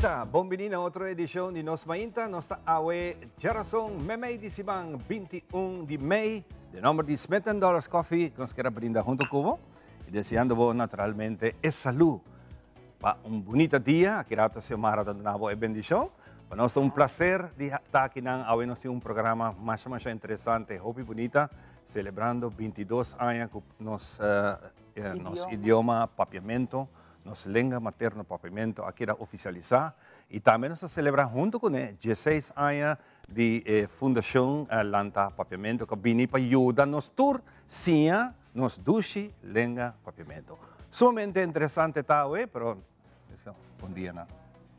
Mainta, bon bini na otro edicion di Nos Mainta. Nos ta awe djarason memey di siman 21 di mei. Den nomber di Smith and Dollars Coffee nos kier a brinda hunto cu bo y deseando bo naturalmente e salud pa un bunita dia. Aki rato Xiomara ta duna bo e bendicion. Pa nos ta un placer di ta akinan. Awe nos tin un programa masha masha interesante, hopi bunita, celebrando 22 aña cu nos nos idioma Papiamento, nos lenga materno Papiamento a keda oficialisa y tambe nos ta celebra hunto cune dieseis aña di e Fundacion Lanta Papiamento cu a bini pa yuda nos tur siña nos dushi lenga Papiamento. Sumamente interesante ta awe, pero bon dia na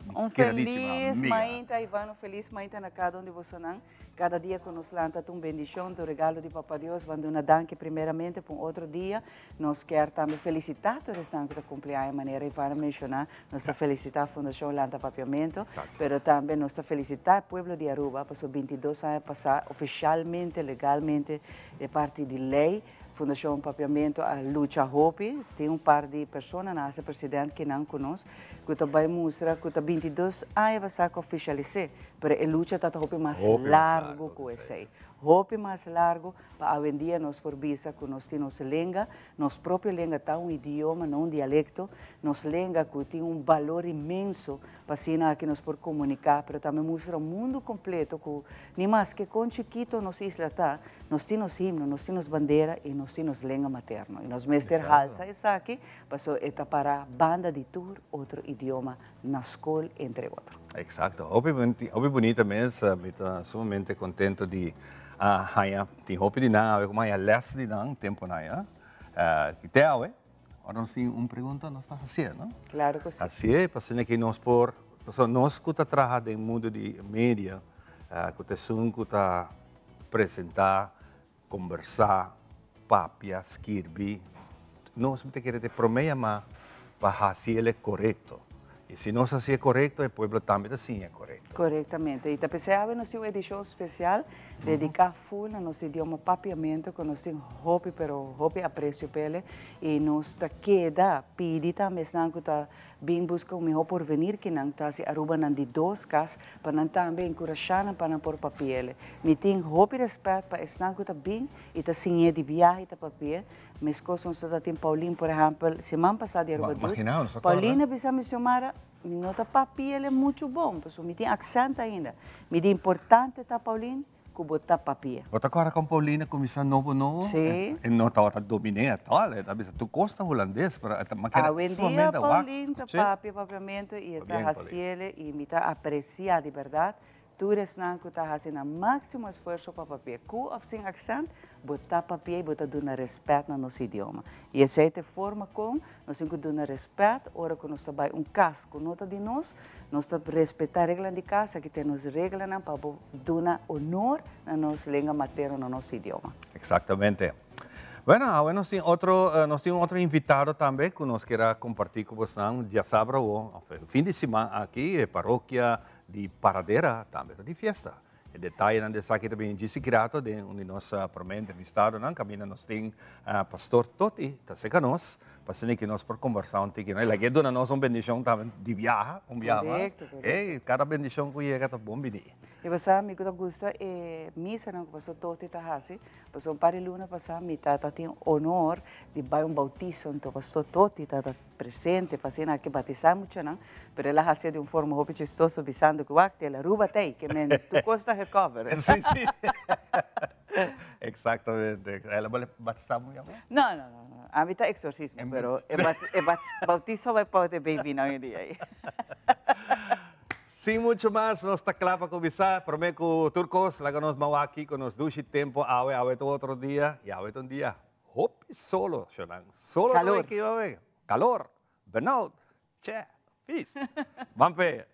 mi Un keridísima feliz amiga. mainta Ivan, un feliz mainta na cada un di bosonan. Cada dia cu nos lanta ta un bendicion, ta un regalo di Papa Dios. Ban duna danki primeramente pa un otro dia. Nos kier tambe felicita tur esnan cu ta cumpli aña manera Ivan a menciona. Nos ta felicita Fundacion Lanta Papiamento, pero tambe nos ta felicita e pueblo di Aruba pasobra bintidos aña pasa oficialmente, legalmente, e parti di ley, Fundacion Papiamento a lucha hopi. Tin un par di persona nan haci president kinan cu nos cu ta bay mustra cu ta bintidos aña pasa cu a oficialise, pero e lucha ta ta hopi mas largo cu esey. Hopi mas largo pa awendia nos por bisa cu nos tin nos lenga, nos propio lenga ta un idioma, no un dialecto, nos lenga cu tin un balor inmenso pa asina aki nos por comunica, pero tambe mustra mundo completo cu ni maske con chikito nos isla ta, nos tin nos himno, nos tin nos bandera y nos tin nos lenga materno. Y nos mester halsa esaki pasobra e ta para banda di tur otro idioma na scol, entre otro. Exacto. Hopi hopi bunita mes. Mi ta sumamente contento di a haña, tin hopi di nan awe como haña les di nan temponan ya. Ki te awe? Ora nos tin un pregunta nos ta hacié, no? Claro cu si. Hacié pa asina ki nos por, pasobra nos cu ta traha den mundo di media, cu ta esun cu ta presenta, combersa, papia, skirbi, nos mi ta kere ta e prome yama pa haci el e corecto. Y si nos haci e corecto, e pueblo tambe ta siña e corecto. Corectamente. Y ta p'esei awe nos tin un edicion special dedica full na nos idioma Papiamento cu nos tin hopi pero hopi aprecio p'ele y nos ta keda pidi tambe esnan cu ta bin busca un miho porvenir ki nan ta haci Aruba nan di dos cas pa nan tambe encurasha nan pa nan por papi'ele. Mi tin hopi respet pa esnan cu ta bin y ta siñ'e di biaha y ta papi'e. Mescos nos ta tin Paulin por ehempel siman pasa di Aruba Dut. Paulin a bisa mi Xiomara mi no ta papi'ele mucho bon pasobra mi tin accent ainda. Mi di importante ta Paulin cu bo ta papia. Bo ta corda con Paulin a cuminsa nobo nobo? Si. E no tabata dominé at all, e ta bisa tur cos ta hulandes pero e ta makera sumamente wak. Awendia Paulin ta papia papiamento y e ta haciele y mi ta aprecia di berdad Tur esnan ku ta hasi nan máksimo esfuerso pa papia ku òf sin aksènt, bo ta papia i bo ta duna rèspèt na nos idioma. I esei ta e forma kon nos tin ku duna rèspèt ora ku nos ta bai un kas ku no ta di nos, nos ta respetá reglanan di kas, aki ta nos reglanan pa bo duna honor na nos lenga materno, na nos idioma. Eksaktamente. Bueno, awe nos tin otro, nos tin un otro invitado tambe ku nos kier a kompartí ku bosnan diasabra awo, òf e fin di siman aki, e parokia Di Paradera tambe ta di fiesta. E detayenan di esaki ta bini djisi grato den un di nos prome entrevistadonan kaminda nos tin Pastor Toti ta serka nos pa asina ki nos por kombersá un tiki. El a ke duna nos un bendishon tambe di biaha, un biaha mas. Korekto, korekto. Ey, kada bendishon ku yega ta bon bini. I bo sa mi ku ta gusta e misanan ku Pastor Toti ta hasi, pasobra un par di luna pasá mi tata tin honor di bai un bautiso, anto Pastor Toti tata Presente pa asina ke batisá muchanan, pero el a hacié di un forma hopi chistoso bisando ku wak el Aruba t'ei, ke men tur kos ta gecover. Sí, sí. Exactamente. El a bole batisá mucha mas? No, no, no, no. Ami ta exorcismo, pero e bautiso a bai pa e babynan e dia ei. Sin mucho mas, nos ta kla pa kuminsá. Promé ku tur kos, laga nos mawaki ku nos dushi tempu awe. Awe ta otro dia i awe ta un dia Hopi solo, shonan. Solo ta Calor. weki hopi. Calor. Benauwd. Che. Vies. Ban pe.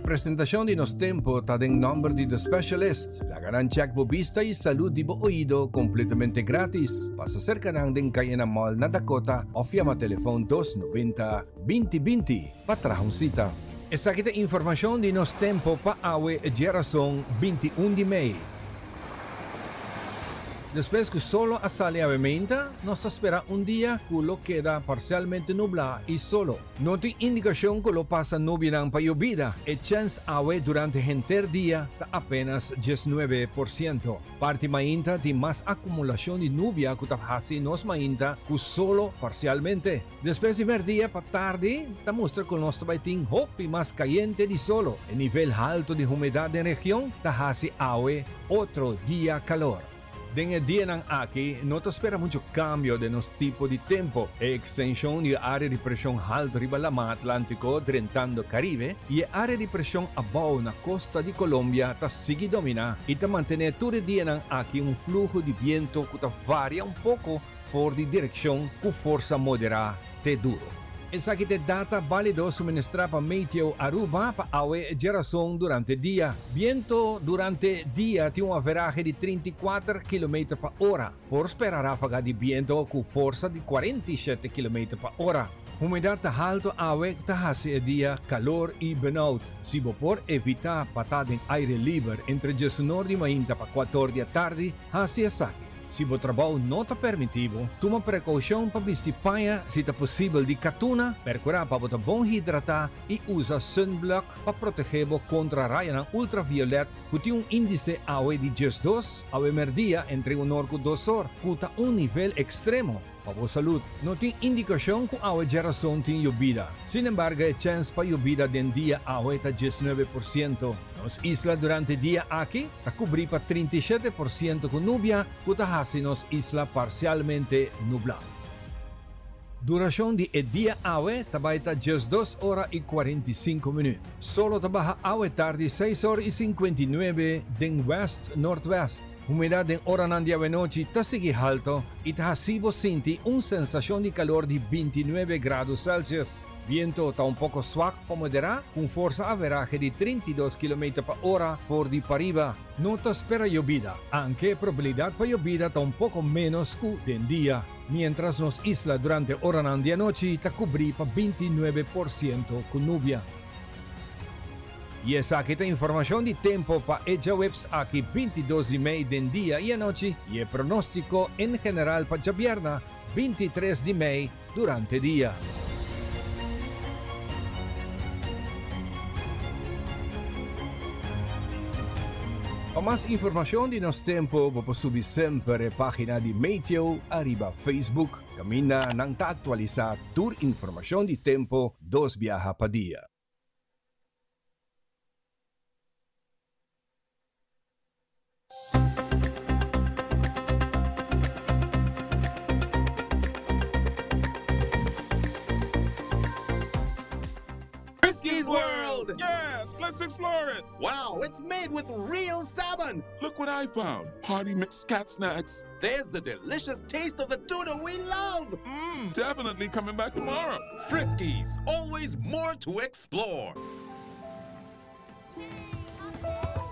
Presentacion di Nos Tempo ta den nomber di The Specialist. Laga nan check bo bista y salud di bo oido completamente gratis. Pasa cerca nan den Cayena Mall na Dakota of yama telefon 290 2020 pa traha un cita. Esaki ta informacion di Nos Tempo pa awe djerason 21 di mei. Despues ku solo a sali awe meinta, nos ta spera un dia ku lo keda parsialmente nublá i solo. No tin indikashon ku lo pasa nubianan pa yobida. E chèns awe durante henter dia ta apénas 19%. Parti mainta tin mas akumulashon di nubia ku ta hasi nos mainta ku solo parsialmente. Despues di merdia pa tardi ta mustra ku nos ta bai tin hopi mas kayente di solo. E nivel haltu di humedat den region ta hasi awe otro dia kalor. Den e dianan aki no ta spera muchu kambio den nos tipo di tempu. E ekstenshon di e área di preshon haltu riba Laman Atlántiko drentando Karibe i e área di preshon abou na kosta di Kolombia ta sigui dominá i ta mantené tur e dianan aki un fluho di bientu ku ta varia un poko for di direkshon ku forsa moderá te duro. Esaki ta e data bálido suministrá pa Meteo Aruba pa awe djerason durante dia. Biento durante dia tin un averahe di 34 kilometer pa ora. Por spera ráfaga di biento ku forsa di 47 kilometer pa ora. Humedat ta halto awe ku ta hasi e dia kalor i benout. Si bo por evitá pa ta den aire liber entre 10 or di mainta pa 4 or di atardi, hasi esaki. Si bo trabou no ta permití bo, tuma prekoushon pa bisti paña si ta posibel di katuna, perkurá pa bo ta bon hidratá i usa sunblock pa protegé bo kontra rayonan ultraviolet ku tin un índise awe di 12 awe mèrdia entre 1 or ku 2 or, ku ta un nivel ekstremo pa bo salud. No tin indikashon ku awe djerason tin yobida. Sin embargo, e chèns pa yobida den dia awe ta 19%. Nos isla durante dia aki ta kubrí pa 37% ku nubia ku ta hasi nos isla parsialmente nublá. Durashon di e dia awe ta bai ta 12 ora i 45 minüt. Solo ta baha awe tardi 6 or i 59 den west noordwest. Humedat den oranan di awenochi ta sigui halto i ta hasi bo sinti un sensashon di kalor di 29 grado Celsius. Biento ta un poko swak pa moderá ku forsa averahe di 32 km pa ora for di pariba. No ta spera yobida, aunke probabilidat pa yobida ta un poko ménos ku den dia. Mientras nos isla durante oranan di anochi ta kubrí pa 29% ku nubia. I esaki ta informashon di tempu pa e djaweps aki 22 di mei den dia i anochi i e pronóstiko en general pa djabièrnè 23 di mei durante dia. Pa mas informashon di Nos Tempu, bo por subi semper e página di Meteo ariba Facebook. Kaminda nan ta aktualisá tur informashon di tempu dos biaha pa dia. Friskies World! Yes, let's explore it. Wow, it's made with real salmon. Look what I found. Party mix cat snacks. There's the delicious taste of the tuna we love. Definitely coming back tomorrow. Friskies, always more to explore.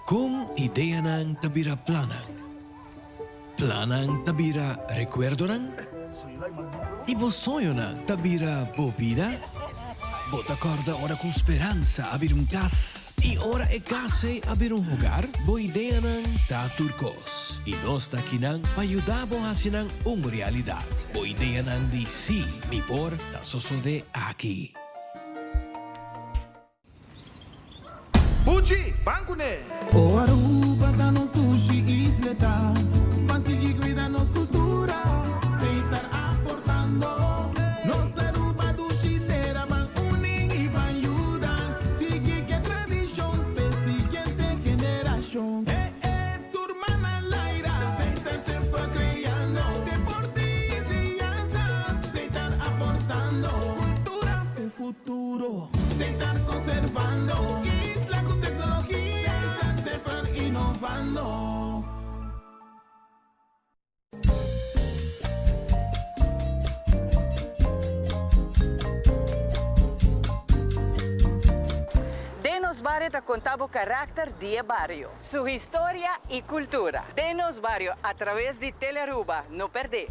Kon ideanan ta bira plannan. Plannan ta bira rekuerdonan. I bo soñonan ta bira bo bida. Bo ta kòrda ora ku speransa a bira un kas. I ora e kas a bira un hogar, bo ideanan ta tur kos. I nos ta akinan pa yuda bo hasi nan un realidat. Bo ideanan di "Si, mi por" ta sosodé aki. Buchi, ban kuné! O Aruba ta nos dushi isla, pa sigui kuida nos kultura, Setar aportando. Nos Aruba dushi tera, ban uni i ban yuda, sigui ku tradishon, pa siguiente generashon. Eh, eh, tur man na laira, Setar semper kreando, deporte i enseñansa, Setar aportando, kultura pa futuro, Setar konservando, isla ku teknologia, Setar semper inovando. Bario ta conta bo caracter di e bario, su historia y cultura. Den Nos Bario a traves di Telearuba. No perde!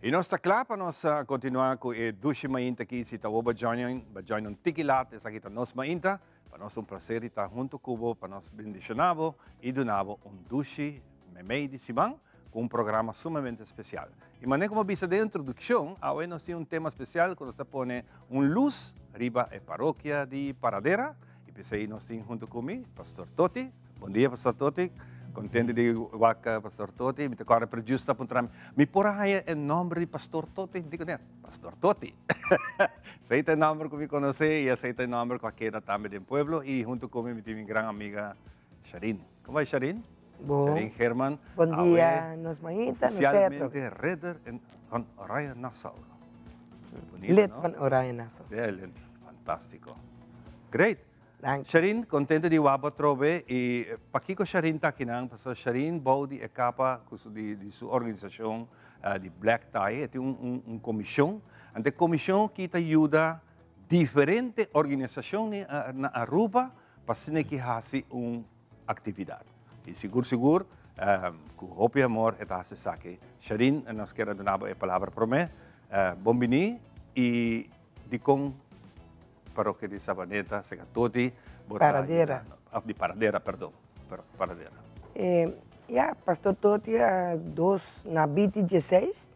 Y nos ta cla pa nos continua cu e dushi mainta aki. Si ta bo ba join, ba join un tiki laat, esaki ta nos mainta. Pa nos ta un placer di ta hunto cu bo pa nos bendiciona bo y duna bo un dushi memey di siman cu un programa sumamente especial. Y manera como a bisa den introduccion, awe nos tin un tema especial cu nos ta pone un luz riba e parokia di Paradera y p'esey nos tin hunto cu mi Pastor Toti. Bon dia Pastor Toti, contento di wak Pastor Toti. Mi ta corda producer ta puntra mi, mi por a haya e nomber di Pastor Toti? Dico net, Pastor Toti. Esey ta e nomber cu mi conoce y esey ta e nomber cu a keda tambe den pueblo y hunto cu mi mi tin mi gran amiga Sharin. Como bay Sharin? Bon. Sharin Geerman. Bon dia nos mainta, nos teatro. Oficialmente ridder van Oranje Nassau. Bonito, Lid no? van Oranje Nassau. Ja, lid. Fantastico. Great. Danki. Sharin, contento di wak bo atrobe. Y pakico Sharin ta akinan? Pasobra Sharin bou di e capa cu su, di, di su organisacion di Black Tie, e tin un, un, un comision. Anto e comision aki ta yuda diferente organisacion na Aruba pa asina ki haci un actividad. Y sigur sigur cu hopi amor e ta haci esaki. Sharin, nos kier a duna bo e palabra prome. Bon bini y dicon Parokia di Sabaneta, seca Toti, bo ta Paradera. Of di Paradera, perdon. Paradera. Ya, Pastor Toti a dos na binti dieseis,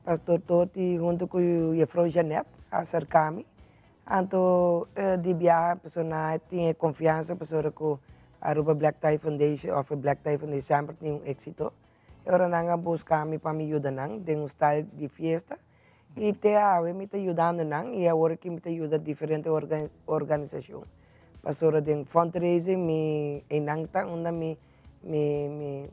Pastor Toti hunto cu Juffrouw Jeanette a acerca mi. Anto di biaha pasobra nan tin e confiansa pasobra cu Aruba Black Tie Foundation of e Black Tie Foundation semper tin un exito. E ora nan a busca mi pa mi yuda nan den un style di fiesta y te awe mi ta yudando nan y awor aki mi ta yuda diferente organisacion pasobra den fundraising mi eynan ta unda mi mi mi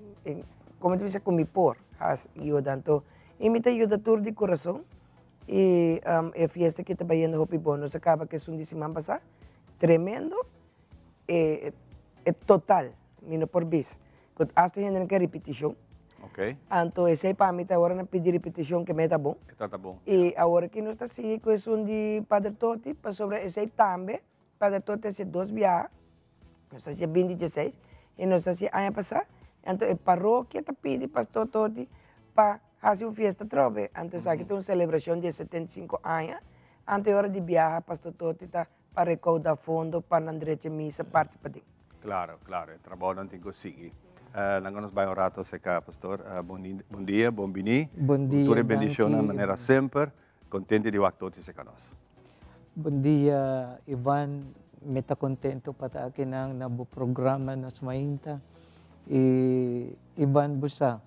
como ta bisa cu mi por haci yuda anto y mi ta yuda tur di curason. Y e fiesta aki ta bayendo hopi bon. Nos a caba cu esun di siman pasa. Tremendo. E e total. Mi no por bisa. Cu hasta hende nan ke ripiticion. Ok. Anto esey pa mi ta ora nan pidi ripiticion ke me ta bon. E ta ta bon. Y awor aki nos ta sigui cu esun di Pader Toti pasobra esey tambe Pader Toti a haci dos biaha. Nos a haci binti dieseis y nos a haci aña pasa. Anto e parokia ta pidi Pastor Toti pa Hasi un fiesta atrobe, anto esaki ta un selebrashon di e 75 aña. Anto e ora di biaha Pastor Toti ta pa rekouda fondo pa nan drecha misa parti paden. Claro, claro, e trabounan tin cu sigui. Laga nos bai un rato acerca Pastor. Bon dia, bon bini. Bon dia, Tur e bendicionnan danki. manera semper. Contento di wak Toti cerca nos. Bon dia, Ivan. Mi ta contento pa ta akinan na bo programa Nos Mainta. Y Ivan, bo sa,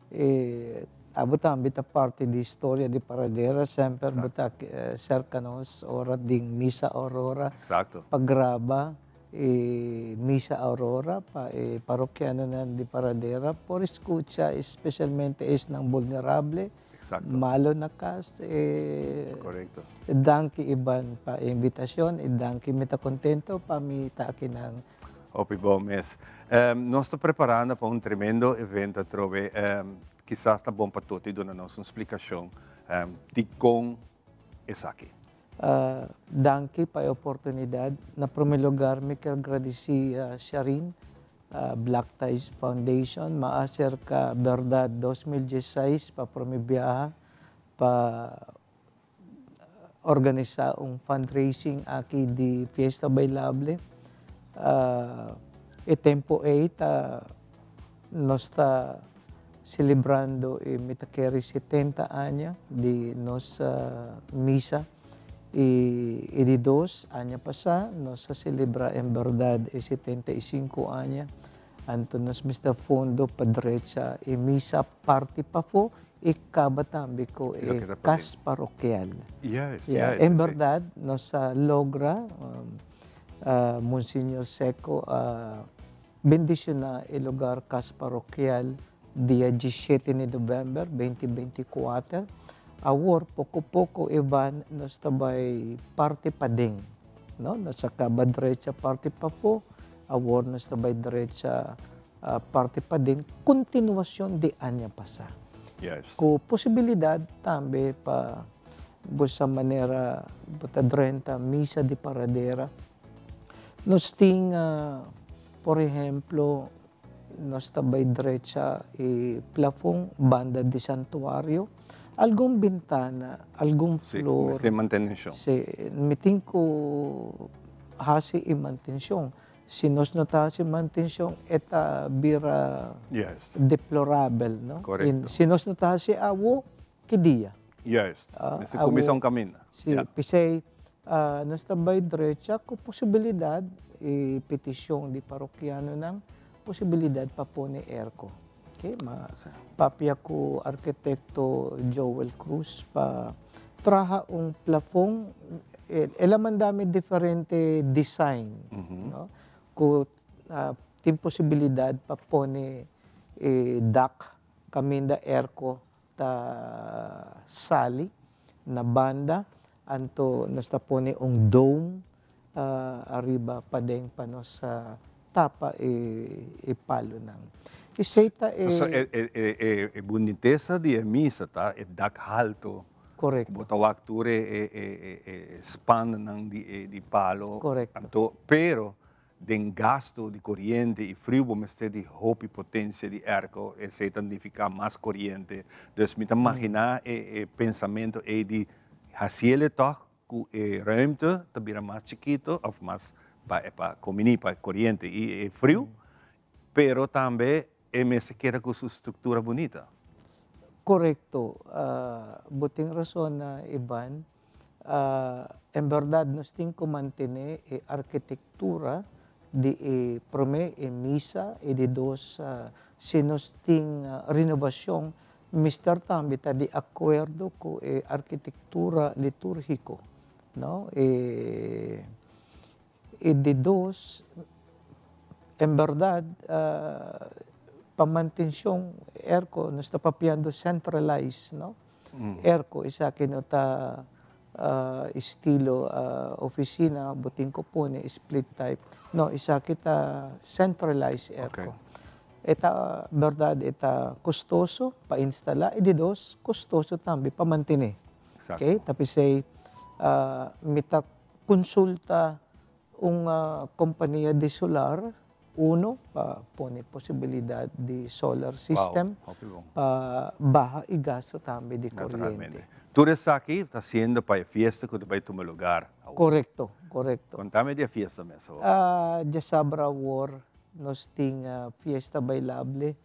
E abo tambe ta parti di historia di Paradera, semper bo ta serka nos ora den Misa Aurora pa graba e Misa Aurora pa e parokianonan di Paradera por skucha especialmente esnan vulnerable, malo na kas. E danki Ivan pa e invitacion y danki mi ta contento pa mi ta akinan. Hopi bon mes. Nos ta preparando pa un tremendo evento atrobe. Kisas ta bon pa Toti duna nos un splicacion dicon esaki. Danki pa e oportunidad. Na prome lugar mi kier gradici Sharin, Black Ties Foundation. Ma acerca berdad 2016 pa prome biaha pa Organisa un fundraising aki di Fiesta Bailable. E tempo ei ta nos ta celebrando e mi ta kere 70 aña di nos misa y e di dos aña pasa nos a celebra en berdad e 75 aña. Anto nos mester fondo pa drecha e misa parti pafó i kaba tambe ku e kas parokial. Ya, en bèrdat nos a logra, Monseñor Seco a bendiciona e lugar Cas Parokial dia 17 di november 2024. Awor poco poco, Ivan, nos ta bay parti paden, no? Nos a caba drecha parti pafo, awor nos ta bay drecha parti paden, continuacion di aña pasa. Cu posibilidad tambe pa bo sa manera bo ta drenta misa di Paradera. Nos tin, por ehemplo, nos ta bay drecha e plafon banda di santuario, algun bintana, algun flor. Mester mantencion. Si, mi tin cu haci e mantencion. Si nos no ta haci mantencion, e ta bira deplorabel, no? Si nos no ta haci awo, ki dia? Juist. Mester cuminsa un caminda. Si, p'esey nos ta bay drecha cu posibilidad y peticion di parokianonan, posibilidad pa pone airco. Okay, ma papia cu arquitecto Joel Cruz pa traha un plafon. El a manda mi diferente design, no? Cu tin posibilidad pa pone e dak caminda airco ta sali na banda, anto nos ta pone un dome ariba paden pa nos tapa e palonan. Esey ta e. So e bunitesa di e misa ta e dak halto. Correcto. Bo ta wak tur e spannan di palo. Correcto. Anto, pero den gasto di coriente y friu bo mester di hopi potencia di airco, esey ta nifica mas coriente. Dus mi ta magina e pensamento ey di haciele toch cu e ruimte ta bira mas chikito of mas pa comini pa coriente y e friu, pero tambe e mester keda cu su structura bunita. Correcto, bo tin razon, Ivan. En berdad nos tin cu mantene e arquitectura di e prome e misa y di dos si nos tin renovacion mester tambe ta di acuerdo cu e arquitectura liturgico, no? E di dos, en berdad pa mantencion airco nos ta papiando centralized, no? Airco esaki no ta estilo oficina bo tin cu pone split type, no, esaki ta centralized airco. E ta berdad e ta costoso pa instala y di dos costoso tambe pa mantene. Okay, ta pesey mi ta consulta un compania di solar uno pa pone posibilidad di solar system pa baha e gasto tambe di coriente. Tur esaki ta haciendo pa e fiesta cu ta bay tuma lugar awor. Corecto, corecto. Contame di e fiesta mes awor. Djasabra awor nos tin fiesta bailable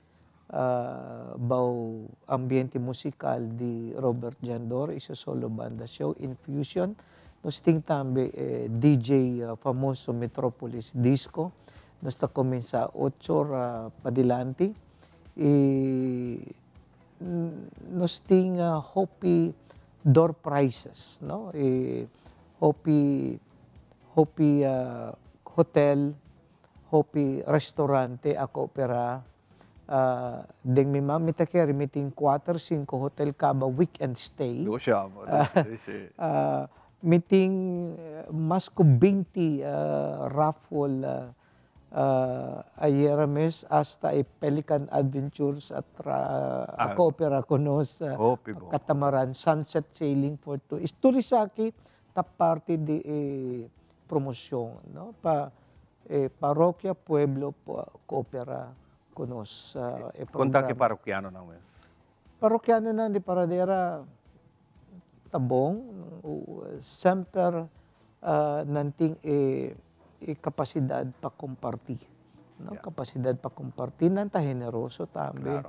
bou ambiente musical di Robert Jandor y su solo banda show Infusion. Nos tin tambe e DJ famoso Metropolis Disco. Nos ta cuminsa ocho ora padilanti y nos tin hopi door prizes, no? Y hopi hopi hotel, hopi restaurante a coopera. Den mi man mi ta kere mi tin cuater cinco hotel caba weekend stay. Mi tin mas cu 20 raffle. Ayera mes hasta e Pelican Adventures a a coopera cu nos, catamaran sunset sailing for two. Tur esaki ta parti di e promocion, no? Pa e parokia, pueblo coopera cu nos e Con ta ki parokianonan mes? Parokianonan di Paradera ta bon, semper nan tin e capacidad pa comparti, no? Capacidad pa comparti, nan ta generoso tambe.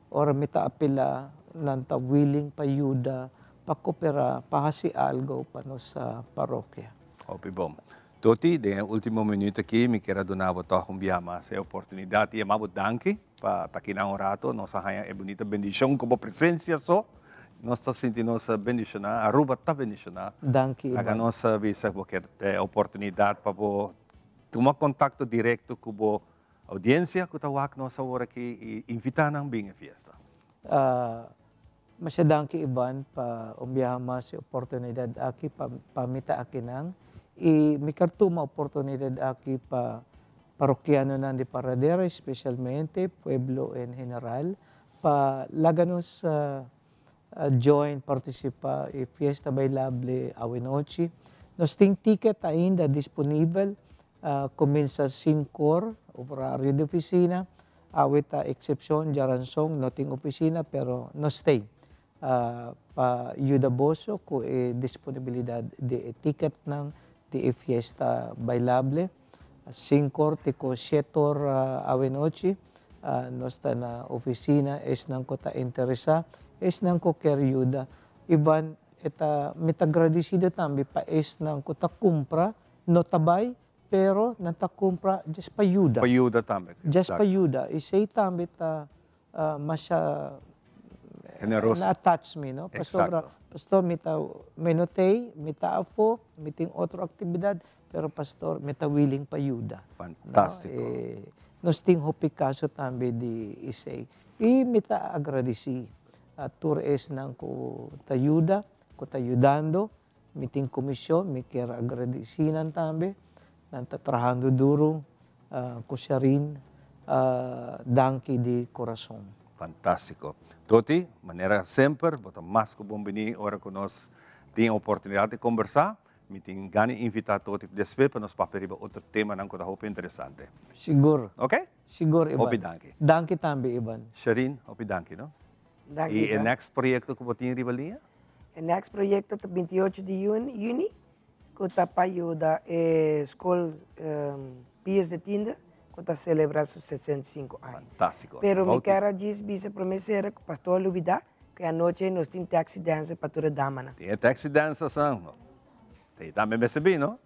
Ora mi ta apela, nan ta willing pa yuda, pa coopera, pa haci algo pa nos parokia. Hopi bon. Toti, den e ultimo minuut aki mi kier a duna bo tog un bia mas e oportunidad y yama bo danki pa ta aki nan un rato. Nos a haña e bunita bendicion cu bo presencia so. Nos ta sinti nos bendiciona. Aruba ta bendiciona. Danki, Laga Ivan. Nos bisa bo kier e oportunidad pa bo tuma contacto directo cu bo. audiencia cu ta wak nos awor aki y invita nan bin e fiesta. Masha danki Ivan pa un biaha mas e oportunidad aki pa pa mi ta akinan y mi ker tuma oportunidad aki pa parokianonan di Paradera especialmente pueblo en general pa laga nos join participa e fiesta bailable awe nochi. Nos tin ticket ainda disponibel cuminsa sinkor horario di oficina. Awe ta eksepshon, djaranson no tin ofisina pero nos stay pa yuda boso ku e disponibilidat di e ticketnan di e fiesta bailable. Sinkor te ku shetor awe nochi nos ta na ofisina esnan ku ta interesá, esnan ku kier yuda. Ivan e ta mi ta gradisido tambe pa esnan ku ta kumpra no ta bai Pero nan ta cumpra djes pa yuda. Pa yuda tambe. Djes pa yuda. Esey tambe ta masha Generoso. Na touch mi, no? Pasobra, pastor, mi ta mi no tey, mi ta afo, mi tin otro actividad, pero pastor, mi ta willing pa yuda. Fantastico. No? Nos tin hopi caso tambe di esey. Y mi ta agradeci tur esnan cu ta yuda, cu ta yudando. Mi tin comision, mi kier agradeci nan tambe, nan ta trahando duro cu Sharin, danki di corazon. Fantastico. Toti, manera semper, bo ta mas cu bon bini ora cu nos tin oportunidad di combersa. Mi tin gana di invita Toti despues pa nos papia riba otro temanan cu ta hopi interesante. Sigur. Ok? Sigur, Ivan. Hopi danki. Danki tambe, Ivan. Sharin, hopi danki, no? Danki, Y e Ivan. next proyecto cu bo tin riba liña? E next proyecto ta 28 di juni, cu ta pa yuda e school Pius de Tiende, cu ta celebra su 65 aña. Fantastico. Pero mi Bauti. kier a djis bisa prome sera cu pastor a lubida cu e anochi nos tin taxi dancer pa tur e damanan. Tin e taxi dancersnan. Te tambe mester bin, no?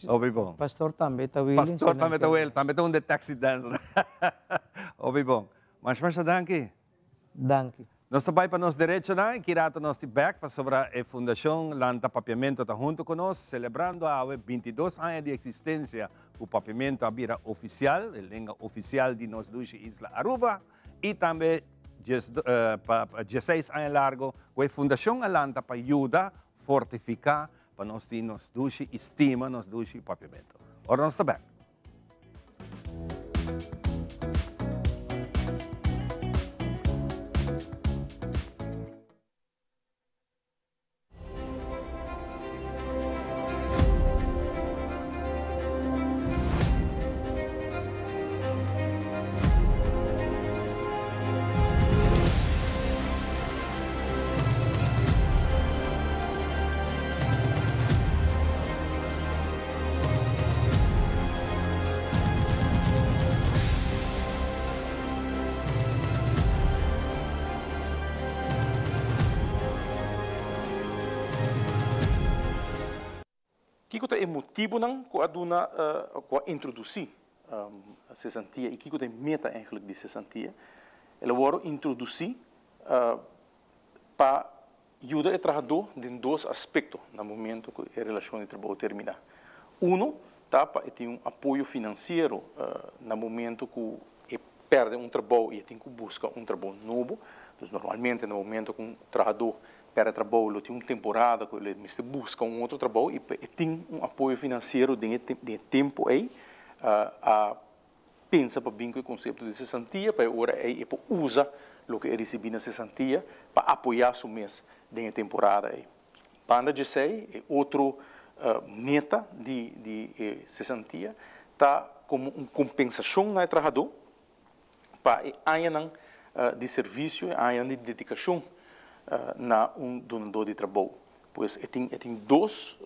Hopi bon. Pastor tambe ta willing. Pastor tambe ta willing, tambe ta un de taxi dancer. Hopi bon. Masha masha danki. Danki. Nos ta bai pa nos derechonan y ki rato nos tin bek pasobra e Fundacion Lanta Papiamento ta hunto cu nos celebrando awe 22 aña di existencia cu Papiamento a bira oficial, e lenga oficial di nos dushi isla Aruba y tambe 16 aña largo cu e fundacion a lanta pa yuda fortifica pa nos tin nos dushi y stima nos dushi Papiamento. Ora nos ta bek. Kiko ta e motibunan ku a duna ku a introdusí sesantia i kiko ta e meta eigenlijk di sesantia? El a wòrdu introdusí pa Yuda e trahadó den dos aspekto na momento ku e relashon di trabou terminá. Uno ta pa e tin un apoyo finansiero na momento ku e pèrdè un trabou i e tin ku buska un trabou nobo. Dus normalmente na momento ku un trahadó pèrdè trabou lo tin un temporada ku e mester buska un otro trabou i pa e tin un apoyo finansiero den e tempu ei a pensa pa bin ku e konsepto di sesantia pa e ora ei e por usa loke e risibí na sesantia pa apoyá su mes den e temporada ei. Banda djesei, e otro meta di di e sesantia ta komo un kompensashon na e trahadó pa e añanan di servisio, e añanan di dedikashon na un dunadó di trabou. Pues e tin e tin dos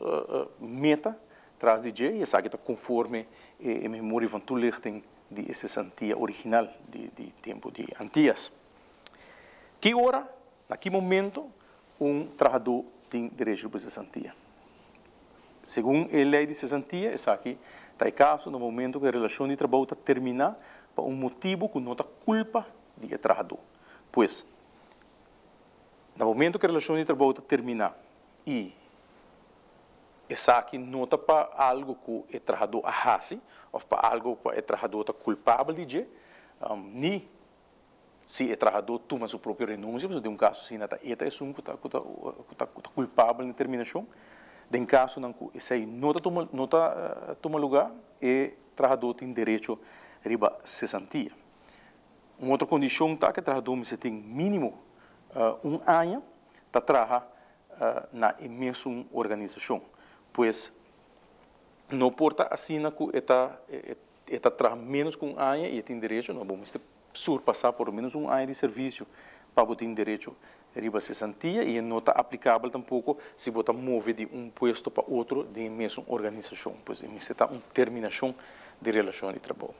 meta tras di dje i esaki ta konforme e memoria van toelichting di e sesantia original di di tempu di Antias. Ki ora, na ki momento un trahadó tin derecho riba sesantia? Segun e lei di sesantia esaki ta e kaso na momento ku e relashon di trabou ta terminá pa un motibu ku no ta kulpa di e trahadó. Pues, Na momento ku e relashon di trabou ta terminá i Esaki no ta pa algu ku e trahadó a hasi òf pa algu ku e trahadó ta kulpabel di dje, ni si e trahadó tuma su propio renunsia, pasobra den un kaso asina ta e ta esun ku ta ku ta ku ta kulpabel na e terminashon. Den kasonan ku esei no ta tuma no ta tuma lugá, e trahadó tin derecho riba sesantia. Un otro kondishon ta ku e trahadó mester tin mínimo un aña ta traha na e mesun organisashon. Pues no por ta asina ku e ta e ta traha ménos ku un aña i e tin derecho, no, bo mester surpasá por lo ménos un aña di servisio pa bo tin derecho riba sesantia i e no ta aplikabel tampoko si bo ta move di un puesto pa otro den e mesun organisashon. Pues e mester ta un terminashon di relashon di trabou.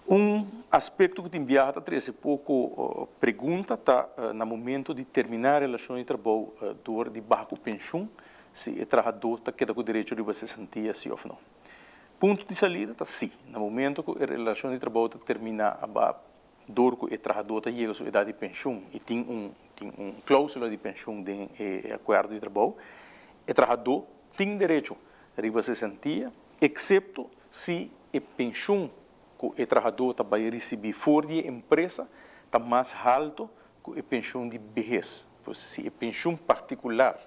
Un aspekto ku tin biaha ta trese poko pregunta ta na momento di terminá relashon di trabou dor di baha ku penshun, si e trahadó ta keda ku derecho riba sesantia si òf no. Punto di salida ta si. Na momento ku e relashon di trabou ta terminá aba dor ku e trahadó ta yega su edat di penshun i tin un tin un klóusula di penshun den e akuerdo di trabou, e trahadó tin derecho riba sesantia, eksepto si e penshun ku e trahadó ta bai risibí for di e empresa ta mas haltu ku e penshun di behes. Pues si e penshun partikular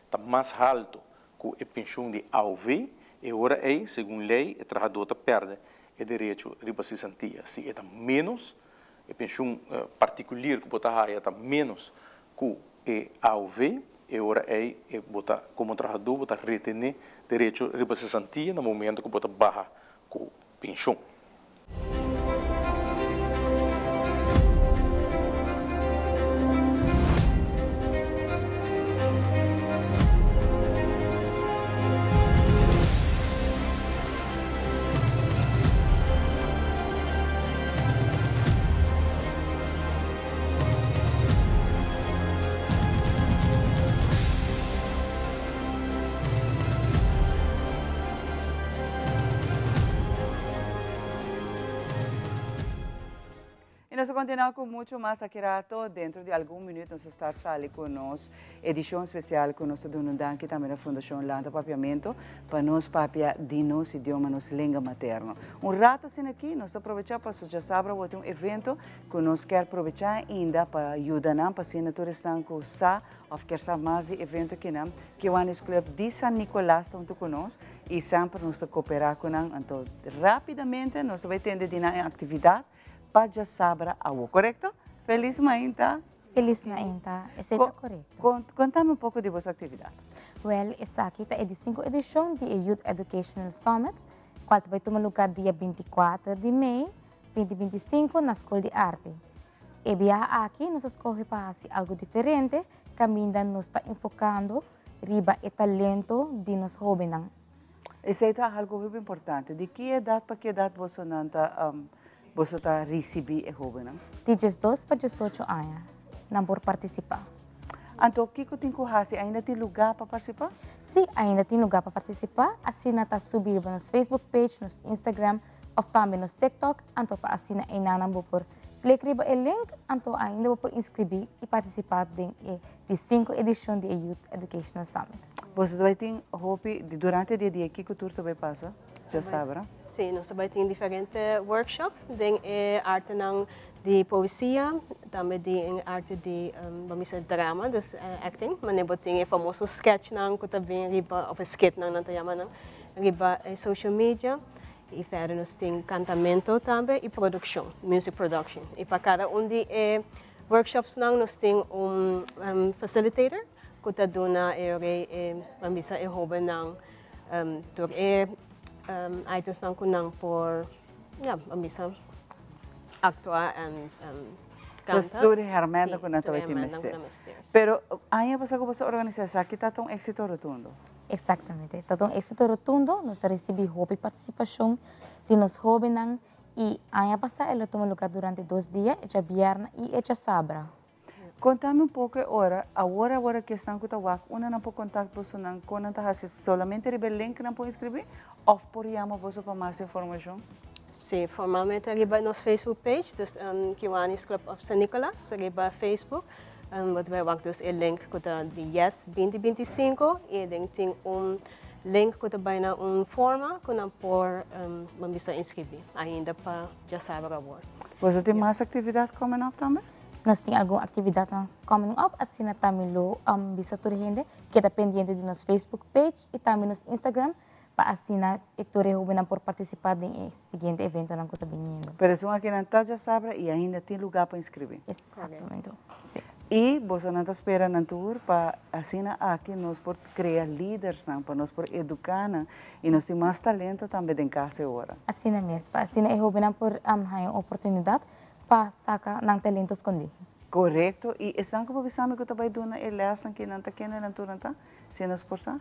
ta mas haltu ku e penshun di AOV, e ora ei, segun lei, e trahadó ta pèrdè e derecho riba sesantia. Si e ta ménos, e penshun partikulier ku bo ta haya ta ménos ku e AOV, e ora ei e bo ta komo trahadó bo ta retené derecho riba sesantia na momento ku bo ta baha ku penshun. Y nos ta continua cu mucho mas aki rato. Dentro di algun minuut nos ta start sali cu nos edicion special cu nos ta duna un danki tambe na Fundacion Lanta Papiamento pa nos papia di nos idioma, nos lenga materno. Un rato asina aki nos ta aprovecha pasobra djasabra bo tin un evento cu nos kier probecha ainda pa yuda nan pa asina tur esnan cu sa of kier sa mas di evento akinan, Kiwanis Club di San Nicolas ta hunto cu nos y semper nos ta coopera cu nan. Anto rapidamente nos ta bay tende di nan e actividad pa djasabra awo, corecto? Feliz mainta! Feliz mainta, esey ta corecto. Contami un poco di boso actividad. Wel, esaki ta e di cinco edicion di e Youth Educational Summit, cual ta bay tuma lugar dia 24 di mei 2025 na Skol di Arte. E biaha aki nos a skohe pa hasi algu diferente kaminda nos ta enfokando riba e talento di nos hóbennan. Esei ta algu hopi importante. Di ki edat pa ki edat bosonan ta boso ta risibí e hóbennan? Di diesdos pa diesocho aña nan por partisipá. Anto kiko tin ku hasi? Ainda tin lugá pa partisipá? Sí, ainda tin lugá pa partisipá. Asina ta subi riba nos Facebook page, nos Instagram Of tambe nos TikTok, anto pa asina einanan bo por klik riba e link, anto ainda bo por inscribi y participa den e di cinco edicion di e Youth Educational Summit. Boso ta bai tin hopi durante di e dia kiko tur ta bai pasa djasabra? Si, nos ta bai tin diferente workshop den e artenan di poesia, tambe den e arte di bo mester drama, dus acting, manera bo tin e famoso sketchnan ku ta bin riba, of e skitnan nan ta yama nan, riba e social media. I verder nos tin kantamento tambe i produkshon, music production. I pa kada un di e workshopsnan nos tin un facilitator ku ta duna e orei e ban bisa e hobennan tur e itemsnan ku nan por ya ban bisa aktua en kanta. Pues tur e hermènten ku nan tabatin mester. Pero aña pasá ku boso a organisá esaki ta ta un éksito rotundo. Exactamente. Ta un éxito rotundo. Nos a recibi hopi participacion di nos hobennan y aña pasa el a tuma lugar durante dos dia, e djabièrnè y e djasabra. Contami un poco e ora, awor awor aki esnan cu ta wak, unda nan por contact bosonan, con nan ta haci, solamente riba e link nan por inscribi of por yama boso pa mas informacion? Si, formalmente riba nos Facebook page, dus Kiwanis Club of San Nicolas riba Facebook. Bo ta bai wak dus e link ku ta di Yes 2025 i den tin un link ku ta bai na un forma ku nan por ban bisa inskribí ainda pa djasabra awor. Boso tin mas aktividat coming up tambe? Nos tin algun aktividatnan coming up, asina tambe lo bisa tur hende keda pendiente di nos Facebook page i tambe nos Instagram pa asina e tur e hobennan por partisipá den e siguiente eventonan ku ta biniendo. Pero esun akinan ta djasabra i ainda tin lugá pa inskribí. Exactamente, si. I bosonan ta spera nan tur pa asina aki nos por krea lidersnan, pa nos por eduká nan i nos tin mas talento tambe den kas e ora. Asina mes, pa asina e hobennan por haña un oportunidat pa saka nan talento skondí. Korekto, i esnan ku bo bisa mi ku ta bai duna e lèsnan kinan ta kende nan tur nan ta, si nos por sa?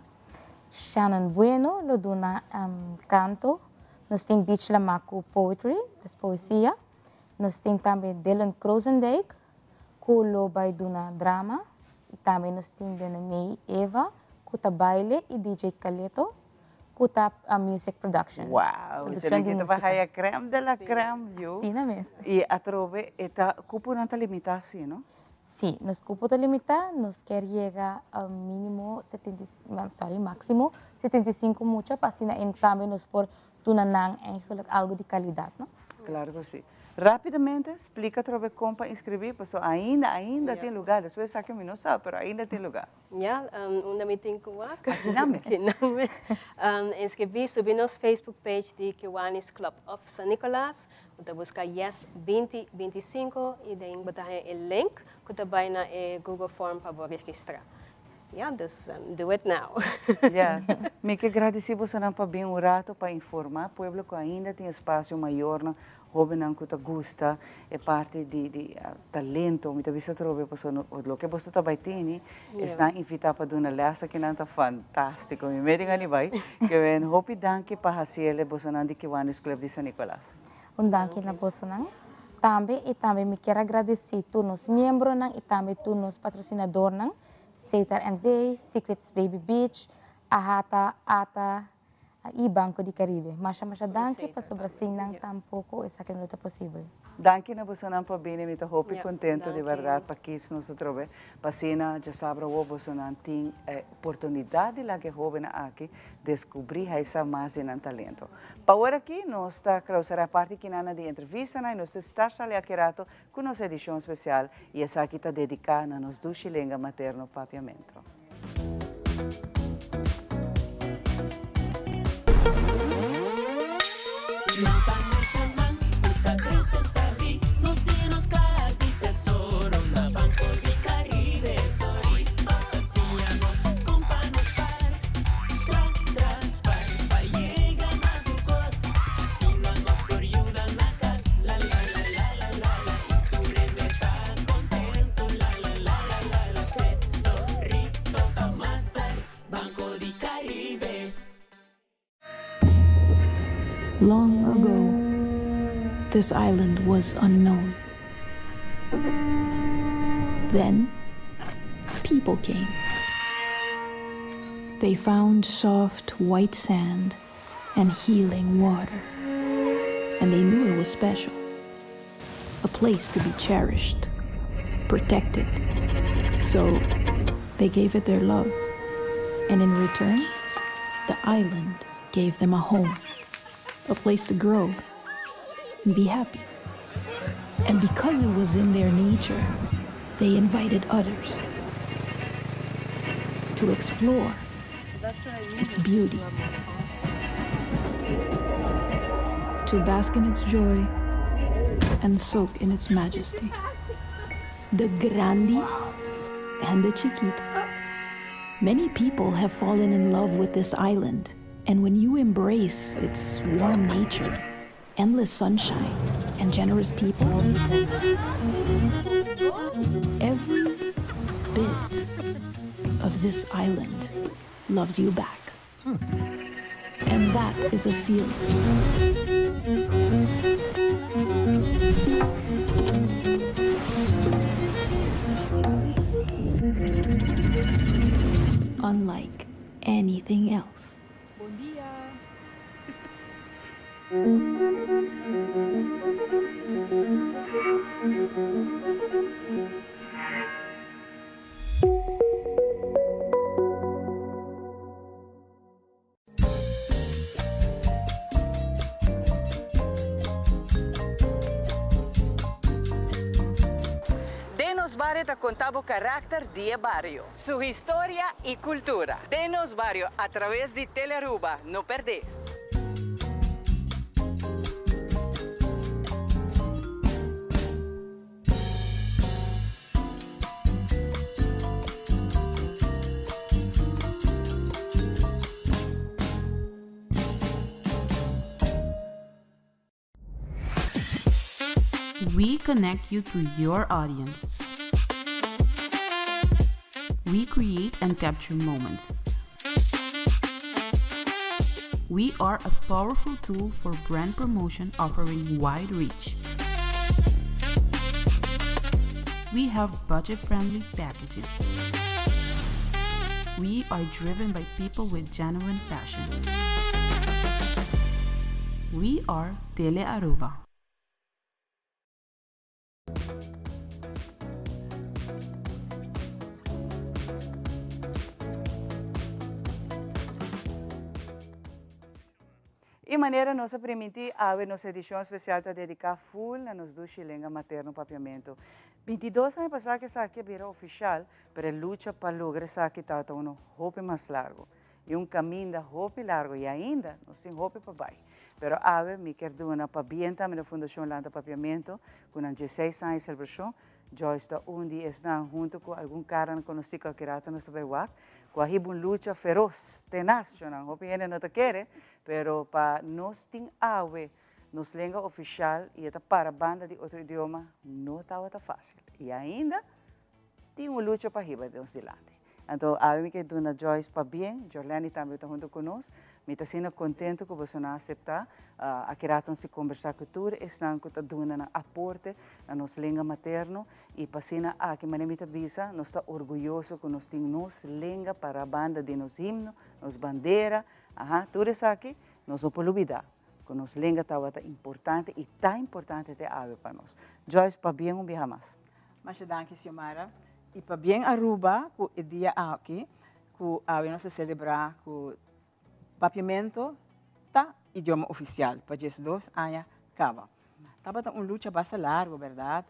Shannon Bueno lo duna kanto, nos tin Beach Lamá ku poetry, des poesia, nos tin tambe Dylan Krozendijk ku lo bai duna drama i tambe nos tin Denemey Eva ku ta baile i DJ Caleto ku ta music production. Wow, Produccion di esaki ta música. haya crème de la crème yu. Asina mes. I atrobe e ta kuponan ta limitá si, no? Sí, nos cupo ta limita, nos kier yega a minimo setenta i, sorry, maximo 75 mucha pa asina en tambe nos por duna nan eigenlijk algo di calidad, no? Claro cu si. Rapidamente, splica atrobe con pa inscribi, paso ainda, ainda tin lugar, despues esaki mi no sa, pero ainda tin lugar. Ya, unda mi tin cu wak? Aki nan mes. Aki nan mes. Inscribi, subi nos Facebook page di Kiwanis Club of San Nicolas, Bo ta buska Yes 2025 i den bo ta haña e link ku ta bai na e Google Form pa bo registrá. Ya, dus do it now. Yes. Mi ke gradisí bosonan pa bin un rato pa informá pueblo ku ainda tin espasio mayornan, hóbennan ku ta gusta e parti di di talento. Mi ta bisa atrobe pasobra loke boso ta bai tini, esnan invitá pa duna lès akinan ta fantástiko. Mi medi gana di bai. Ke wen hopi danki pa hasiel e bosonan di Kiwanis Club di San Nicolas. Un danki na bosonan tambe y tambe mi kier a gradeci tur nos miembronan y tambe tur nos patrocinadornan, Setar NV, Secrets Baby Beach, Ahata, Ata y Banco di Caribe. Masha masha danki pasobra sin nan tampoco esaki no lo ta posibel. Danki na bosonan pa bini, mi ta hopi contento di berdad pa kies nos atrobe pa asina djasabra awo bosonan tin e oportunidad di laga e hobennan aki descubri haisa mas di nan talento. Pa ora aki nos ta clausura parti kinana di entrevistanan y nos ta start sali aki rato cu nos edicion special y esaki ta dedica na nos dushi lenga materno Papiamento. Nos ta muchanan cu ta crece sabi, nos tin nos caha di tesoro na Banco di Caribe. Sorry pa siña nos con pa nos par, tra tras par pa yega na tur cos. Asina nos por yuda na cas, la la la la la la la y tur hende ta contento, la la la la la la. Tesorito ta master, Banco di Caribe. Long ago, this island was unknown. Then, people came. They found soft white sand and healing water. And they knew it was special. A place to be cherished, protected. So they gave it their love. And in return, the island gave them a home, a place to grow and be happy. And because it was in their nature, they invited others to explore its beauty, to bask in its joy and soak in its majesty. The grandi and the chiquito. Many people have fallen in love with this island, and when you embrace its warm nature, endless sunshine, and generous people, every bit of this island loves you back. And that is a feeling. Unlike anything else. Bon dia! Bario ta conta bo caracter di e bario, su historia y cultura. Den Nos Bario a traves di Telearuba. No perde! We connect you to your audience. We create and capture moments. We are a powerful tool for brand promotion offering wide reach. We have budget friendly packages. We are driven by people with genuine passion. We are Tele Aruba. Y manera nos a priminti, awe nos edicion especial ta dedica full na nos dushi lenga materno Papiamento. 22 aña pasa cu esaki a bira oficial, pero e lucha pa logra esaki tabata uno hopi mas largo. Y un caminda hopi largo y ainda nos tin hopi pa bay. Pero awe mi kier duna pabien tambe na Fundacion Lanta Papiamento cu nan dieseis aña di celebracion. Joyce ta un di esnan hunto cu algun caranan conoci cu aki rato nos ta bay wak cu a hiba un lucha feroz, tenaz, shonan. Hopi hende no ta kere, pero pa nos tin awe nos lenga oficial y e ta para banda di otro idioma no tabata facil. Y ainda tin un lucha pa hiba nos dilanti. Anto awe mi ke duna Joyce pabien, Jorleny tambe ta hunto ku nos. Mi ta asina kontento ku boso nan a aseptá. Aki rato nos tin kombersá ku tur esnan ku ta duna nan aporte na nos lenga materno i pa asina aki manera mi ta bisa nos ta orguyoso ku nos tin nos lenga para banda di nos himno, nos bandera, aha, tur esaki nos no por lubidá ku nos lenga tabata importante i ta importante te awe pa nos. Joyce, pabien un biaha mas. Masha danki Xiomara. Y pabien Aruba cu e dia aki cu awe nos ta celebra cu Papiamento ta idioma oficial pa 12 aña caba. Tabata un lucha basta largo, berdad?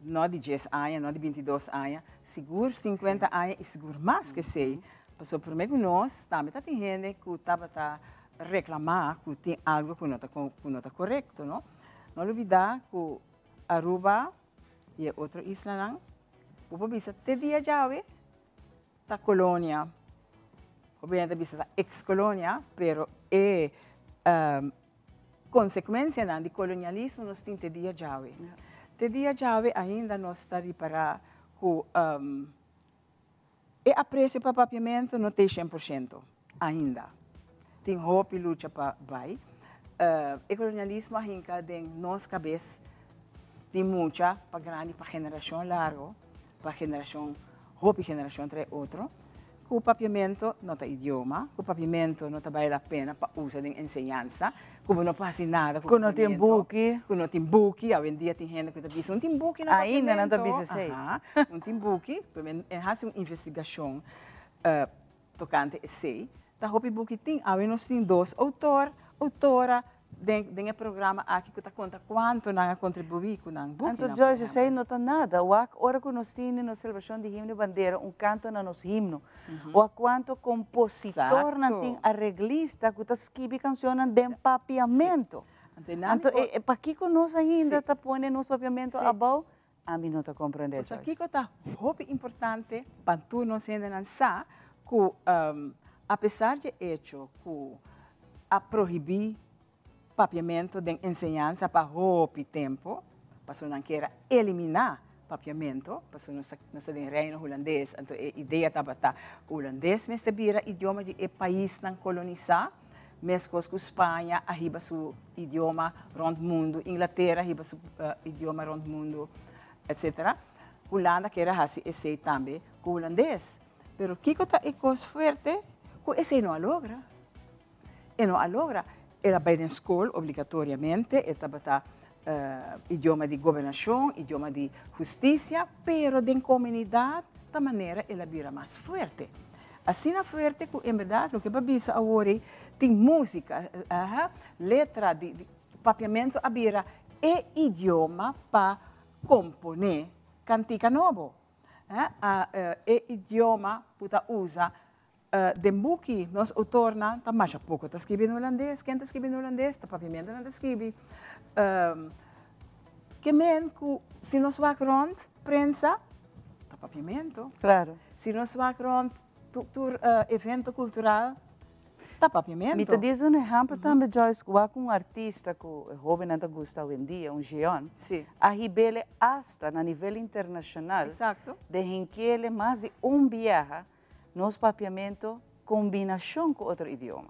No di 10 aña, no di 22 aña, sigur 50 aña y sigur mas cu esey. Pasobra prome cu nos tambe ta tin hende cu tabata reclama cu tin algo cu no ta corecto, no? No lubida cu Aruba y e otro islanan, bo por bisa te dia djawe ta colonia. Hopi hende ta bisa ta ex colonia, pero e consecuencianan di colonialismo nos tin te dia djawe. Te dia djawe ainda nos ta ripara cu E aprecio pa papiamento no t'e 100% ainda. Tin hopi lucha pa bai. E colonialismo a hinca den nos cabes di mucha pa grandi, pa generacion largo, pa generacion, hopi generacion trae otro, cu papiamento no ta idioma, cu papiamento no ta bale la pena pa usa den enseñansa, cu bo no por haci nada cu Cu no tin buki. Cu no tin buki. Awendia tin hende cu ta bisa, un tin buki na papiamento. Ainda nan ta bisa esey. Aha. Un tin buki, pero mi a hasi un investigashon tokante esei. Ta hopi buki tin. Awe nos tin dos outor, outora den den e programa aki ku ta konta kuantu nan a kontribuí ku nan bukinan, Anto por Joyce, esei ehèmpel. no ta nada. Wak ora ku nos tin den nos selebrashon di himno i bandera un kanto na nos himno. Wak kuantu kompositornan tin, areglista ku ta skibi kanshonnan den papiamentu. Anto pakiko nos ainda ta pone nos papiamentu abou? Ami no ta comprende, Pues Joyce. kico ta hopi importante pa tur nos hendenan sa cu apesar dje hecho cu a prohibi papiamento den enseñansa pa hopi tempo, pasobra nan kier a elimina papiamento, pasobra nos ta nos ta den Reino Hulandes, anto e idea tabata cu Hulandes mester bira idioma di e paisnan colonisa, Meskos ku Spaña a hiba su idioma rònt mundu, Inglatera a hiba su idioma rònt mundu, etsetera. Hulanda kier a hasi esei tambe ku hulandes. Pero kiko ta e kos fuerte? Ku esei no a logra. E no a logra. El a bai den skol obligatoriamente, e tabata idioma di gobernashon, idioma di hustisia, pero den komunidat ta manera el a bira mas fuerte. Asina fuerte ku en berdad loke bo a bisa awor ei tin músika, letra di papiamentu a bira e idioma pa komponé. Kantika nobo. E idioma ku ta usa den buki, nos outornan ta masha poko ta skibi na hulandes. Ken ta skibi na hulandes? Ta papiamentu nan ta skibi. Ke men ku si nos wak rònt prensa, ta papiamentu. Si nos wak rònt tur evento kultural, Ta papiamento. Mi ta dies un ehempel tambe Joyce, wak un artista ku e hobennan ta gusta awendia, un Jeon, a hib'ele asta na nivel internashonal den hink'ele mas di un biaha nos papiamento kombinashon ku otro idioma,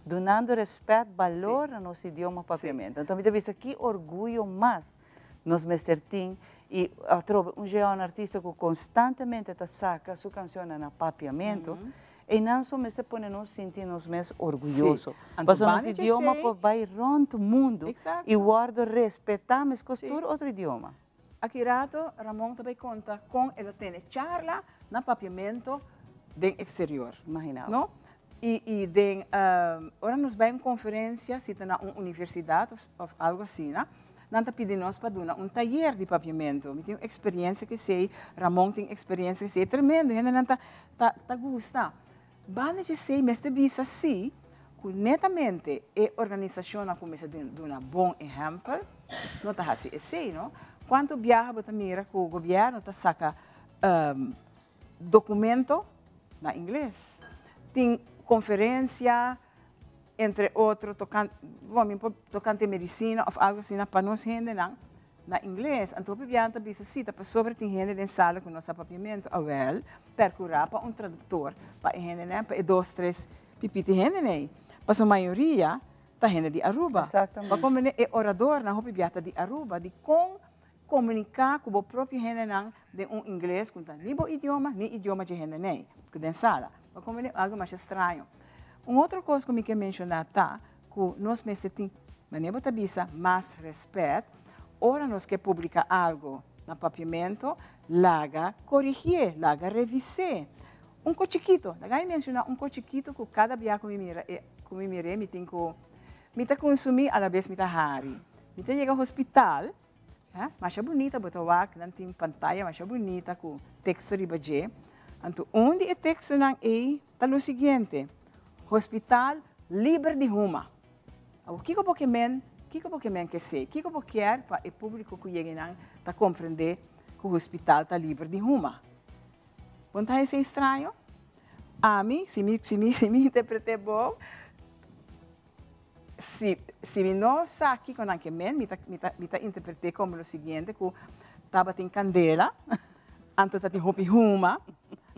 dunando respèt, balor na nos idioma papiamento. Anto mi ta bisa ki orguyo mas nos mester tin i atrobe un Jeon artista ku konstantemente ta saka su kanshonnan na papiamento. Einan so mester pone nos sinti nos mes orguyoso. Pasobra nos idioma por bai rond mundu i wòrdu respetá meskos tur otro idioma. Aki rato Ramon ta bai konta kon el a tene charla na papiamento den eksterior. Imagina bo. No? I i den ora nos bai un konferensia, si ta na un universidat òf algu asina, Nan ta pidi nos pa duna un tayer di papiamentu. Mi tin un experiencia cu esey, Ramon tin experiencia cu esey, tremendo, hendenan ta ta ta gusta. Banda dje esey mester bisa si cu netamente e organisacionnan cu mester duna bon ehempel no ta haci esey, no. Cuanto biaha bo ta mira cu gobierno ta saca documento na ingles? Tin conferencia. Entre otro tocante, bon mi por tocante medicina of algo asina pa nos hendenan na ingles. Anto hopi biaha ta bisa si ta pasobra tin hende den sala cu no sa papiamento. Awel, percura pa un traductor pa e hendenan, pa e dos, tres pipiti hendenan ey. Pasobra mayoria ta hende di Aruba. Exactamente. Pa comprende e oradornan hopi biaha ta di Aruba. Dicon comunica cu bo propio hendenan den un ingles cu no ta ni bo idioma ni idioma dje hendenan ey cu den sala. Pa comprende algo masha straño. Un otro cos cu mi ke menciona ta cu nos mester tin, manera bo ta bisa, mas respet ora nos ke publica algo na papiamento, laga corigie, laga revis'e. Un cos chikito, laga mi menciona un cos chikito cu cada bia cu mi mira e, cu mi mir'e mi tin cu, mi ta consumi alabes mi ta hari. Mi ta yega hospital, Masha bunita bo ta wak, nan tin pantaya masha bunita ku teksto riba dje. Anto un di e tekstonan ei ta lo siguiente, Hospital liber di huma. Awor kiko bo ke men, kiko bo ke men ke esei? Kiko bo kier pa e públiko ku yega einan ta komprendé ku hospital ta liber di huma? Bo no ta haña esei straño? Ami, si mi, si mi, si mi interpreté bon, Si, si mi no sa kiko nan ke men, mi ta, mi ta, mi ta interpreté komo lo siguiente, ku tabatin kandela, anto ta tin hopi huma,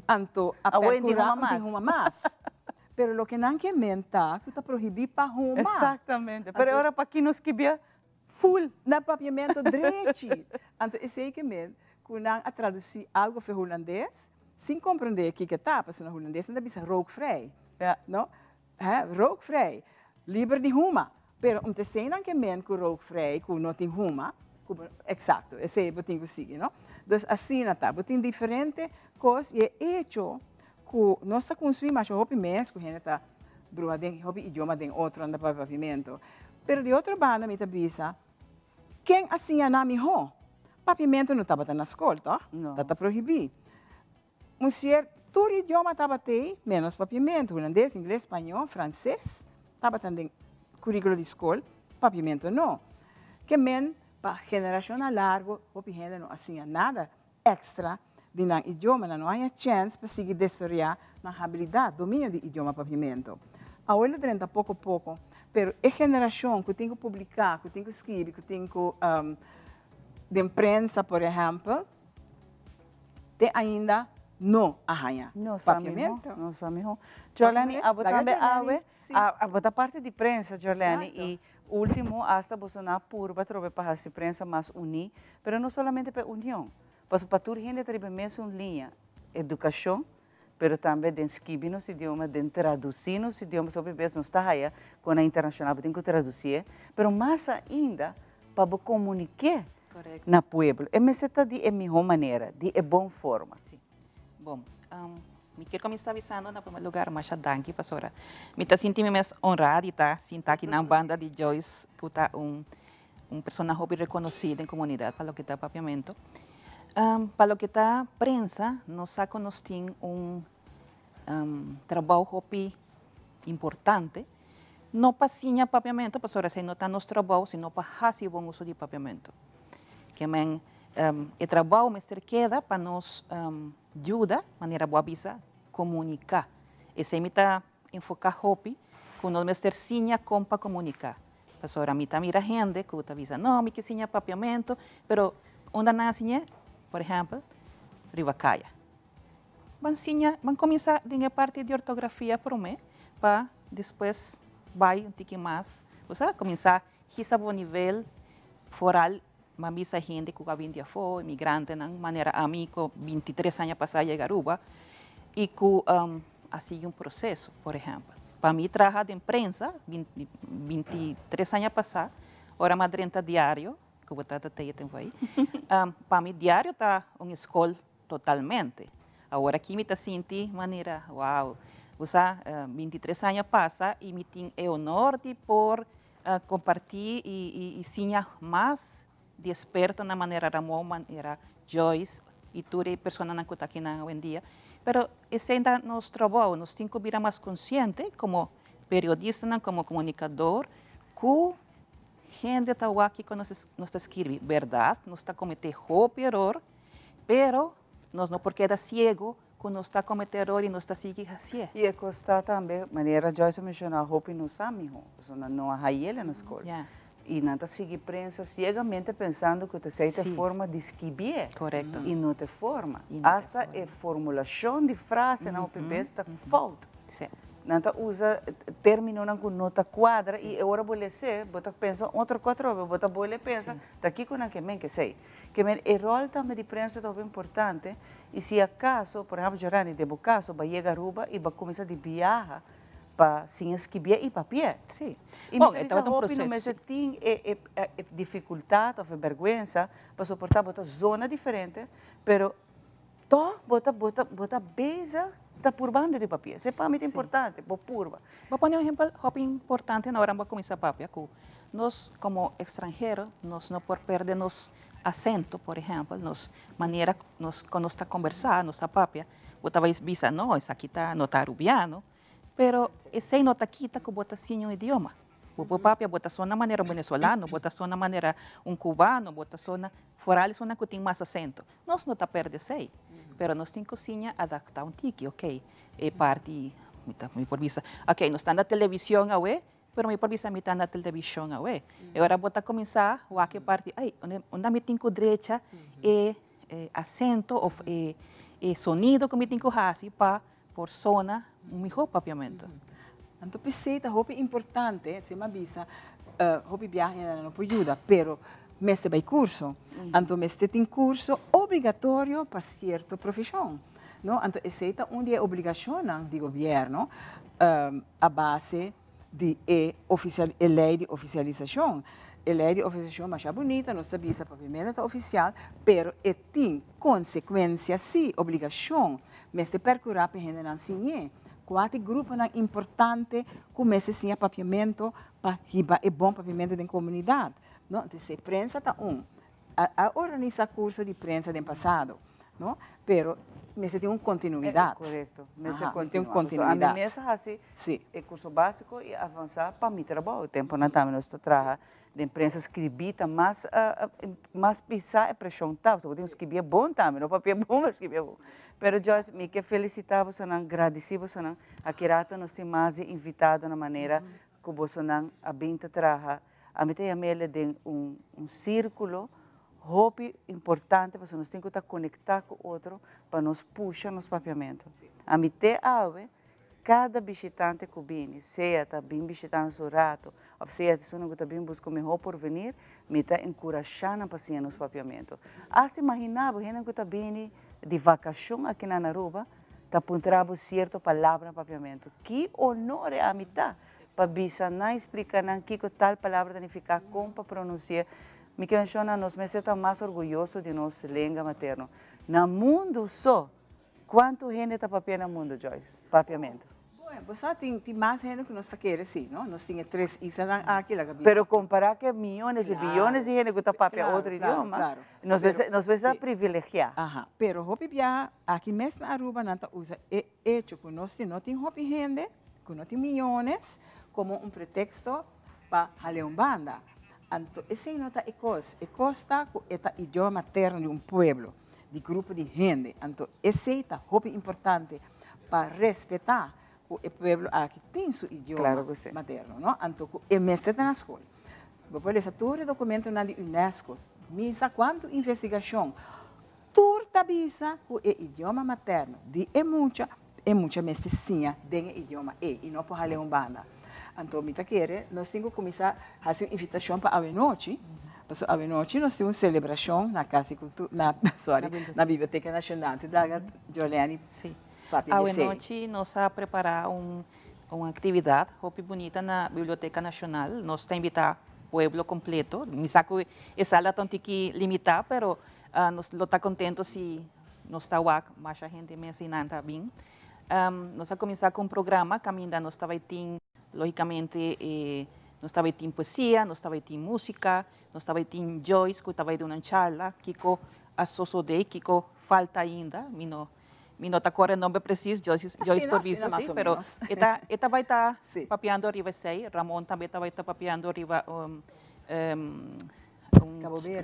anto a Awe tin perkurá huma un tin mas. huma mas. Pero loke nan ke men ta ku ta prohibí pa huma. Exactamente. Pero e Anto ora paki nos skibia full. Na papiamento drechi. Anto esei ke men ku nan a tradusí algo fe hulandes sin komprendé kiko ta, pasobra na hulandes nan ta bisa rookvrij, no? Hè, rookvrij, liber di huma. Pero om te sey nan ke men ku rookvrij, ku no tin huma, ku bo, eksakto, esei bo tin ku sigui, no? Dus asina ta, bo tin diferente kos i e echo ku nos ta kunsumí masha hopi mes ku hende ta bruha den hopi idioma den otro nan ta papia papiamentu. Pero di otro banda mi ta bisa, ken a siña nan mihó? Papiamentu no tabata na skol, tòg? No. Tabata prohibí. Un sier tur idioma tabat'ei, menos papiamentu, hulandes, ingles, spañó, franses tabatan den curriculo di scol, papiamentu no. Ke men pa generacionnan largo hopi hende no a siña nada extra di nan idioma, nan no haña chens pa sigui desaroyá nan habilidad, dominio di idioma papiamentu. Awor lo drenta poco poco, pero e generacion cu tin cu publica, cu tin cu scribi, cu tin cu den prensa por ehempel, Te ainda no a haña No sa miho, papiamento. no sa miho. Jorleni, abo Laga tambe Jorleni, awe, si. abo ta parti di prensa, Jorleni, Exacto. y ultimo hasta boso na purba trobe pa haci prensa mas uní, pero no solamente pa e union, pasobra pa tur hende ta riba e mesun liña, educacion, pero tambe den skibi nos idioma, den traduci nos idioma, pasobra hopi bes nos ta haya cu na internacional bo tin cu traducié, pero mas ainda pa bo comuniké na pueblo. E mester ta di e miho manera, di e bon forma. Sí. Bon, mi kier cuminsa bisando na primer lugar masha danki pasobra mi ta sinti mi mes honra di ta sinta aki nan banda di Joyce cu ta un un persona hopi reconoci den comunidad pa loke ta papiamento. Pa loke ta prensa, nos sa ku nos tin un trabou hopi importante, no pa siña papiamentu, pasobra esei no ta nos trabou, sino pa hasi bon uso di papiamentu. Ke men e trabou mester keda pa nos yuda, manera bo a bisa, komuniká. Esei mi ta enfoká hopi, ku nos mester siña kon pa komuniká. Pasobra mi ta mira hende ku ta bisa, no, mi ke siña papiamentu, pero unda nan a siñ'é? Por ehèmpel, riba kaya. Ban siña, ban kuminsá den e parti di ortografia promé pa despues bai un tiki mas. Bo sa, kuminsá hisa bo nivel foral, ban bisa hende ku a bin di afó, imigrantenan, manera ami ku 23 aña pasá a yega Aruba i ku a sigui un proseso, por ehèmpel. Pa mi traha den prensa, 23 aña pasá, ora mi a drenta diario, ku bo tata ta e tempu ei, pa mi diario ta un skol totalmente. Awor aki mi ta sinti manera, wow, bo sa, 23 aña pasa i mi tin e honor di por kompartí i siña mas di ekspertonan manera Ramon, manera Joyce i tur e personanan ku ta akinan awendia. Pero esei ta nos trabou, nos tin ku bira mas konsiente komo periodistanan, komo komunikador, ku hende ta wak kiko nos ta skirbi. Bèrdat, nos ta kometé hopi eror, pero nos no por keda siego ku nos ta kometé eror i nos ta sigui hasié. I e kos ta tambe, manera Joyce a menshoná, hopi no sa mihó, pasobra nan no a hay'el na skol. I nan ta sigui prensa siegamente pensando ku ta esei ta e forma di skibié. I no ta e forma. Asta e formulashon di frasenan hopi bes ta fout. Nan ta usa términonan ku no ta kuadra i e ora bo les'é bo ta pensa otro kos atrobe, bo ta bolbe pensa ta kiko nan ke men ke esei. Ke men e ròl tambe di prensa ta hopi importante i si akaso, por ehèmpel Jorani, den bo kaso bo a yega Aruba i bo a kuminsá di biaha pa siña skibié i papié. I mi ta bisa hopi no mester tin e difikultat òf e bèrgwensa pa soportá bo ta zona diferente, pero tòg bo ta bo ta bo ta bezig ta purbando di papié. Esei pa mi ta importante, bo purba. Bo pone un ehempel hopi importante na ora bo a kuminsá papia ku nos komo ekstranhero nos no por pèrdè nos asento, por ehempel, nos manera nos kon nos ta kombersá, nos ta papia, bo ta bai bisa no esaki ta no ta arubiano, pero esei no ta kita ku bo ta siña un idioma. Bo por papia, bo ta sona manera un venezolano, bo ta sona manera un cubano, bo ta sona foral esuna ku tin mas asento. Nos no ta perde esei, pero nos tin ku siña adaptá un tiki, ok, e parti mi ta mi por bisa, ok, nos ta na televishon awe, pero mi por bisa mi ta na televishon awe. E ora bo ta kuminsá wak e parti, ai, unda mi tin ku drecha e asento òf e sonido ku mi tin ku hasi pa por sona un mihó papiamentu. Anto p'esei ta hopi importante, si mi a bisa, hopi biaha hende no por yuda, pero mester bai kurso. Anto mester tin kurso obligatorio pa sierto profeshon, no? Anto esei ta un di e obligashonnan di gobièrnu a base di e ofisial e lei di ofisialisashon. E lei di ofisialisashon masha bunita, nos ta bisa papiamentu ta ofisial, pero e tin konsekuensia si, obligashon. Mester perkurá pa e hendenan siñ'é. Kua ta e gruponan importante ku mester siña papiamentu pa hiba e bon papiamentu den komunidat? No, entonces e prensa ta un. A organisá kurso di prensa den pasado, no? Pero mester tin un kontinuidat. Korekto, mester kontinuá. Ami mes a hasi e kurso básiko i avansá pa mi trabou. Tempunan tambe nos ta traha den prensa skribí ta mas mas pisá e preshon ta, pasobra bo tin ku skribié bon tambe, no papia bon pero skribié bon. Pero Joyce, mi ke felisitá bosonan, gradisí bosonan. Aki rato nos tin mas di invitado na manera ku bosonan a bin ta traha. Ami ta yam'el den un un sírkulo hopi importante pasobra nos tin ku ta konektá ku otro pa nos pusha nos papiamentu. Ami te awe Kada bishitante ku bini, sea ta bin bishitá nos un ratu òf sea ta esunnan ku ta bin buska un mihó porvenir, mi ta enkurashá nan pa siña nos papiamentu. Asta imaginá bo hendenan ku ta bini di vakashon aki na Aruba ta puntra bo sierto palabra na papiamentu. Ki onor e ami ta pa bisa nan i splika nan kiko tal palabra ta nifiká, kon pa pronunsi'é. Mi ke menshoná, nos mester ta mas orguyoso di nos lenga materno. Na mundu so Kuantu hende ta papia na mundu, Joyce? Papiamentu. Bueno, bo sa tin tin mas hende ku nos ta kere si, no? Nos tin e tres islanan aki, laga bisa. Pero kompará ku e miyones i biyones di hende ku ta papia otro idioma, nos mester nos mester ta privilegiá. Aha, pero hopi biaha aki mes na Aruba nan ta usa e echo ku nos tin no tin hopi hende, ku no tin miyones, komo un preteksto pa hal'é un banda. Anto esei no ta e kos. E kos ta ku e ta idioma materno di un pueblo, di grupo di hende. Anto esei ta hopi importante pa respetá ku e pueblo aki tin su idioma materno, no? Anto ku e mester ta na skol. Bo por lesa tur e dokumentonan di UNESCO, mi sa kuantu investigashon, tur ta bisa ku e idioma materno di e mucha, e mucha mester siña den e idioma ei i no por hal'é un banda. Anto mi ta kere nos tin ku kuminsá hasi un invitashon pa awenochi, pasobra awenochi nos tin un selebrashon na Kas di Kultura, na sorry, na Biblioteka Nashonal. Anto laga Jorleny papia di esei. Awenochi nos a prepará un un aktividat hopi bunita na Biblioteka Nashonal. Nos ta invitá pueblo kompleto. Mi sa ku e sala ta un tiki limitá, pero nos lo ta kontento si nos ta wak masha hende mes i nan ta bin. Nos a kuminsá ku un programa kaminda nos ta bai tin lógikamente e nos ta bai tin poesia, nos ta bai tin músika, nos ta bai tin Joyce ku ta bai duna un charla kiko a sosodé i kiko falta ainda. Mi no mi no ta kòrda e nomber presis, Joyce Joyce por bisa si, pero e ta e ta bai ta papiando riba esei. Ramon tambe ta bai ta papiando riba un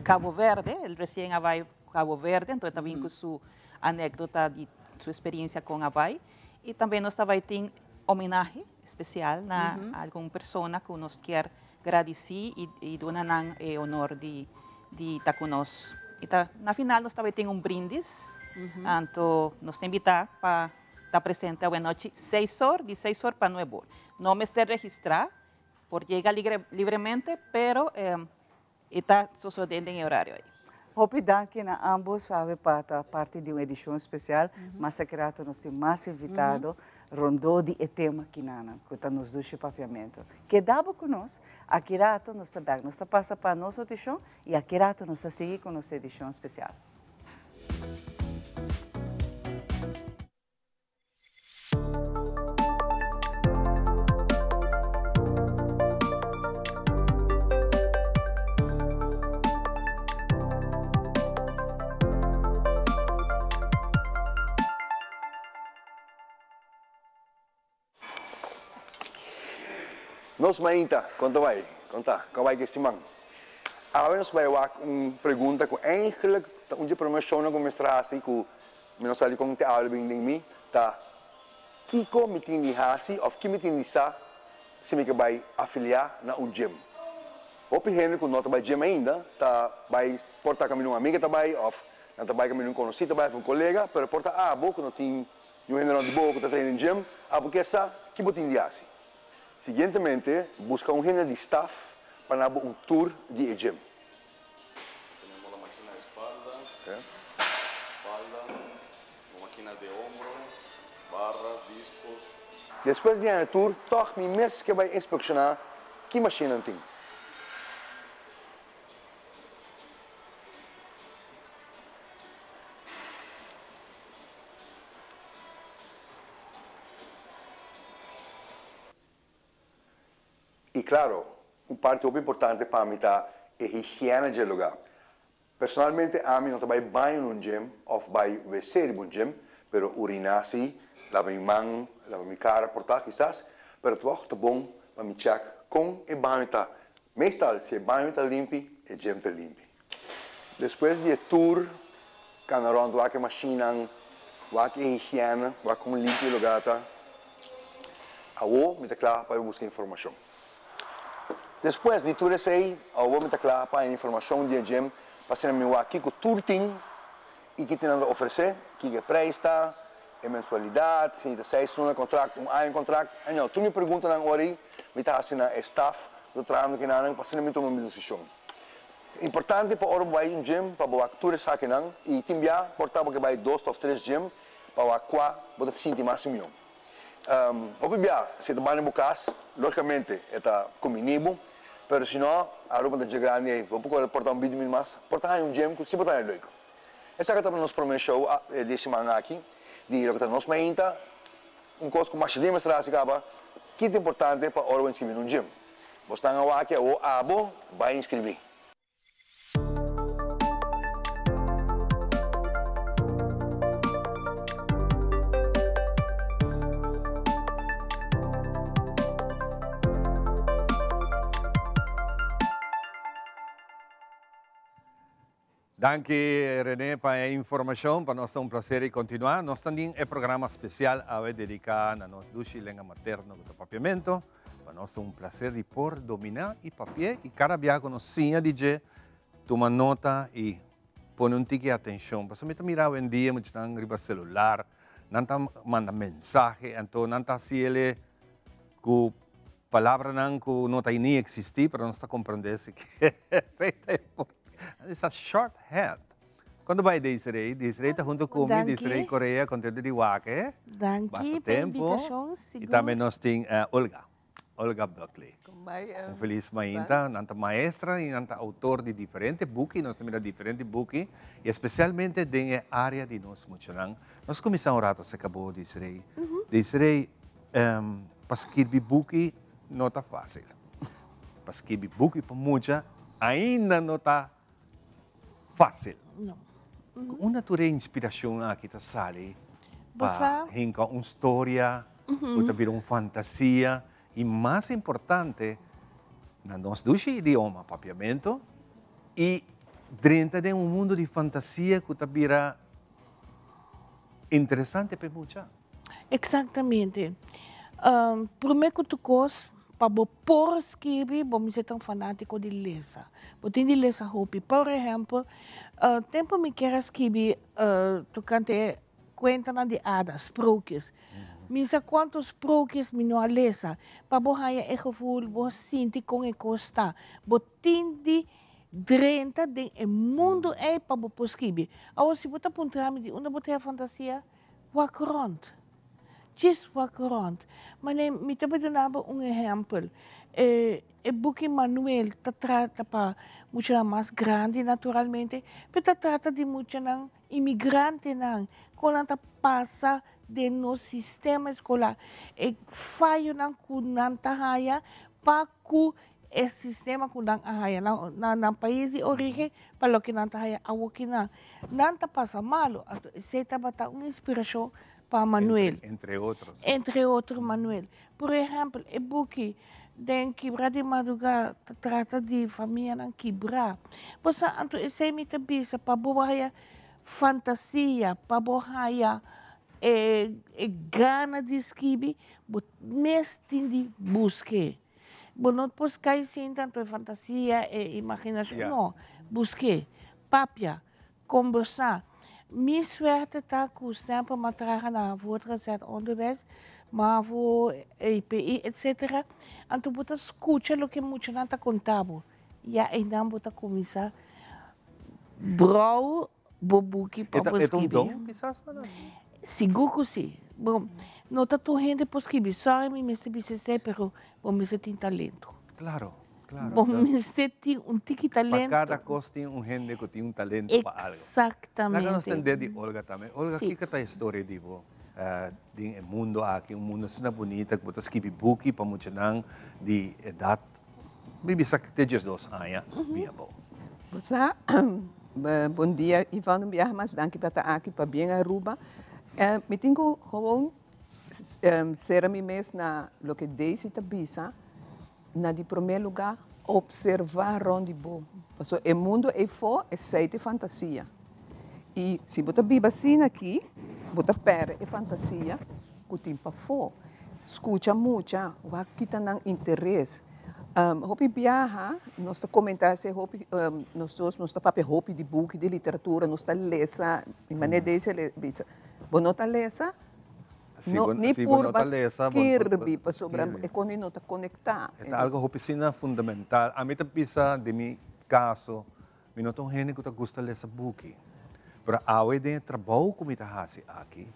Cabo Verde, el resien a bai Cabo Verde, enton e ta bin ku su anekdota di su experiencia con a bai. Y tambe nos ta bai tin homenahe especial na algun persona cu nos kier gradici y duna nan e honor di di ta cu nos. Y ta na final nos ta bai tin un brindis, anto nos ta invita pa ta presente awenochi seis or, di seis or pa nuebe or. No mester registra, por yega libremente, pero E ta sosodé den e horario ei. Hopi danki na ambos awe pa ta parti di un edishon spesial. Mas aki rato nos tin mas invitado rondó di e tema kinanan ku ta nos dushi papiamentu. Keda bo ku nos, aki rato nos ta bèk. Nos ta pasa pa nos notishon i aki rato nos ta sigui ku nos edishon spesial. Nos mainta, kon ta bai? Kon ta? Kon a bai ku e siman? Awe nos bai wak un pregunta ku eigenlijk ta un dje prome shownan ku mester hasi ku Mi no sa dikon te abla bin den mi ta kiko mi tin di hasi òf ki mi tin di sa si mi ke bai afiliá na un gym. Hopi hende ku no ta bai gym ainda ta bai por ta kaminda un amiga ta bai òf nan ta bai kaminda un konosí ta bai òf un kolega, pero por ta abo ku no tin niun hende rònt di bo ku ta traina den gym, abo kier sa ki bo tin di hasi. Siguientemente buska un hende di staf pa na bo un tour di e gym. Tenemos la máquina de espalda, espalda, la máquina de hombro, barras, discos. Despues di haña tur, tòg mi mes ke bai inspekshoná ki mashinnan tin. I klaro, un parti hopi importante pa mi ta e higiena dje lugá. Personalmente ami no ta bai baño na un gym òf bai wc riba un gym, pero uriná sí, laba mi man, laba mi kara por ta kisas, pero tòg ta bon pa mi chèk kon e baño ta. Meestal si e baño ta limpi, e gym ta limpi. Despues di e tur kana rònt wak e mashinnan, wak e higiena, wak kon limpi e lugá ta. Awor mi ta kla pa buska informashon. Despues di tur esei, awor mi ta kla pa haña informashon di e gym pa asina mi wak kiko tur tin i ki tin nan ta ofresé, kiko e preis ta, e mensualidat, si ta seis luna kontrakt, un aña kontrakt. Anyhow, tur mi preguntanan ora ei mi ta hasi na e staf ku ta trahando kinanan pa asina mi tuma mi desishon. Importante pa ora bo bai un gym pa bo wak tur esakinan y tin bia por ta bo ke bai dos of tres gym pa wak cua bo ta sinti mas mihó. Hopi bia si e ta banda bo cas logicamente e ta combini bo pero si no Aruba ta dje grandi ey bo por core por ta un binti minut mas por ta haña un gym cu si bo ta haña leuk. Esaki ta nos prome show di e siman aki di loke ta nos mainta. Un kos ku masha di mester hasi kaba, ki ta importante pa ora bo inskribí na un gym? Bo stan a wak awor abo bai inskribí. Danki Rene pa e informacion, pa nos ta un placer y continua. Nos ta den e programa special awe dedica na nos dushi lenga materno cu ta Papiamento. Pa nos ta un placer di por domina y papia y cada biaha cu nos siña di dje, tuma nota y pone un tiki atencion. Pasobra mi ta mira awendia muchanan riba celular, nan ta manda mensahe, anto nan ta haci ele cu Palabranan ku no ta ni eksistí, pero nos ta komprendé si ke esei ta importante. Esta shorthand. Kon ta bai Desiree? Desiree ta huntu ku mi, Desiree Correa, kontento di wak e. Danki pa e invitashon, sigur. I tambe nos tin Olga, Olga Buckley. Un felis mainta. Nan ta maestra i nan ta outor di diferente buki, nos ta mira diferente buki, i espesialmente den e área di nos muchanan. Nos kuminsá un rato aserka bo, Desiree. Desiree, Pa skirbi buki no ta fásil. Pa skirbi buki pa mucha ainda no ta fásil. No. Ku unda tur e inspirashon aki ta sali pa hinka un storia ku ta bira un fantasia i mas importante na nos dushi idioma papiamentu i drenta den un mundu di fantasia ku ta bira interesante pa e mucha? Exactamente. Prome cu tur cos, pa bo por skirbi, bo mester ta un fanatico di lesa. Bo tin di lesa hopi. Por ehempel, tempo mi kier a skirbi tocante cuentanan di ada, sprookjes. Mi sa cuanto sprookjes mi no a lesa. Pa bo haya e gevoel, bo sinti con e cos ta. Bo tin di drenta den e mundo ey pa bo por skirbi. Awor, si bo ta puntra mi di unda bo ta haya fantasia? Wak rond. Djis wak rond. Mane, mi ta por duna bo un ehempel. E e buki Manuel ta trata pa muchanan mas grandi naturalmente, pero ta trata di muchanan imigrantenan, kon nan ta pasa den nos sistema eskolar, e fayonan ku nan ta haya pa ku e sistema ku nan a haya na nan pais di origen pa loke nan ta haya awokinan. Nan ta pasa malo, anto esei tabata un inspirashon pa Manuel. Entre otros. Entre otro Manuel. Por ehèmpel, e buki Den Kibra di Madrugá ta trata di famianan kibrá. Bo sa, anto esei mi ta bisa pa bo haya fantasia, pa bo haya e gana di skibi, bo mes tin di busk'é. Bo no por kai sin tanto e fantasia, e imaginashon, no. Busk'é, papia, kombersá. Mi suerte ta ku semper m'a traha na voortgezet onderwijs, mavo, EPI, etcetera. Anto bo ta skucha loke muchanan ta konta bo. Ya einan bo ta kuminsá brou bo buki pa bo E ta un skibi. don kisas pa nan? Sigur ku si. Bo no ta tur hende por skibi. Sorry mi mester bisa esei pero bo mester tin talento. Claro, claro. Bo mester tin un tiki talento. Pa kada kos tin un hende ku tin un talento pa algo. Exactamente. Laga nos tende di Olga tambe. Olga, Si. kiko ta e storia di bo den e mundo aki? Un mundo asina bunita ku bo ta skibi buki pa muchanan di edat Mi bisa te diesdos aña mi a bou. Bo sa, bon dia Ivan un biaha mas danki pa ta aki pabien Aruba. Mi tin ku gewoon sera mi mes na loke Daisy ta bisa, na di prome luga observa rond di bo, pasobra e mundo eyfo esey ta e fantasia y si bo ta biba asina aki bo ta perde e fantasia ku tin pafó. Skucha mucha, wak kita nan interes. Hopi biaha nos ta komentá esei hopi, nos dos nos ta papia hopi di buki, di literatura, nos ta lesa, mi manera Daisy a bisa, bo no ta lesa, no ni purba skirbi pasobra e kos no ta konektá. E ta algo hopi asina fundamental. Ami ta bisa den mi kaso, Mi no ta un hende ku ta gusta lesa buki, pero awe den e trabou ku mi ta hasi aki,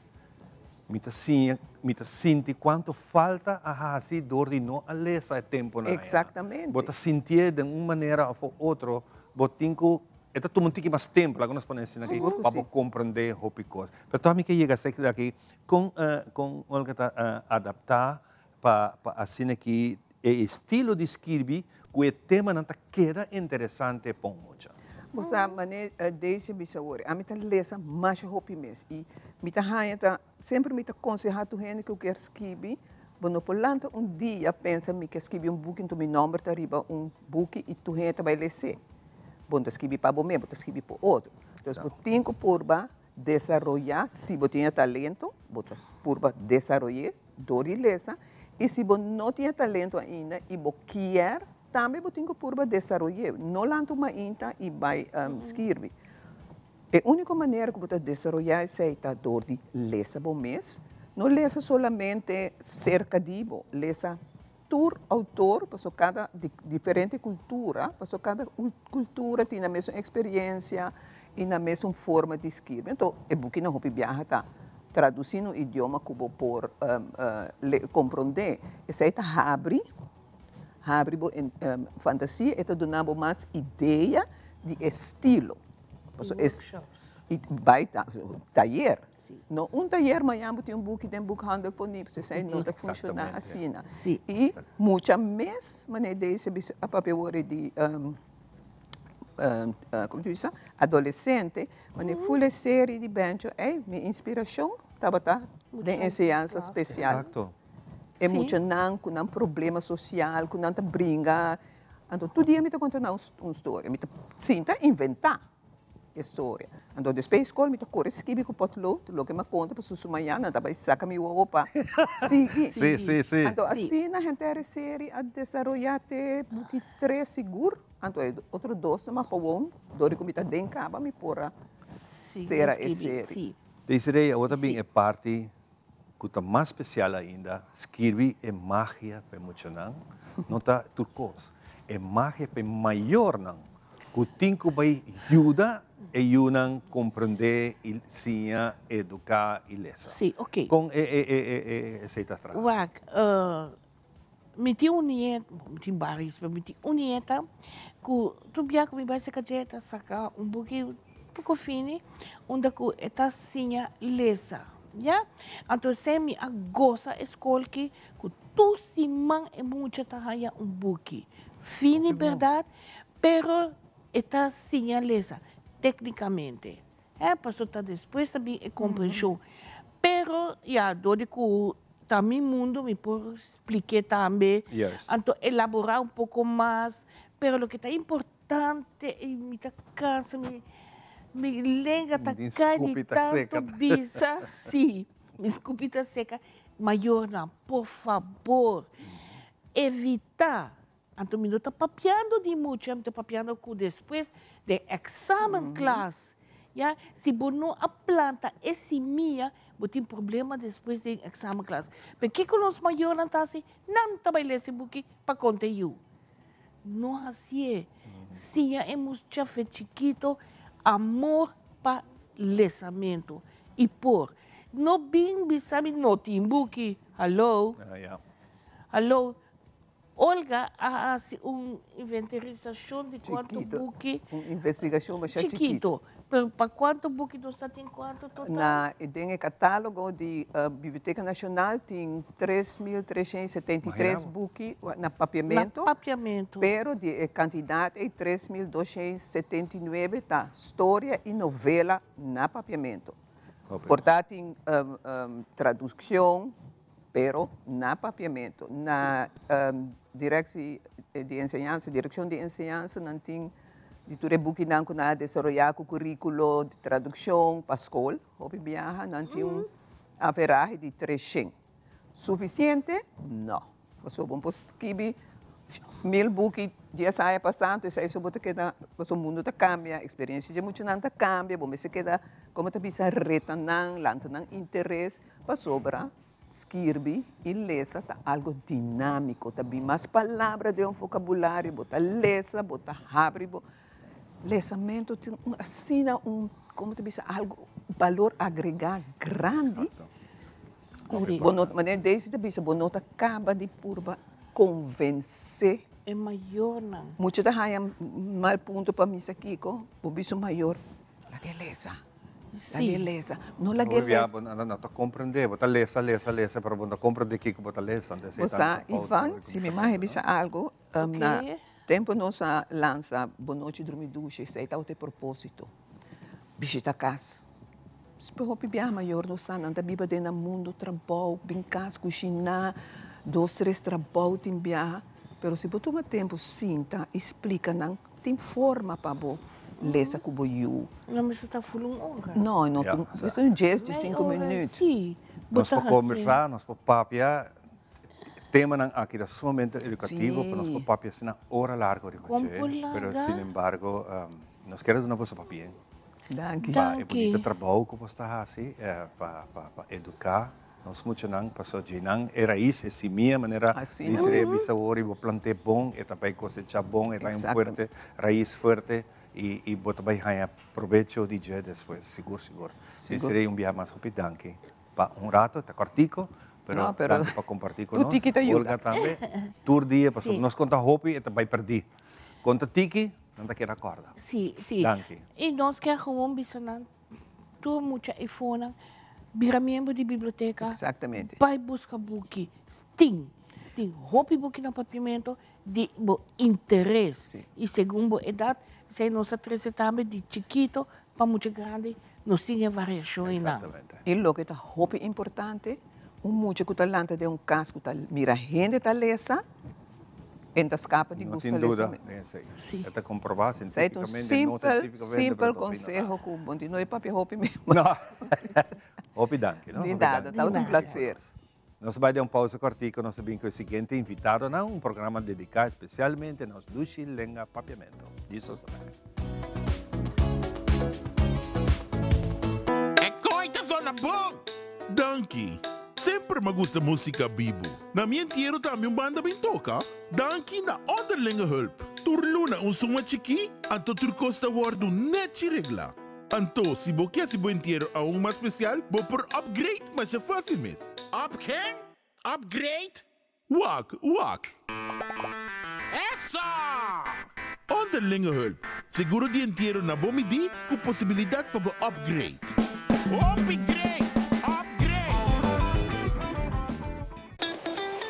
mi ta siña, mi ta sinti kuantu falta a hasi dor di no a lesa e tempunan ayá. Exactamente. Bo ta sintié den un manera òf otro, bo tin ku E ta tuma un tiki mas tempu, laga nos pone asina aki, pa bo komprendé hopi kos. Pero tòg mi ke yega seki aki, kon kon Olga ta adaptá pa pa asina ki e estilo di skirbi ku e temanan ta keda interesante pa un mucha? Bo sa, manera Daisy a bisa awor, ami ta lesa masha hopi mes i mi ta haña ta Semper mi ta konsehá tur hende ku kier skibi, bo no por lanta un dia pensa mi ke skibi un buki enton mi nòmber ta riba un buki i tur hende ta bai les'é. Bo no ta skibi pa bo mes, bo ta skibi pa otro. Entonces bo tin ku purba desaroyá, si bo tin e talento, bo ta purba desaroy'é dor di lesa i si bo no tin e talento ainda i bo kier, tambe bo tin ku purba desaroy'é. No lanta un mainta i bai skirbi. E úniko manera ku bo ta desaroyá esei ta dor di lesa bo mes. No lesa solamente serka di bo, lesa tur outor, pasobra kada di diferente kultura, pasobra kada kultura tin nan mesun eksperiensia i nan mesun forma di skirbi. Anto e bukinan hopi biaha ta tradusí na un idioma ku bo por komprondé. Esei ta habri habri bo fantasia, e ta duna bo mas idea di e stilo. Pasobra e i bai tayer. No un tayer mañan bo tin un buki den boekhandel poni, pasobra esei no ta funshoná asina. I mucha mes, manera Daisy a bisa a papia awor di komo ta bisa adolesente, manera ful e serie di Bencho ei, mi inspirashon tabata den enseñansa spesial. E muchanan ku nan problema sosial, ku nan ta bringa. Anto tur dia mi ta konta nan un storia. Mi ta sinta inventá e storia. Anto despues di skol mi ta kore skibi ku potlood loke mi a konta pasobra su mañana nan ta bai saka mi wowo pa sigui. Anto asina henter e seri a desaroyá te buki tres sigur. Anto e otro dos nan mas gewon dor di ku mi ta den kaba mi por a sera e seri. Desiree, awor ta bin e parti Ku ta mas spesial ainda, skirbi e magia pa e muchanan no ta tur kos. E magia pa e mayornan ku tin ku bai yuda e yunan komprendé i siña, eduká i lesa. Sí, oké. Kon e esei ta traha? Wak, mi tin un nieta, mi tin barios, pero mi tin un nieta ku tur bia ku mi bai saka dje e ta saka un buki poko fini unda ku e ta siña lesa, ya. Anto esei mi a gosa e skol ki ku tur siman e mucha ta haña un buki fini bèrdat, pero e ta siña lesa teknikamente, e pasobra ta despues ta bin e komprenshon. Pero ya dor di ku Ta mi mundo, mi por spliké tambe. Anto elaborá un poko mas. Pero loke ta importante i mi ta kansa, mi mi lenga ta kai di tantu bisa, sí, mi skupi ta seka. Mayornan, por fabor, evitá. Anto mi no ta papiando di mucha, mi ta papiando ku despues den examenklas, ya, si bo no a planta e simia, bo tin problema despues den examenklas. Pero kiko nos mayornan ta hasi? Nan ta bai lesa e buki pa konta e yu. No hasié. Siña e mucha fe chikito amor pa lesamentu i por. No bin bisa mi no tin buki. Hallo. Hallo. Olga a hasi un inventarisashon di kuantu buki. Un investigashon masha chikito. Chikito. Pero pa kuantu buki nos ta tin kuantu total? Na den e katálogo di Biblioteka Nashonal tin 3373 buki na papiamentu. Na papiamentu. Pero di e kantidat ei 3279 ta storia i novela na papiamentu. Por ta tin tradukshon. Pero na papiamento. Na directie di enseñansa, direccion di enseñansa nan tin di tur e bukinan ku nan a desaroyá ku curriculo di traduccion pa skol, hopi biaha nan tin un averahe di treshen. Sufisiente? No. Pasobra bo por skibi mil buki dies aña pasá, anto esei so bo ta keda, pasobra mundu ta kambia, eksperensia di e muchanan ta kambia, bo mester keda, komo ta bisa, reta nan, lanta nan interes. Pasobra skirbi i lesa ta algo dinámiko, ta bin mas palabra den un vokabulario, bo ta lesa, bo ta habri bo lesamentu tin un asina un, komo ta bisa, algo balor agregá grandi ku bo no, manera Daisy ta bisa, bo no ta kaba di purba konvensé. E mayornan. Mucha ta haña mal punto pa misa kiko, bo bisa un mayor, lag'é lesa, lag'é lesa. No lag'é lesa. Bo no ta komprendé, bo ta lesa, lesa, lesa, pero bo no ta komprendé kiko bo ta lesa. Bo sa, Ivan, si mi mahe bisa algo, na tempo nos a lansa Bonochi Drumi Dushi, esei tabata e propósito, bishita kas. Pero hopi biaha mayor no sa, nan ta biba den nan mundo trabou, bin kas kushiná, dos tres trabou tin biaha. Pero si bo tuma tempu sinta i splika nan, tin forma pa bo lesa ku bo yu. No mester ta ful un ora. No, no, mester un djes di sinku minüt. Sí, bo ta hasi. Nos por kombersá, nos por papia, temanan aki ta sumamente edukativo, pero nos por papia asina ora largu riba dje. Pero sinembargo, nos kere duna boso papia. Danki. Pa e bunita trabou ku bos ta hasi pa pa eduká nos muchanan pasobra dje nan e rais e simia manera Desiree bisa awor i bo plant'é bon e ta bai kosechá bon e ta un fuerte rais fuerte i i bo ta bai haña probecho di dje despues sigur sigur. Desiree un biaha mas hopi danki pa un rato ta kòrtiku pero danki pa kompartí ku nos. Olga tambe tur dia pasobra nos konta hopi e ta bai pèrdí. Konta tiki, nan ta keda kòrda. Sí, sí. Danki. I nos ke gewoon bisa nan tur mucha efonan bira miembro di biblioteka. Exactamente. Bai buska buki. Tin. Tin hopi buki na Papiamento di bo interes. Sí. I segun bo edat, esei nos a trese tambe di chikito pa mucha grandi, nos tin e variashon einan. Exactamente. I loke ta hopi importante, un mucha ku ta lanta den un kas ku ta mira hende ta lesa, En ta skapa di No gusta tin lesa duda me. den esei. Sí. E ta komprobá Esei ta un sientífikamente, no simpel, sientífikamente, simpel pero ta asina ta. konseho ku bon di no e papia hopi mi. No. Hopi danki, no? Di Hopi nada, danki. tabata un plaser. Nos bai den un pausa kòrtiku, nos ta bin ku e siguiente invitadonan, un programa dediká espesialmente na nos dushi lenga papiamentu. Djis ta bek. E koi ta zona bon! Danki. Semper m'a gusta musica bibu. Na mi entiero tambe un banda bin toca. Danki na Onderlinge Hulp. Tur luna un suma chikí, anto tur cos ta wordu nechi regla. Anto, si bo ke haci bo entiero aun mas special, bo por upgrade masha facil mes. Up ken? Upgrade? Wak, wak. Eso! Onderlinge Hulp, seguro di entiero na bo midí ku posibilidat pa bo upgrade. Hopi great! Upgrade!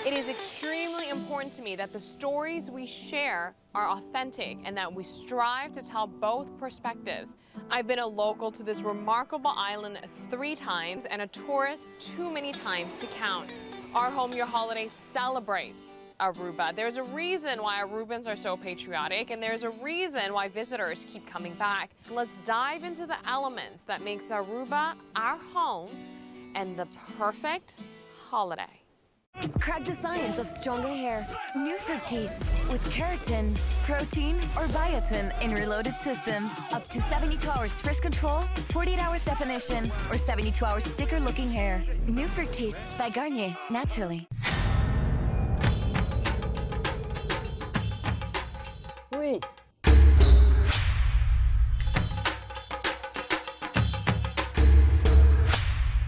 It is extremely important to me that the stories we share are authentic and that we strive to tell both perspectives. I've been a local to this remarkable island three times and a tourist too many times to count. Our Home Your Holiday celebrates Aruba. There's a reason why Arubans are so patriotic and there's a reason why visitors keep coming back. Let's dive into the elements that makes Aruba our home and the perfect holiday. Crack the science of stronger hair. New Fructis with keratin, protein, or biotin in reloaded systems. Up to 72 hours frizz control, 48 hours definition, or 72 hours thicker looking hair. New Fructis by Garnier, naturally. Ui.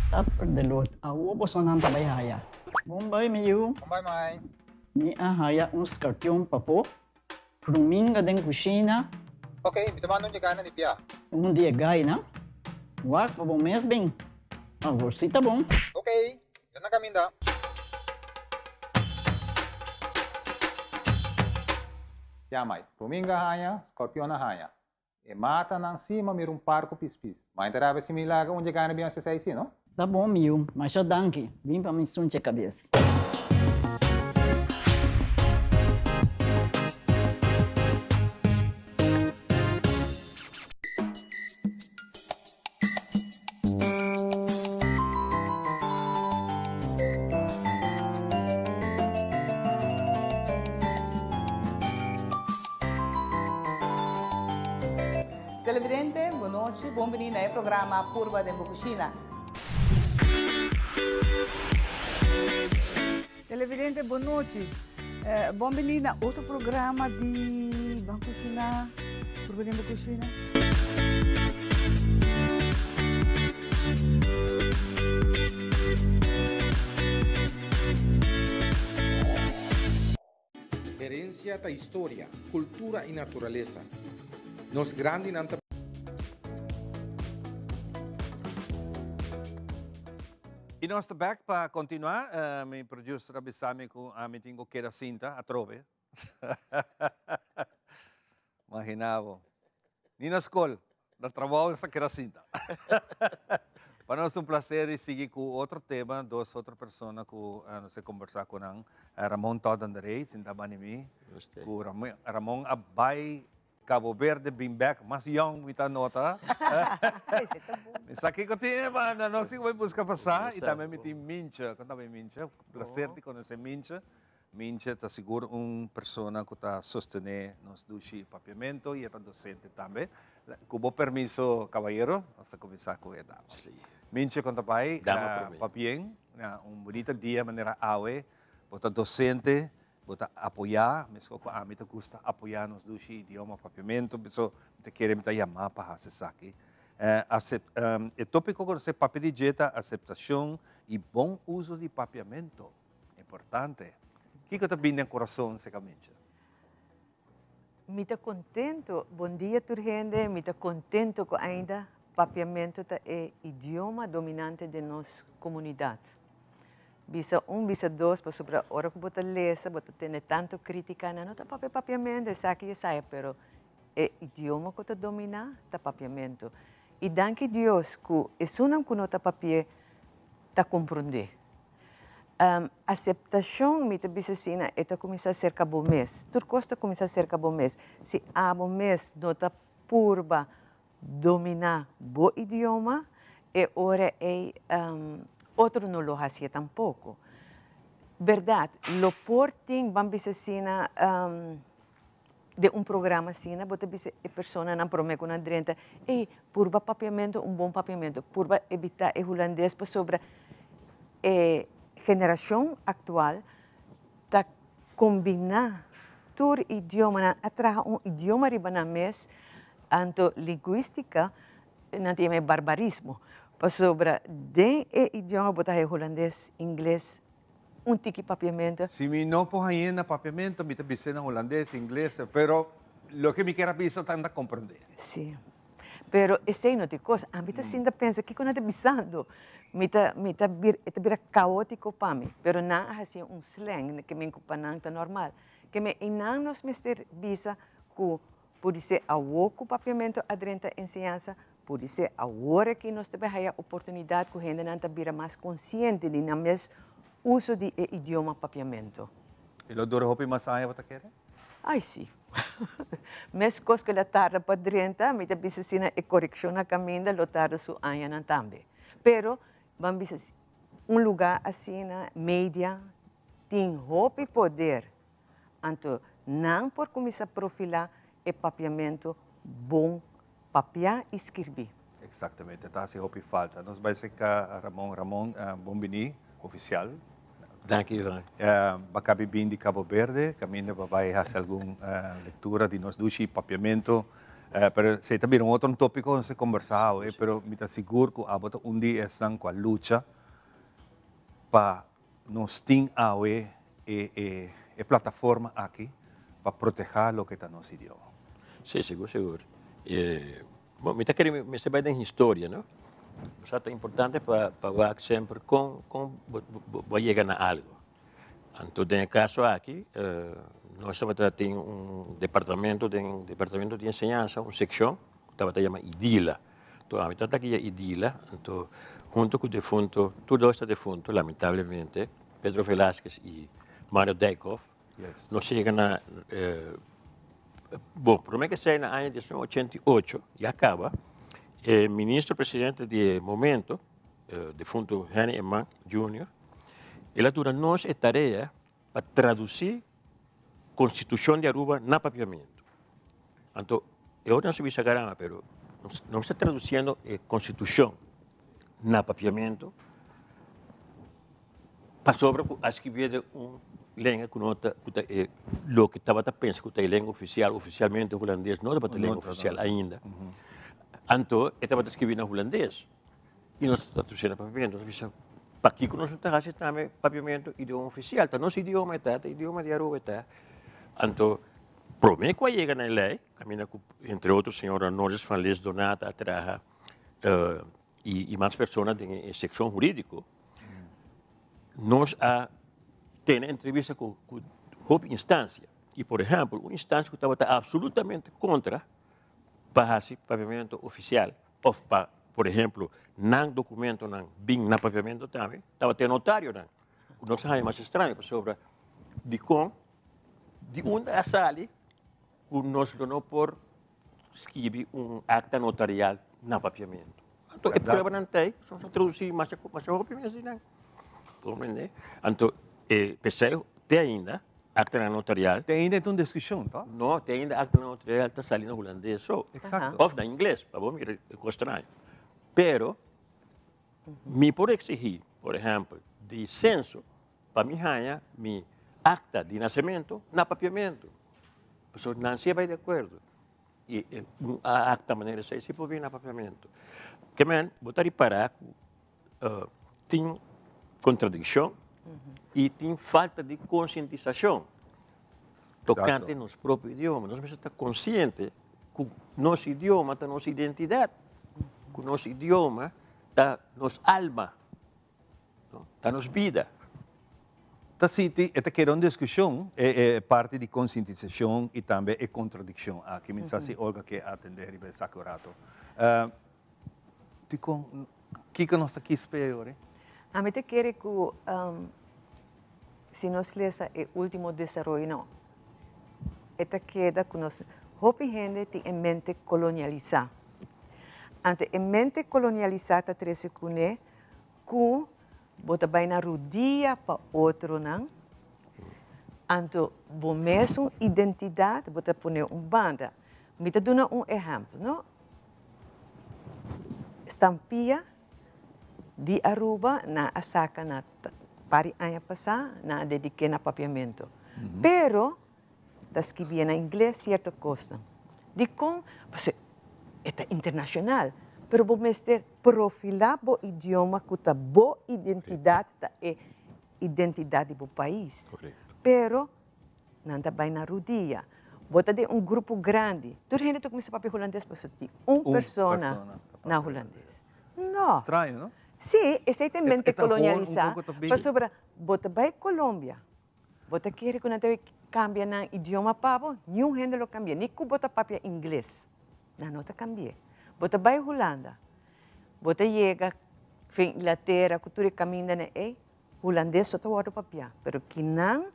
Suffer the Lord. Awo bosonan ta bai haya. Bon bai mi yu. Bon bai mai. Mi a haya un skarpion pafó. Ruminga den kushina. Ok, mi ta manda un dje gainan di bia. Un di e gainan? Wak pa bo mes bin. Awor si ta bon. Ok, mi ta na kaminda. Ya mai, ruminga haña, scorpion a haña. E matanan si ma mira un par cu pispis. Ma inta rabia si mi laga un dje gana bin haci esey si, no? Ta bon mi yu, masha danki. Bin pa mi sunche cabes. Televidente, bon nochi, bon bini na e programa Purba den bo Cushina. Televidente, bon nochi. Bon bini na otro programa di Ban Cushina, Purba den bo Cushina. Herencia ta historia, cultura y naturalesa. Nos grandinan ta. Y nos ta back pa continua. Mi producer a bisa mi cu ami tin cu keda sinta atrobe. Imagina bo. Ni na skol, na trabou sa keda sinta. Pa nos ta un placer di sigui cu otro tema, dos otro persona cu nos a combersa cu nan, Ramon Todd Anderey, sinta bani mi, cu Ramon a bay Cabo Verde bin bek, mas yong mi ta nota. Mi sa kico tin e banda, nos tin cu bay busca pa sa, y tambe mi tin Mincha, con ta bay Mincha? Placer di conoce Mincha. Mincha ta sigur un persona cu ta sostene nos dushi papiamento y e ta docente tambe. Cu bo permiso, cabayero, nos ta cuminsa cu e dama. Mincha, con ta bay? Dama prome. Papien, un bunita dia manera awe. Bo ta docente, bo ta apoya, mesco cu ami ta gusta apoya nos dushi idioma papiamento, so mi ta kere mi ta yama pa haci esaki. E topico cu nos ta papia di dje ta aceptacion y bon uzo di papiamento. Importante. Kiko ta bini den kurason se kamincha? Mi ta contento. Bon dia tur hende. Mi ta contento cu ainda Papiamento ta e idioma dominante den nos comunidad. Bisa un, bisa dos, pasobra ora cu bo ta lesa, bo ta tene tanto critica, nan no ta papia Papiamento, esaki y esaya, pero e idioma cu ta domina ta Papiamento. Y danki Dios cu esunnan cu no ta papia ta comprende. Aseptashon, mi ta bisa asina, e ta kuminsá serka bo mes. Tur kos ta kuminsá serka bo mes. Si abo mes no ta purba dominá bo idioma, e ora ei otro no lo hasié tampoko. Bèrdat, lo por tin, ban bisa asina, Den un programa asina bo ta bisa e personanan prome ku nan drenta, ey, purba papiamentu un bon papiamentu, purba evitá e hulandes pasobra e generashon aktual ta kombiná tur idiomanan, a traha un idioma riba nan mes, anto lingüistika nan ta yama e barbarismo, pasobra den e idioma bo ta haya hulandes, ingles, un tiki papiamento. Si mi no por hañ'é na papiamento, mi ta bis'é na hulandes, ingles, pero loke mi kier a bisa ta nan ta komprendé. Sí. Pero esei no ta e kos. Ami ta sinta pensa kiko nan ta bisando. Mi ta, mi ta bir, e ta bira kaótiko pa mi. Pero nan a hasié un slang ke men ku pa nan ta normal. Ke men einan nos mester bisa ku Pudi ser awor ku papiamentu a drenta enseñansa, pudi ser awor aki nos ta bai haya oportunidat ku hendenan ta bira mas konsiente di nan mes uso di e idioma papiamentu. E lo dura hopi mas aña bo ta kere? Ai si. Meskos ku el a tarda pa drenta, mi ta bisa asina e korekshon na kaminda lo tarda su añanan tambe. Pero ban bisa un lugá asina, media, tin hopi poder. Anto nan por kuminsá profilá e papiamentu bon papiá i skirbí. Exactamente, ta hasi hopi falta. Nos bai serka Ramon. Ramon, bon bini oficial. Danki, Ivan. Ba kabi bin di Cabo Verde, kaminda pa bai hasi algun lectura di nos dushi papiamentu. Pero esei ta bira un otro tópiko nos ta kombersá awe, pero mi ta sigur ku abo ta un di esnan ku a lucha pa Nos tin awe e e e plataforma aki pa protehá loke ta nos idioma. Sí, sigur, sigur. E, bon, mi ta kere mi mester bai den historia, no? Pasobra ta importante pa pa wak semper kon kon bo bo bo a yega na algo. Anto den e kaso aki nos tabata tin un departamento den departamento di enseñansa, un sekshon ku tabata yama IDILA. Anto ami tabata guia Idila, anto hunto cu defunto, tur dos ta defunto lamentablemente, Pedro Velasquez y Mario Dijkhoff, nos yega na, bon, prome que esey na aña diesnuebe ochenta i ocho, ya caba, e ministro presidente di e momento, defunto Henny Eman Junior, el a duna nos e tarea pa traduci Constitucion di Aruba na Papiamento. Anto, e otro nan bisa caramba, pero nos ta traduciendo e Constitucion na Papiamento pasobra cu a scribie den un lenga cu no ta, cu ta e loke tabata pensa cu ta e lenga oficial, oficialmente Hulandes no tabata lenga oficial ainda. Anto, e tabata scribi na Hulandes. Y nos ta traduci na papiamento. Nos bisa, pakico nos no ta haci tambe papiamento idioma oficial? Ta nos idioma e ta, ta idioma di Aruba e ta. Anto, promé ku a yega na e lei, kaminda ku entre otro señora Norris van Lis Donata a traha i mas persona den e sekshon hurídiko, nos a tene entrevista ku hopi instansia. I por ehèmpel, un instansia ku tabata absolutamente kontra pa hasi papiamentu ofisial òf pa, por ehèmpel, nan dokumentonan bin na papiamentu tambe, tabata e notarionan. Ku nos a haña mas estraño pasobra dikon di unda a sali ku nos lo no por skibi un akta notarial na papiamentu. Anto e pruebanan ta ei, nos a tradusí masha masha hopi mes di nan. Comprende? Anto e p'esei te ainda aktanan notarial. Te ainda e ta un diskushon, to? No, te ainda aktanan notarial ta sali na hulandes so. Exacto. Of na ingles, pa bo mira e kos straño. Pero mi por exigí, por ehèmpel, di senso Pa mi haña mi akta di nasementu na papiamentu. Pasobra nan si a bai di akuerdo. I un akta manera esei si por bin na papiamentu. Ke men, bo ta ripará ku tin kontradikshon i tin falta di konsientisashon tokante nos propio idioma. Nos mester ta konsiente ku nos idioma ta nos identidat, ku nos idioma ta nos alma. Ta nos bida. Ta sinti e ta keda un diskushon e parti di konsientisashon i tambe e kontradikshon aki. Mi sa si Olga ke atendé riba esaki un rato. Dikon, kiko nos ta kis p'e ayora? Ami ta kere ku si nos lesa e ultimo desaroyonan e ta keda ku nos hopi hende tin e mente kolonialisá. Anto e mente kolonialisá ta trese kuné Ku bo ta bai na rudia pa otronan, anto bo mesun identidat bo ta pone un banda. Mi ta duna un ehèmpel, no? Stampia di Aruba nan a saka na par di aña pasá, nan a dedik'é na papiamentu. Pero ta skibié na ingles sierto kosnan. Dikon? Pasobra e ta internashonal. Pero bo mester profilá bo idioma ku ta bo identidat, ta e identidat di bo pais. Pero nan ta bai na rudia. Bo ta den un grupo grandi. Tur hende ta kuminsá papia hulandes pasobra tin un persona na hulandes. No. Straño, no? Sí, esei ta e mente kolonialisá. Pasobra bo ta bai Colombia. Bo ta kere ku nan ta kambia nan idioma pa bo? Niun hende lo kambia, ni ku bo ta papia ingles, nan no ta kambi'é. Bo ta bai Hulanda, bo ta yega fin Inglatera ku tur e kamindanan ei, hulandes so ta wòrdu papiá, pero kinan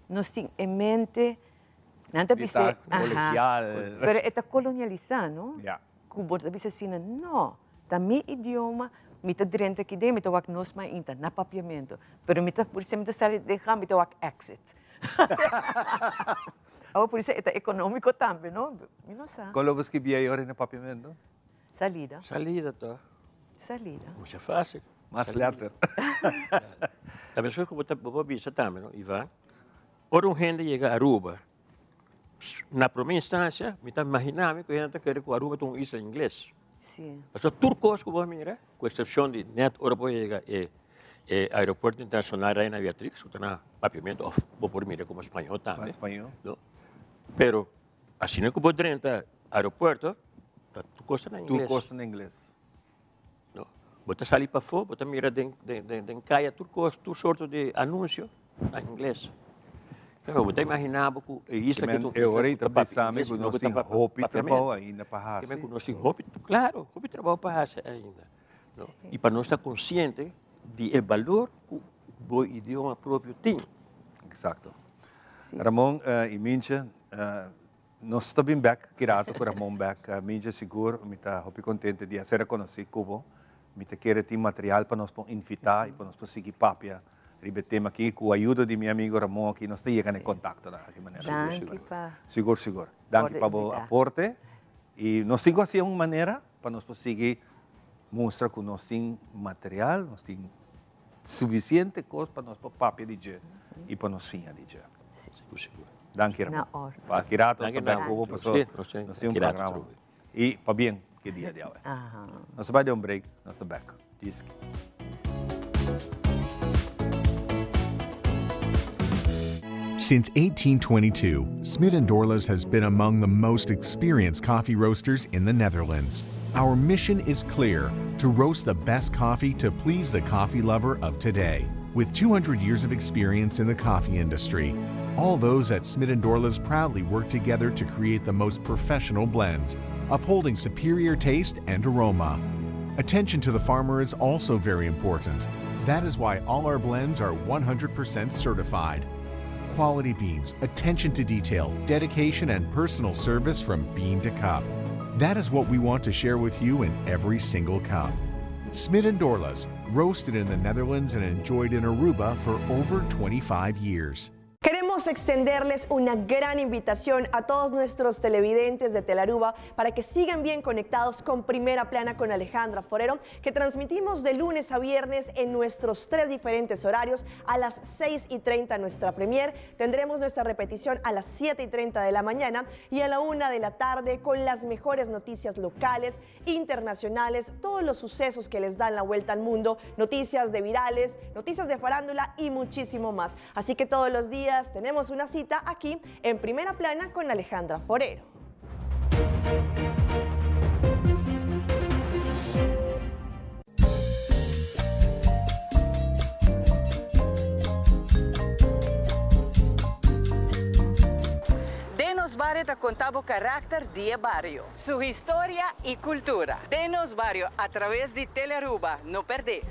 nos tin e mente, nan ta bisa, aha, pero e ta kolonialisá, no? Ku bo ta bisa asina, no, ta mi idioma, mi ta drenta aki den, mi ta wak nos mainta na papiamentu, pero mi ta, por esei mi ta sali den gang, mi ta wak exit. Awor por esei e ta ekonómiko tambe, no? Mi no sa. Kon lo bo skibí ayora na papiamentu? Salida. Salida ta. Salida. Mucha fásil. Mas letter. Ta meskos ku bo ta, bo por bisa tambe, no, Ivan? Ora un hende yega Aruba, Na prome instancia mi ta imagina mi cu hende ta kere cu Aruba ta un isla ingles. Sí. Pasobra tur cos cu bo a mira, cu excepcion di net ora bo yega e e aeropuerto internacional Reina Beatrix cu ta na Papiamento of bo por mira como spañol tambe. Spañol. No. Pero asina cu bo drenta aeropuerto ta tur cos ta na ingles. Tur cos ta na ingles. No. Bo ta sali pafó, bo ta mira den, den, den, den kaya tur kos, tur sorto di anuncio na ingles. Pero bo ta imaginá bo ku e isla Men, ku e ora ei ta papia bisa mi ingles, ku no nos ku ta tin papia hopi papiamento. trabou ainda pa Ke men hasi. ku nos tin hopi, klaro, hopi trabou pa hasi ainda. No? I pa nos ta konsiente di e balor ku bo idioma propio tin. Eksakto. Ramon i Mintje, Nos ta bin bek ki rato ku Ramon bek. Minja sigur mi ta hopi kontente di a ser rekonosí ku bo. Mi ta kere tin material pa nos por invitá i pa nos por sigui papia riba e tema aki. Ku ayudo di mi amigo Ramon aki nos ta yega na e kontaktonan aki manera sigur Danki pa Sigur sigur. Danki pa bo aporte i nos tin ku hasi un manera pa nos por sigui mustra ku nos tin material, nos tin Suficiente cos pa nos por papia di dje y pa nos fiña di dje. Sigur sigur. Danki Ramon. Na orde. Pa aki rato nos ta bek cu bo paso nos tin un programa. Y pabien cu e dia di awe. Nos ta bai den un break, nos ta bek. Djis. Since 1822, Smit & Dorlas has been among the most experienced coffee roasters in the Netherlands. Our mission is clear to roast the best coffee to please the coffee lover of today. With 200 years of experience in the coffee industry, all those at Smit & Dorlas proudly work together to create the most professional blends, upholding superior taste and aroma. Attention to the farmer is also very important. That is why all our blends are 100% certified. Quality beans, attention to detail, dedication, and personal service from bean to cup. That is what we want to share with you in every single cup. Smit and Dorlas, roasted in the Netherlands and enjoyed in Aruba for over 25 years. Queremos extenderles una gran invitación a todos nuestros televidentes de Telaruba para que sigan bien conectados con Primera Plana con Alejandra Forero, que transmitimos de lunes a viernes en nuestros tres diferentes horarios. A las 6 y 30 nuestra premier, tendremos nuestra repetición a las 7 y 30 de la mañana y a la 1 de la tarde con las mejores noticias locales, internacionales, todos los sucesos que les dan la vuelta al mundo, noticias de virales, noticias de farándula y muchísimo más. Así que todos los días tenemos una cita aquí en Primera Plana con Alejandra Forero. Denos Barrio ta contabo karakter di e bario, su historia y cultura. Denos Barrio a traves di Telearuba. No perde!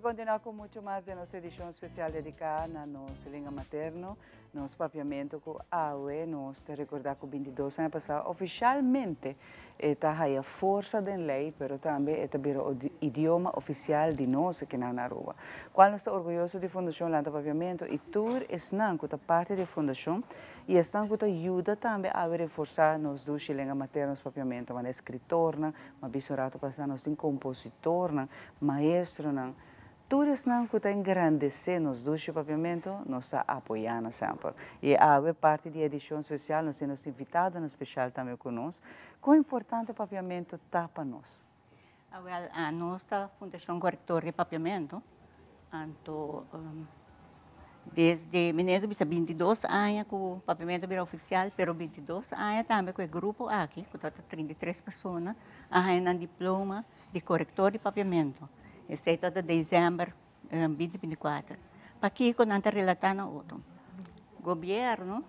Continua cu mucho mas den nos edicion especial dedica na nos lenga materno, nos papiamento cu awe nos ta recorda cu 22 aña pasa oficialmente e ta haya forsa den ley, pero tambe e ta bira idioma oficial di nos akinan na Aruba. Cual nos ta orguyoso di Fundacion Lanta Papiamento y tur esnan cu ta parti di e fundacion y esnan cu ta yuda tambe awe reforsa nos dushi lenga materno, nos papiamento, manera escritornan, m'a bisa un rato pasa nos tin compositornan, maestronan, Tur esnan ku ta engrandesé nos dushi papiamentu, nos ta apoyá nan semper. I awe parti di e edishon spesial nos tin nos invitadonan spesial tambe ku nos. Kon importante papiamentu ta pa nos? Awel, nos ta Fundashon Korektor di Papiamentu, anto desde mi neto bisa bintidos aña ku papiamentu a bira ofisial, pero bintidos aña tambe ku e grupo aki, ku ta 33 persona, a haña nan diploma di korektor di papiamentu. Esei ta ta desèmber 2024. Pakiko nan ta relatá na otro? Gobièrnu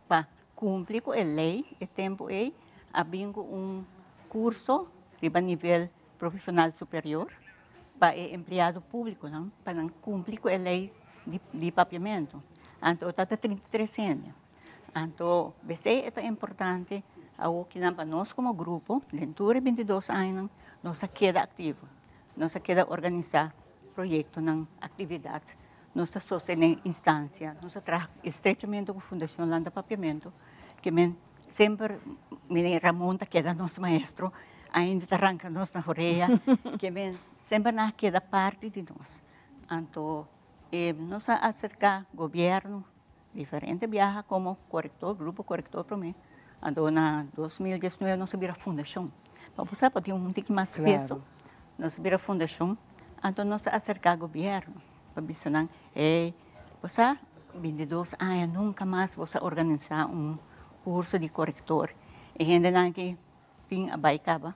pa kumpli ku e lei e tempu ei a bin ku un kurso riba nivel profeshonal superior pa e empleado públikonan pa nan kumpli ku e lei di papiamentu. Anto ta ta 33 hende. Anto besei e ta importante awokinan pa nos komo grupo den tur e bintidos añanan nos a keda aktivo, nos a keda organisá proyektonan, aktividat, nos ta sostené instansia, nos a traha estrechamente ku Fundashon Landa Papiamentu ke men semper meneer Ramon ta keda nos maestro ainda ta ranka nos na horea ke men semper nan a keda parti di nos. Anto nos a aserká gobièrnu. Diferente biaha komo korektor, grupo korektor promé, anto na 2019 nos a bira fundashon. Pa bo sa bo tin un tiki mas peso, nos a bira fundashon, anto nos a aserká gobièrnu pa bisa nan, hey, bo sa 22 aña nunka mas bo sa organisá un kurso di korektor. E hendenan aki tin a bai kaba,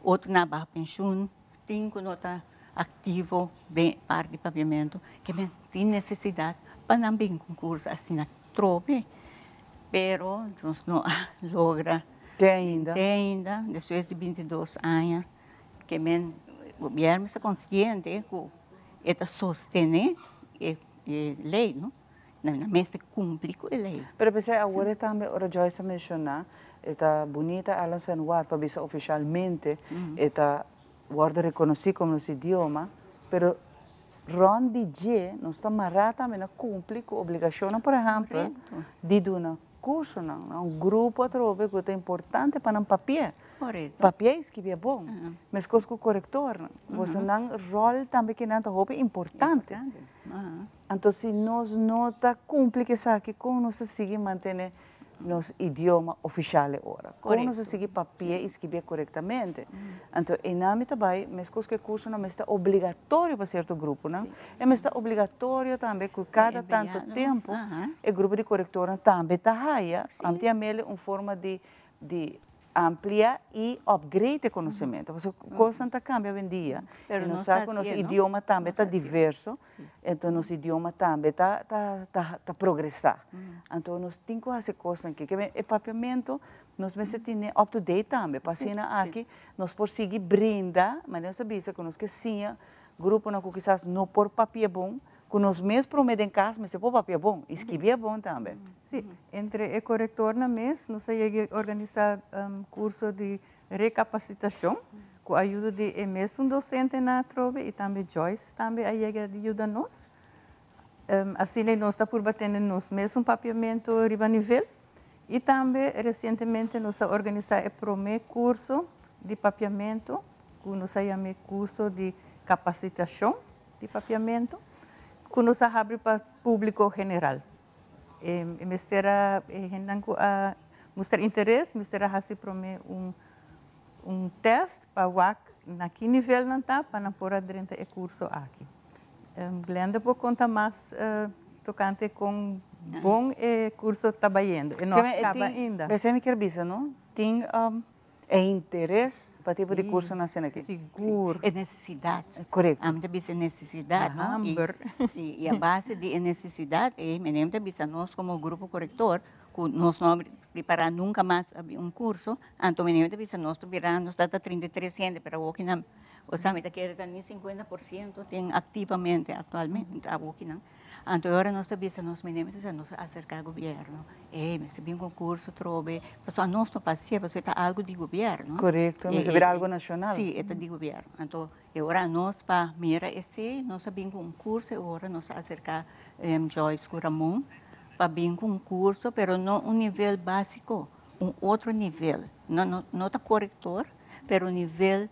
otronan a baha penshun, tin ku no ta aktivo den e parti di papiamentu, ke men tin nesesidat pa nan bin ku un kurso asina trobe. Pero nos no a logra. Te ainda. Te ainda, despues di 22 aña, ke men gobierno ta konsiente ku e ta sostené e lei, no? Nan mester kumpli ku e lei. Pero p'esei awor e tambe, ora Joyce a menshoná, e ta bunita Allen San Juan pa bisa ofishalmente e ta wòrdu rekonosí komo nos idioma, pero rònt di dje nos ta mará tambe na kumpli ku obligashonnan, por ehèmpel, di duna kursonan na un grupo atrobe ku ta importante pa nan papia. Papia i skibia bon, meskos ku korektornan. Boso nan ròl tambe kinan ta hopi importante. Anto si nos no ta kumpli ku esaki, kon nos ta sigui mantené nos idioma ofishal e ora? Kon nos ta sigui papia i skibié korektamente? Anto einan mi ta bai, meskos ku e kursonan mester ta obligatorio pa sierto gruponan, e mester ta obligatorio tambe ku kada tantu tempu e grupo di korektornan tambe ta haya, ami ta yam'el un forma di di amplia y upgrade e conocemento. Pasobra cosnan ta cambia awendia y nos sa cu nos idioma tambe ta diverso, enton nos idioma tambe ta ta progresa. Anto nos tin cu haci cosnan aki. Keme e papiamento nos mester tene up to date tambe pa asina aki nos por sigui brinda, manera nos a bisa cu nos ke siña gruponan cu kisas no por papia bon, Ku nos mes promé den kas mester por papia bon i skibia bon tambe. Sí, entre e korektornan mes nos a yega organisá kurso di rekapasitashon ku ayudo di e mesun dosentenan atrobe i tambe Joyce tambe a yega di yuda nos. Asina nos ta purba tene nos mesun papiamentu riba nivel i tambe resientemente nos a organisá e promé kurso di papiamentu ku nos a yam'é kurso di kapasitashon. Di papiamentu ku nos a habri pa públiko general. E mester a e hendenan ku a mustra interes mester a hasi promé un un tèst pa wak na ki nivel nan ta pa nan por a drenta e kurso aki. Glenda por konta mas tokante kon bon e kurso ta bayendo. E no a kaba ainda. P'esei mi kier bisa no, tin E interes pa tipo di cursonan asina aki. Sigur. E necesidad. Correcto. Ami ta bisa e necesidad, no? Hamber. Si, y a base di e necesidad ey, mi ta bisa nos como grupo corector, cu nos no a prepara nunca mas abi un curso, anto mi ta bisa nos ta bira, nos ta 33 hende, pero awoki nan, osea mi ta kere ta ni 50% tin activamente actualmente awoki nan. Anto e ora nos ta bisa nos mene mi ta bisa nos a aserka gobierno, ey mester bin con curso trobe, pasobra anos no pasia pasobra e ta algo di gobierno. Korekto, mester bira algo nashonal. Si, e ta di gobierno. Anto e ora anos pa mira esey nos a bin cu un curso, e ora nos a aserka Joyce cu Ramon pa bin cu un curso, pero no un nivel basico, un otro nivel, no no ta corector, pero un nivel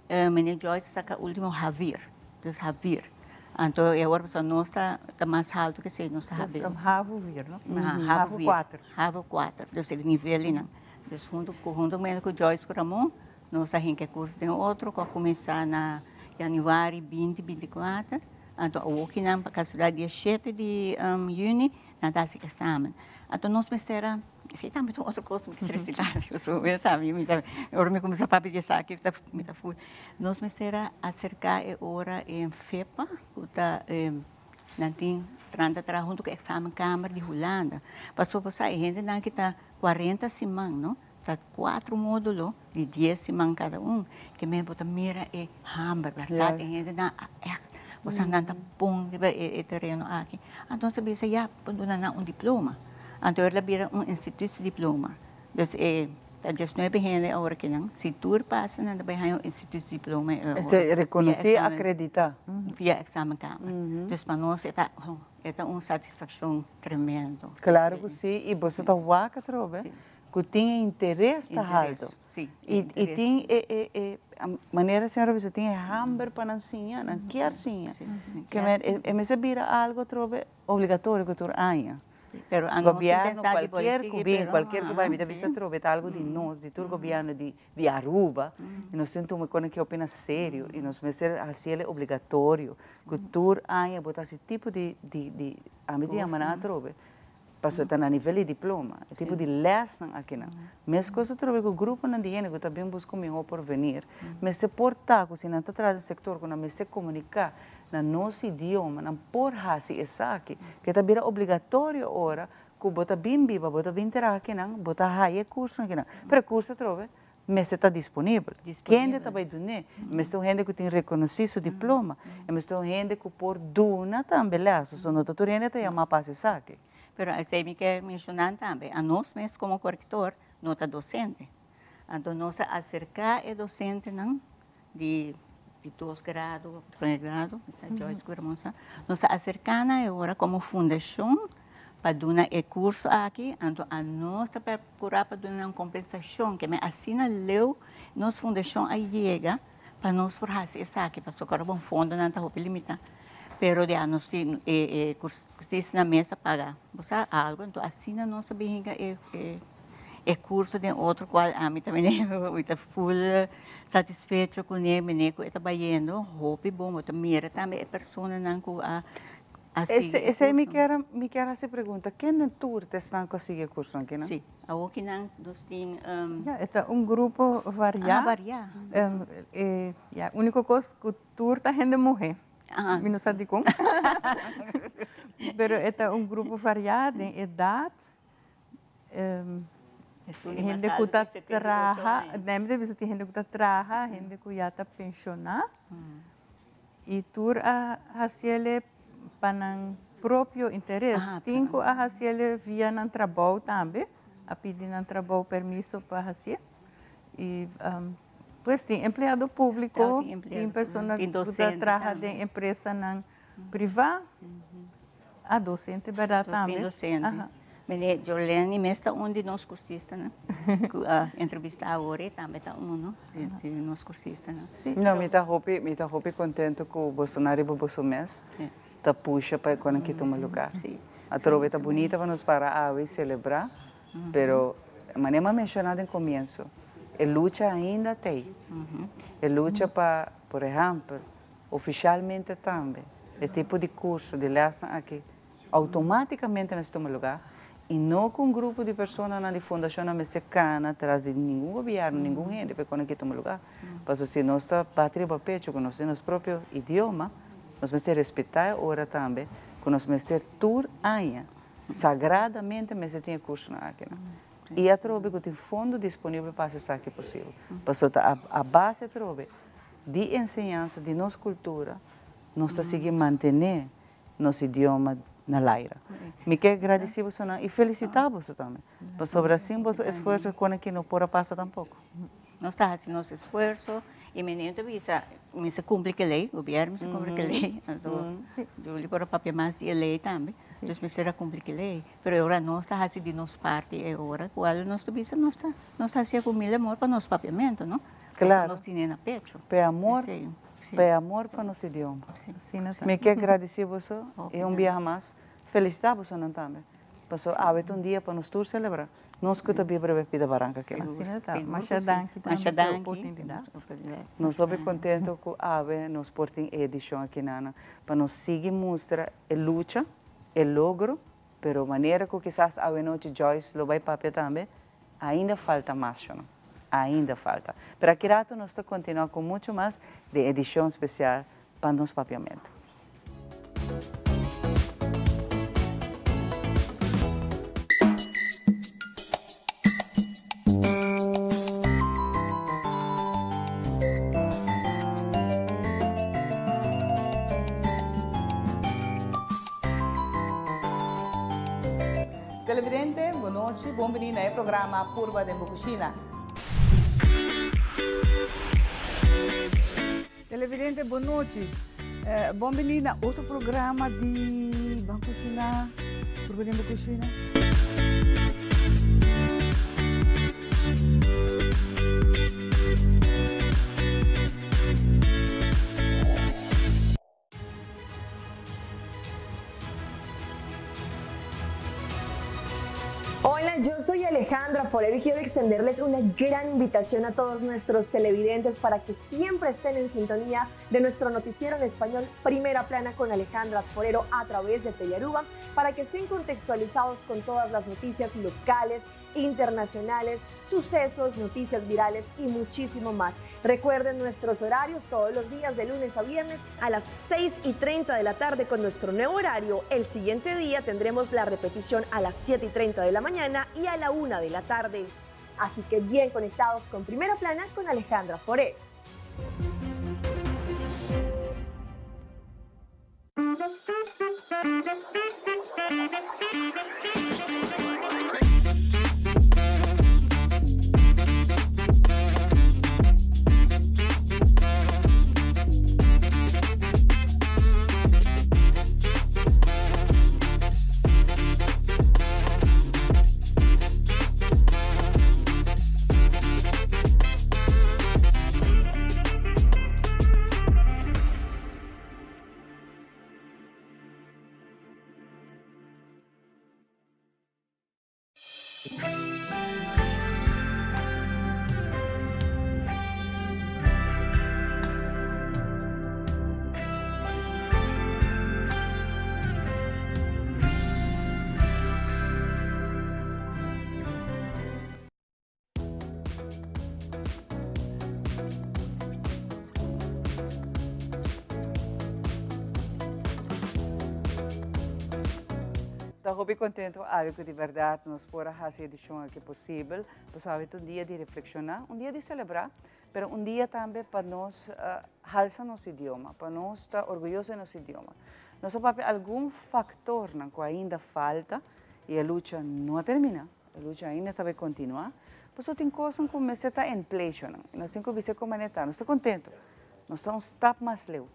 Meneer Joyce saka ultimo Havir, dus Havir. Anto e awor pasobra nos ta ta mas haltu ke esei, nos ta Havir. Dus Havo vir, no? Havo kuater. Havo kuater, dus e nivelnan. Dus huntu ku huntu ku Joyce ku Ramon nos a hinka e kurso den otro ku a kuminsá na januari binti 24. Anto awokinan pa kasualidad dia shete di yüni nan ta hasi eksamen. Anto nos mester a Esei tambe ta un otro kos mi ta felisitá Dios. Mi sabi, mi ta, ora mi kuminsá papia di esaki mi ta, mi ta ful. Nos mester a aserká e ora e FEPA ku ta nan tin nan ta traha huntu ku examenkamer di Hulanda. Pasobra bo sa e hendenan ki ta kuarenta siman no, ta kuatro módulo di dies siman kada un, ke men bo ta mira e hamber bèrdat e hendenan a ègt bo sa nan ta bon riba e tereno aki. Anto nos a bisa ya bo duna nan un diploma. Anto el a bira un instituutsdiploma. Dus e ta diesnuebe hende awor kinan, si tur pasa nan ta bai haña un instituutsdiploma Esei rekonosí, akreditá. Via examenkamer. Dus pa nos e ta e ta un satisfakshon tremendo. Klaro ku si, i boso ta wak atrobe ku tin e interes ta halto. I tin e e e manera señora bisa tin e hamber pa nan siña, nan kier siña. Ke men e mester bira algo atrobe obligatorio ku tur aña. Pero a nos tin Gobierno pensa di por cualkier cu sigui bin, pero cualkier cu bai, mi ta si. bisa atrobe ta algo di nos, di tur gobierno di di Aruba y nos tin tuma con e opina serio y nos mester haciele obligatorio cu tur aña bo ta haci tipo di di di ami ta yama nan atrobe pasobra ta na nivel di diploma, e tipo di lesnan akinan. Mescos atrobe cu gruponan di hende cu ta bin busca un miho porvenir mester por ta cu si nan ta traha den sector cu nan mester comunica na nos idioma nan por haci esaki, ke ta bira obligatorio ora. ku bo ta bin biba, bo ta bin traha akinan, bo ta haya e kurso akinan. Pero e kurso atrobe mester ta disponibel. Kende ta bai dun'é? E mester un hende ku tin rekonosí su diploma. E mester un hende ku por duna tambe lès. Pasobra no ta tur hende ta yamá pa hasi esaki. Pero esei mi ke menshoná tambe, anos mes komo korektor no ta dosente. Anto nos a aserká e dosentenan di dos grado, primer grado, mester Joyce ku Ramon sa, nos a aserká nan e ora komo fundashon pa duna e kurso aki, anto anos ta perkurá pa duna nan kompensashon, ke men asina leu nos fundashon a yega pa nos por hasi esaki, pasobra ora bon fondonan ta hopi limitá, pero ya nos tin e kursistanan mes ta paga bo sa algu, anto asina nos a bin hinka e E curso den otro cual ami ta mene mi ta full satisfecho cune mene cu e ta bayendo hopi bon bo ta mira tambe e personanan cu a a sigui e curso. Esey mi kier mi kier haci pregunta ken den tur ta esnan cu a sigui e curso akinan? Si awo kinan nos tin. Ya e ta un grupo varia. Ah varia. E ya unico cos cu tur ta hende muhe. Mi no sa dicon pero e ta un grupo varia den edad. Hende ku ta traha, mi ta bisa tin hende ku ta traha, hende ku ya ta penshoná i tur a hasiel pa nan propio interes. Tin ku a hasiel via nan trabou tambe, a pidi nan trabou permiso pa hasié. I pues tin empleado públiko, tin persona ku ta traha den empresanan Privá, a docente berdad tambe. Tin docente. Meneer Jolene mes ta un di nos cursistanan cu a entrevista awor e tambe ta uno di nos cursistanan. No, mi ta hopi, mi ta hopi contento cu boso nan riba boso mes ta pusha pa e conan ki tuma lugar. Atrobe ta bunita pa nos para awe y celebra, pero manera mi a menciona den comienzo, e lucha ainda t'ey. E lucha pa, por ehempel, Ofishalmente tambe, e tipo di kurso di lèsnan aki outomátikamente mester tuma lugá i no ku un grupo di personanan di fundashonnan mester kana tras di ningun gobièrnu, ningun hende pa e kos aki tuma lugá. Pasobra si nos ta bati riba pecho ku nos tin nos propio idioma, nos mester respetá e ora tambe ku nos mester tur aña sagradamente mester tin e kursonan akinan. I atrobe ku tin fondo disponibel pa hasi esaki posibel. Pasobra ta a base atrobe di enseñansa di nos cultura, nos ta sigui mantene nos idioma na laira. Mi ke gradici bosonan y felicita boso tambe, pasobra sin boso esfuerzo e cona aki no por a pasa tampoco. Nos ta haci nos esfuerzo y mi niño ta bisa, mester cumpli cu e ley, gobierno mester cumpli cu e ley, anto Julie por a papia mas di e ley tambe, dus mester a cumpli cu e ley, pero e ora nos ta haci di nos parti e ora cual nos ta bisa nos ta nos ta haci cu mil amor pa nos papiamento, no? Claro. Nos tine na pecho. P'e amor, p'e amor pa nos idioma. Mi ke gradisí boso i un biaha mas felisitá bosonan tambe. Pasobra awe ta un dia pa nos tur selebrá. Nos ku ta biba riba e pida baranka kila. Asina ta. Masha danki tambe pa e oportunidat. Nos hopi kontento ku awe nos por tin e edishon aki nana pa nos sigui mustra e lucha, e logro, pero manera ku kisas awe nochi Joyce lo bai papia tambe, Ainda falta mas, shono. Ainda falta. Pero aki rato nos ta continua cu mucho mas den edicion special pa nos Papiamento. Televidente, bon nochi, bon bini na e programa Purba den bo Cushina. Televidente, bon nochi, bon bini na otro programa di Ban Cushina, Purba den bo Cushina. Hola, yo soy Alejandra Forero y quiero extenderles una gran invitación a todos nuestros televidentes para que siempre estén en sintonía de nuestro noticiero en español Primera Plana con Alejandra Forero a través de Telearuba para que estén contextualizados con todas las noticias locales, internacionales, sucesos, noticias virales y muchísimo más. Recuerden nuestros horarios todos los días de lunes a viernes a las 6 y 30 de la tarde con nuestro nuevo horario. El siguiente día tendremos la repetición a las 7 y 30 de la mañana y a la 1 de la tarde. Así que bien conectados con Primera Plana con Alejandra Foré. Ta hopi contento awe cu di berdad nos por a haci edicion aki posibel. Pasobra awe ta un dia di reflexiona, un dia di celebra, pero un dia tambe pa nos halsa nos idioma, pa nos ta orguyoso di nos idioma. Nos a papia algun factornan cu ainda falta y e lucha no a termina. E lucha ainda ta bay continua, pasobra tin cosnan cu mester ta en plechonan y nos tin cu bisa con manera ta. Nos ta contento, nos ta un stap mas leu,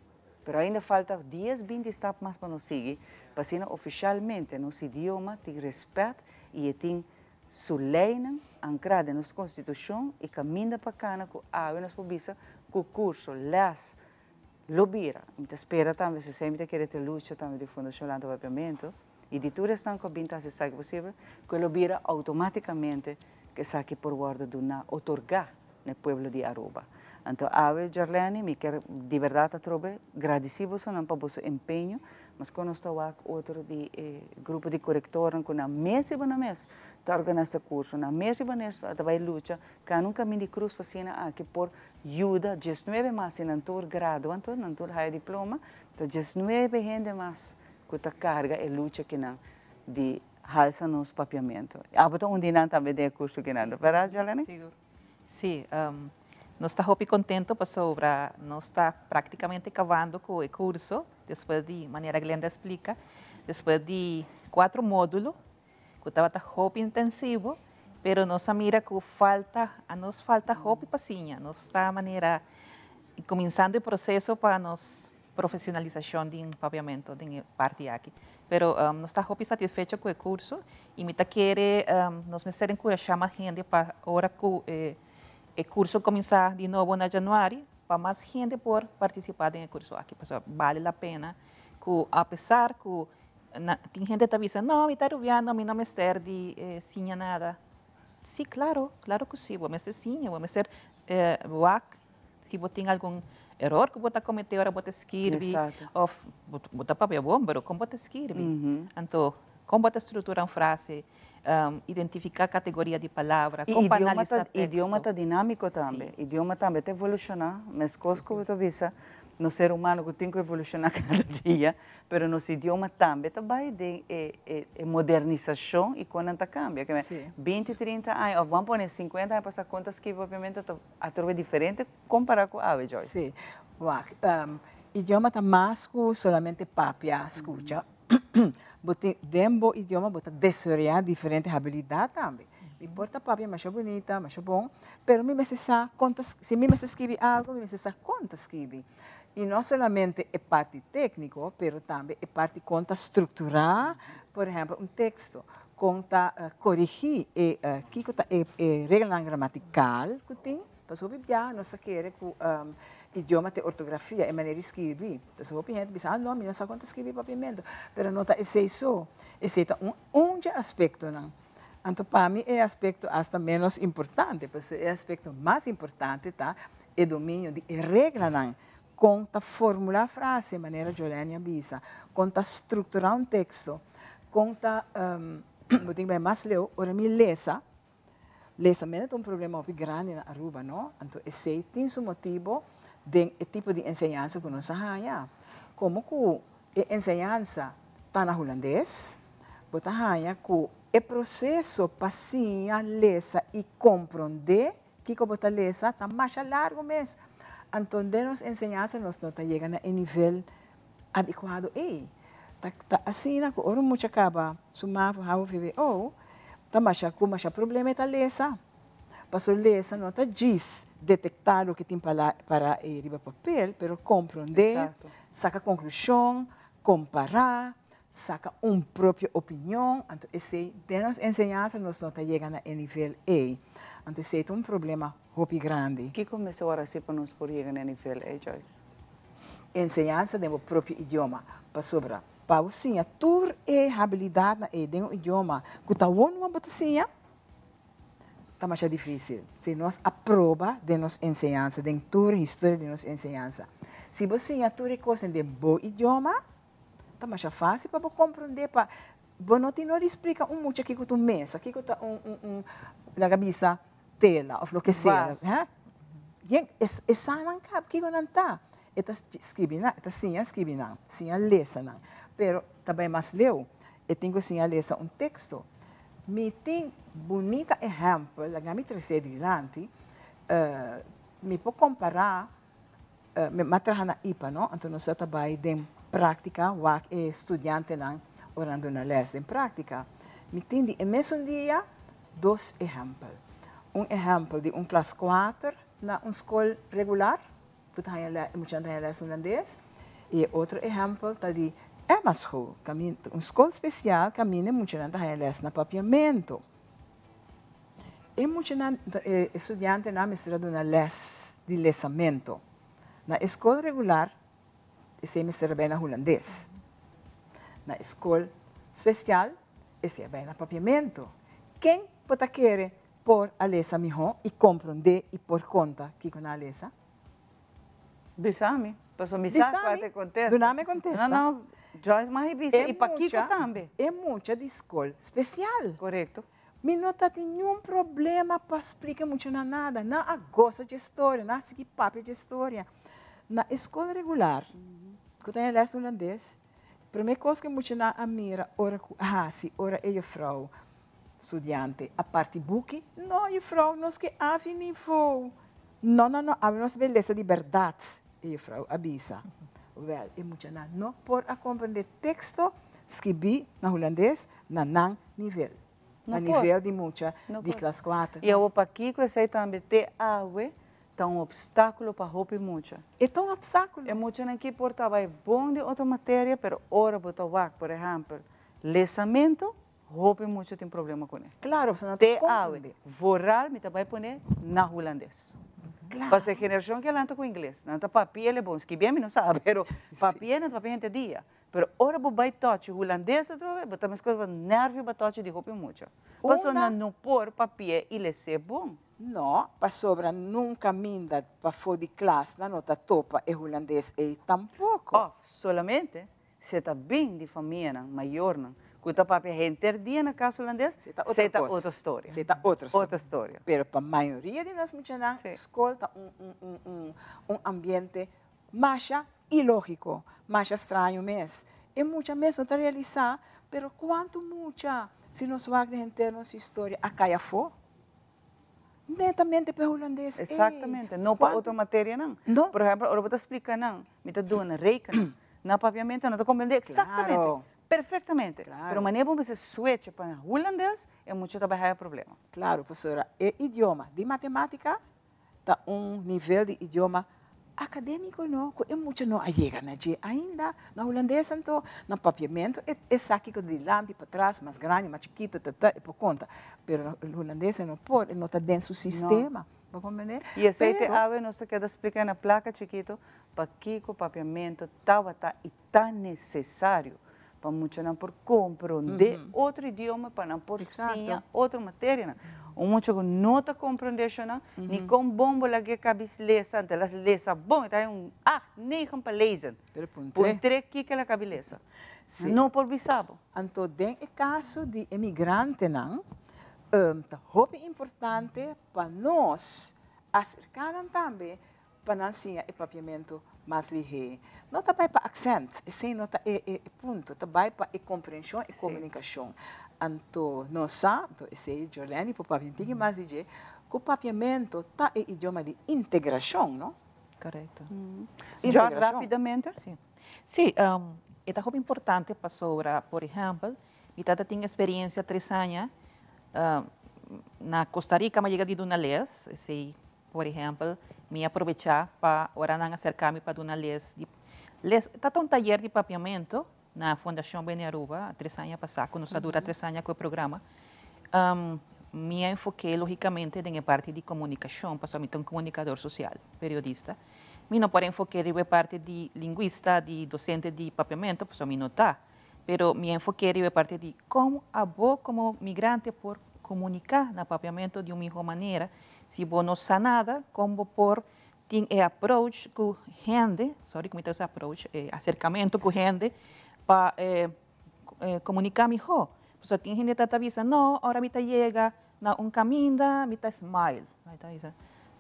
pero ainda falta dies, binti stap mas pa nos sigui pa asina oficialmente nos idioma tin respet y e tin su leynan ancra den nos constitucion y caminda pa cana cu awe nos por bisa cu curso, les, lo bira. Mi ta spera tambe, si esey mi ta kere ta e lucha tambe di Fundacion Lanta Papiamento, y di tur esnan cu a bin ta haci esaki posibel, cu e lo bira automaticamente cu esaki por wordo duna, otorga na e pueblo di Aruba. Anto awe, Jorleny, mi kier di berdad atrobe gradici bosonan pa boso empeño, mas con nos ta wak otro di e grupo di corectornan cu nan mes riba nan mes ta organisa curso, nan mes riba nan mes ta bay lucha, cana un camin di cruz pa asina aki por yuda diesnuebe mas y nan tur gradua, anto nan tur haya diploma, ta diesnuebe hende mas ku ta karga e lucha kinan di halsa nos papiamentu. Abo ta un di nan tambe den e kurso kinan, bèrdat Jolene? Sigur. Sí, nos ta hopi kontento pasobra nos ta praktikamente kabando ku e kurso despues di, manera Glenda a splika, despues di kuatro módulo ku tabata hopi intensivo, pero nos a mira ku falta, a nos falta hopi pa siña. Nos ta manera kuminsando e proseso pa nos profesionalisacion den papiamento den e parti aki. Pero nos ta hopi satisfecho cu e curso y mi ta kere nos mester encurasha mas hende pa ora cu e curso cuminsa di nobo na januari pa mas hende por participa den e curso aki pasobra bale la pena cu apesar cu tin hende ta bisa no mi ta Arubiano mi no mester di siña nada. Si claro, claro cu si bo mester siña bo mester wak Si bo tin algun eror ku bo ta kometé ora bo ta skirbi òf bo ta papia bon, pero kon bo ta skirbi? Anto, kon bo ta struktura un frase, identifiká kategoria di palabra, kon pa analisá teksto. Idioma ta dinámiko tambe. Idioma tambe ta evolushoná, meskos ku bo ta bisa, nos ser humano ku tin ku evolushoná kada dia, Pero nos idioma tambe ta bai den e e modernisashon i kon nan ta kambia. Ke men 20, 30 aña òf ban pone 50 aña pasá kon ta skibi papiamentu ta atrobe diferente kompará ku awe, Joyce. Sí. Wak, idioma ta mas ku solamente papia, skucha. Bo tin, den bo idioma bo ta desaroyá diferente habilidat tambe. Mi por ta papia masha bunita, masha bon, pero mi mester sa kon ta, si mi mester skibi algu mi mester sa kon ta skibi. Y no solamente e parti tecnico, pero tambe e parti con ta structura, por ehempel, un texto, con ta corigi e kico ta e reglanan gramatical cu tin. Pasobra hopi bia nos ta kere cu idioma ta e ortografia, e manera di skirbi. Pasobra hopi hende ta bisa, ah no, mi no sa con ta skirbi papiamento. Pero no ta esey so, esey ta un un dje aspectonan. Anto pa mi e aspecto hasta menos importante, pasobra e aspecto mas importante ta E dominio di e reglanan, kon ta formulá frase manera Jolene a bisa, kon ta strukturá un teksto, kon ta, bo tin bai mas leu, ora mi lesa, Lesamento ta un problema hopi grandi na Aruba, no? Anto esey tin su motibo den e tipo di enseñansa cu nos a haya. Como cu e enseñansa ta na Hulandes, bo ta haya cu e proceso pa siña lesa y compronde kico bo ta lesa ta masha largo mes. Anto den nos enseñansa nos no ta yega na e nivel adecuado ey. Ta ta asina cu ora un mucha caba su mavo, havo, vwo, ta masha cu masha problema e ta lesa. Paso lesa no ta djis detecta loke tin pala para ey riba papel, pero comprende, saca conclusion, compara, saca un propio opinion. Anto esey den nos enseñansa nos no ta yega na e nivel ey. Anto esey ta un problema hopi grandi. Kico mester wor haci pa nos por yega na e nivel ey, Joyce? Enseñansa den bo propio idioma, pasobra pa bo siña tur e habilidadnan ey den un idioma cu ta awor numa bo ta siña, ta masha dificil. Si nos a proba den nos enseñansa, den tur e historia di nos enseñansa, si bo siña tur e cosnan den bo idioma, ta masha facil pa bo comprende, pa bo no tin no di splica un mucha kico ta un mesa, kico ta un, un, un, laga bisa, tela of loke sea. Vas. Yen, e sa nan kap kiko nan ta. E ta skibi nan, e ta siña skibi nan, siña lesa nan. Pero ta bai mas leu, e tin ku siña lesa un teksto. Mi tin bunita ehèmpel, laga mi trese dilanti, mi por kompará, mi a traha na ipa no, anto nos ta bai den práktika wak e studiantenan ora nan duna lès den práktika. Mi tin di e mesun dia Dos ehèmpel. Un ehèmpel di un klas kuater na un skol regular ku ta haña lès, e muchanan ta haña lès hulandes. I e otro ehèmpel ta di Emmaschool, kaminda un skol spesial kaminda e muchanan ta haña lès na papiamentu. E muchanan, e studiantenan mester a duna lès di lesamentu. Na e skol regular esei mester a bai na hulandes. Na e skol spesial esei a bai na papiamentu. Ken bo ta kere por a lesa mihó i komprondé i por konta kiko nan a lesa? Bisa mi, pasobra mi sa kua ta e kontesta. Duna mi e kontesta. No, no, Joyce mag e bisa i pakiko tambe. E mucha di skol spesial. Korekto. Mi no ta tin niun problema pa splika muchanan nada. Nan a gosa dje storia, nan a sigui papia dje storia. Na e skol regular, ku ta haña lès hulandes, promé kos ku e muchanan a mira ora ku a hasi ora e jufrou studiante a parti buki, No, jufrou, nos ke avi nivou. No, no, no, awe nos bai lesa di bèrdat, e jufrou a bisa. Wèl, e muchanan no por a komprendé teksto skibí na hulandes na nan nivel, na nivel di mucha di klas kuater. I awor pakiko esei tambe te awe ta un opstákulo pa hopi mucha? E ta un opstákulo. E muchanan ki por ta bai bon den otro materia, pero ora bo ta wak, por ehèmpel, lesamentu, hopi mucha tin problema kuné. Klaro, pasobra nan ta komprendé. Te awe, vooral mi ta bai pone na hulandes. Klaro. Pasobra e generashon ke lanta ku ingles, nan ta papia el e bon, skibié mi no sa, pero papia nan ta papia henter dia. Pero ora bo bai tochi hulandes atrobe, bo ta meskos bo nervio bo tochi di hopi mucha. Pasobra nan no por papia i les'é bon. No, pasobra nunca minda pafó di klas nan no ta topa e hulandes ei tampoko. Òf solamente si e ta bin di famianan, mayornan, ku ta papia henter dia na kas hulandes, esei ta otro storia. Esei ta otro storia. Otro storia. Pero pa mayoria di nos muchanan, skol ta un un ambiente Masha ilógiko, masha straño mes. E mucha mes no ta realisá, pero kuantu mucha, si nos wak den henter nos historia, a kai afó? Netamente pa e hulandes ei. Exactamente, no pa otro materianan. No. Por ehempel, ora bo ta splika nan, mi ta duna rekenen na papiamentu, nan ta komprendé exactamente, perfectamente. Pero manera bo mester switch pa hulandes, e mucha ta bai haya problema. Claro, pasobra e idioma di matematica Ta un nivel di idioma academico no, cu e mucha no a yega na dje ainda. Na Hulandes anto, na Papiamento e esaki cu dilanti, patras, mas grandi, mas chikito, ta ta, e por conta. Pero na Hulandes e no por, e no ta den su sistema. Bo comprende? Y esey te awe nos ta keda splica na placa chikito pakico Papiamento tabata y ta necesario pa muchanan por comprende otro idioma, pa nan por siña otro materianan. Un mucha cu no ta comprende eshonan, ni con bon bo laga e cabis lesa, anto el a lesa bon, e ta haña un acht, negen pa lezen. Puntr'é kiko el a cabi lesa. No por bisa bo. Anto den e caso di e migrantenan, Ta hopi importante pa nos aserká nan tambe pa nan siña e papiamentu mas lihé. No ta bai pa aksènt, esei no ta e punto, ta bai pa e komprenshon i komunikashon. Anto nos sa, anto esei Jorleny por papia un tiki mas di dje, ku papiamentu ta e idioma di integrashon, no? Korekto. Jor, rápidamente. Sí. Sí, e ta hopi importante pasobra, por ehèmpel, Mi tata tin experiencia tres aña na Costa Rica, mi a yega di duna les, esey por ehempel mi a probecha pa ora nan a acerca mi pa duna les di les, ta un tayer di papiamento na Fundacion Beni Aruba tres aña pasa cu nos a dura tres aña cu e programa, mi a enfoke logicamente den e parti di comunicacion pasobra mi ta un comunicador social, periodista, mi no por enfoke riba e parti di linguista, di docente di papiamento pasobra mi no ta. Pero mi enfoke riba e parti di kon abo komo migrante por komuniká na papiamentu di un mihó manera. Si bo no sa nada, kon bo por tin e approach ku hende, sorry ku mi ta usa approach, e aserkamentu ku hende pa komuniká mihó. Pasobra tin hende ta ta bisa, no, ora mi ta yega na un kaminda mi ta smile. Mi ta bisa,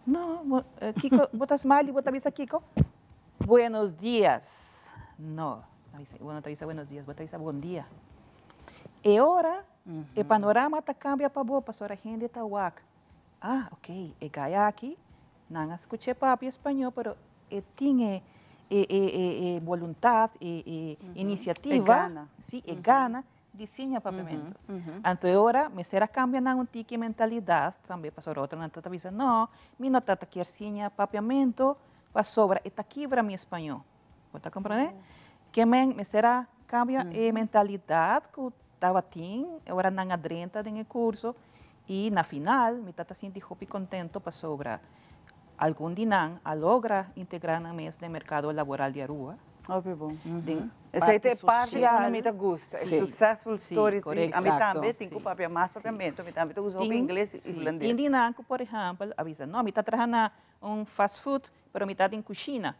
no, kiko, bo ta smile i bo ta bisa kiko? Buenos dias. No. Bo no ta bisa buenos dias, bo ta bisa bon dia. E ora e panorama ta cambia pa bo pasobra hende ta wak, ah, ok, e guy aki nan a scuch'e papia spañó pero e tin e e e e boluntad, e e iniciativa, si, e gana di siña papiamentu. Anto e ora mester a cambia nan un tiki e mentalidad tambe pasobra otronan ta bisa, no, mi no ta ta kier siña papiamentu pasobra e ta kibra mi spañó. Bo ta comprende? Ke men mester a cambia e mentalidad cu tabatin e ora nan a drenta den e curso y na final mi ta ta sinti hopi contento pasobra algun di nan a logra integra nan mes den mercado laboral di Aruba. Hopi bon. Den Esey ta e parti parti social. unda mi ta gusta, e Sí, successful sí, story. correcto. Ami tambe tin Sí. cu papia mas papiamento, mi tambe ta usa hopi Tin, ingles y sí, hulandes. tin di nan cu por ehempel a bisa, no, mi ta traha na un fast food, pero mi ta den cushina.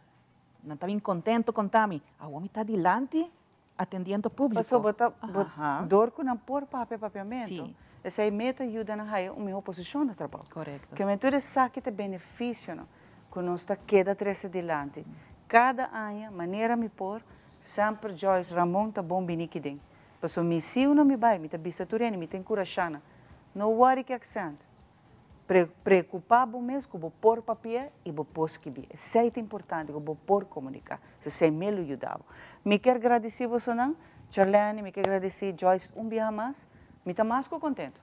Nan ta bin contento conta mi, awor mi ta dilanti atendiendo publico. Paso bo ta, bo, dor cu nan por papia papiamento, Sí. esey meta yuda nan haya un miho posicion na trabao. Correcto. Ke men tur esaki ta beneficionan cu nos ta keda trece dilanti. Cada aña, manera mi por, semper Joyce Ramon ta bon bini kiden. Paso mi si o no mi bay, mi ta bisa tur hende, mi ta encurasha nan. No worry ki accent. Pre preocupa bo mes cu bo por papia y bo por skibi. Esey ta importante, cu bo por comunica. Esey me lo yuda bo. Mi kier gradici bosonan, Charlene, mi kier gradici Joyce un biaha mas. Mi ta mas cu contento.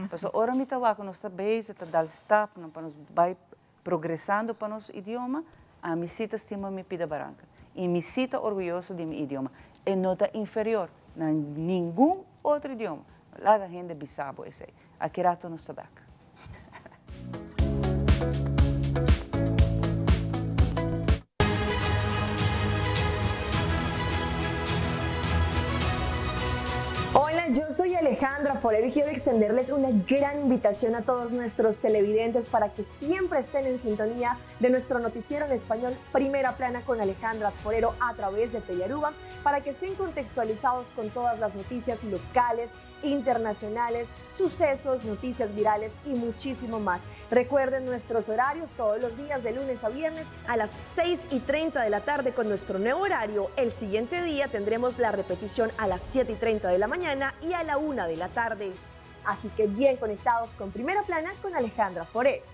Pasobra ora mi ta wak cu nos ta bezig ta dal stapnan pa nos bay progresando pa nos idioma, ami si ta stima mi pida baranca. Y mi si ta orguyoso di mi idioma. E no ta inferior na ningun otro idioma. Laga hende bisa bo esey. Aki rato nos ta bek. Hola, yo soy Alejandra Forero y quiero extenderles una gran invitación a todos nuestros televidentes para que siempre estén en sintonía de nuestro noticiero en español Primera Plana con Alejandra Forero a través de Telearuba, para que estén contextualizados con todas las noticias locales, internacionales, sucesos, noticias virales y muchísimo más. Recuerden nuestros horarios todos los días de lunes a viernes a las 6:30 de la tarde con nuestro nuevo horario. El siguiente día tendremos la repetición a las 7:30 de la mañana y a la 1 de la tarde. Así que bien conectados con Primera Plana con Alejandra Forero.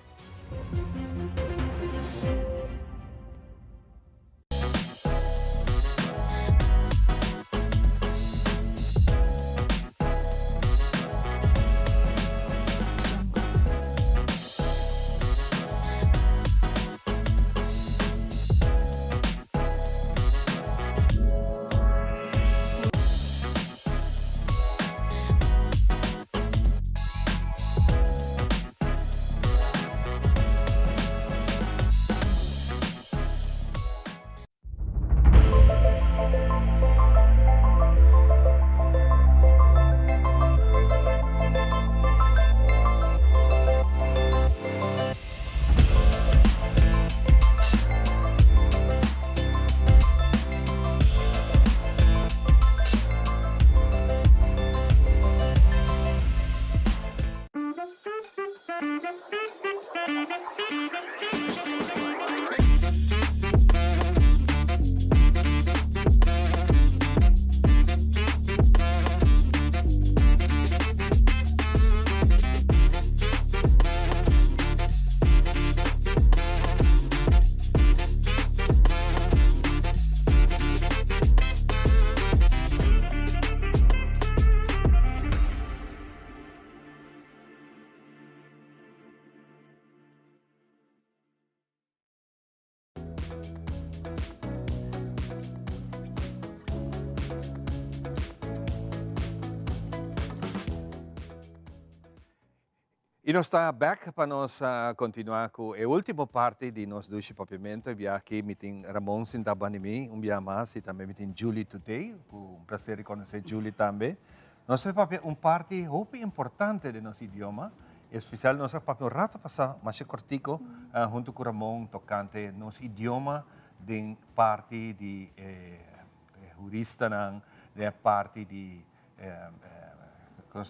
Y nos ta back pa nos continua cu e ultimo parti di nos Dushi Papiamento. E bia aki mi tin Ramon sinta banda di mi un bia mas y tambe mi tin Julie Today. Cu un placer di conoce Julie tambe. Nos ta papia un parti hopi importante den nos idioma, especial nos a papia un rato pasa, masha cortico, hunto cu Ramon tocante nos idioma den parti di e huristanan, den e parti di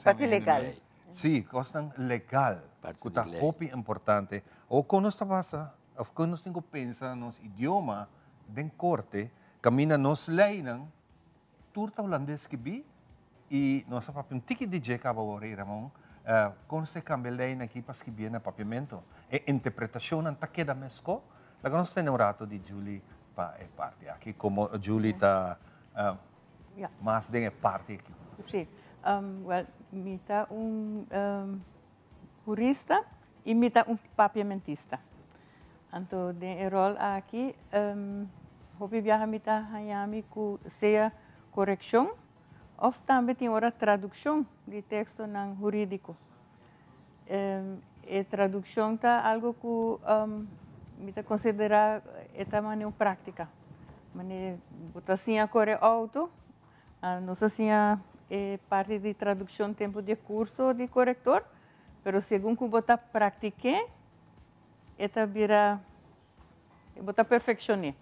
Parti legal. Si, cosnan legal cu ta hopi importante. Awor con nos ta basa of con nos tin cu pensa nos idioma den corte caminda nos leynan Tur ta hulandes skibí i nos a papia un tiki di dje kaba awor ei, Ramon. Kon se kambia leinan aki pa skibié na papiamentu? E interpretashonnan ta keda meskó? Laga nos tene un rato di Julie pa e parti aki, komo Julie ta mas den e parti aki. Sí, wèl, mi ta un hurista i mi ta un papiamentista. Anto den e ròl aki hopi biaha mi ta haña mi ku sea korekshon òf tambe tin ora tradukshon di tekstonan hurídiko. E tradukshon ta algu ku mi ta konsiderá e ta manera un práktika. Manera bo ta siña kore outo, nos a siña e parti di tradukshon tempu di e kurso di korektor, pero segun ku bo ta praktik'é, E ta bira, bo ta perfeccion'é.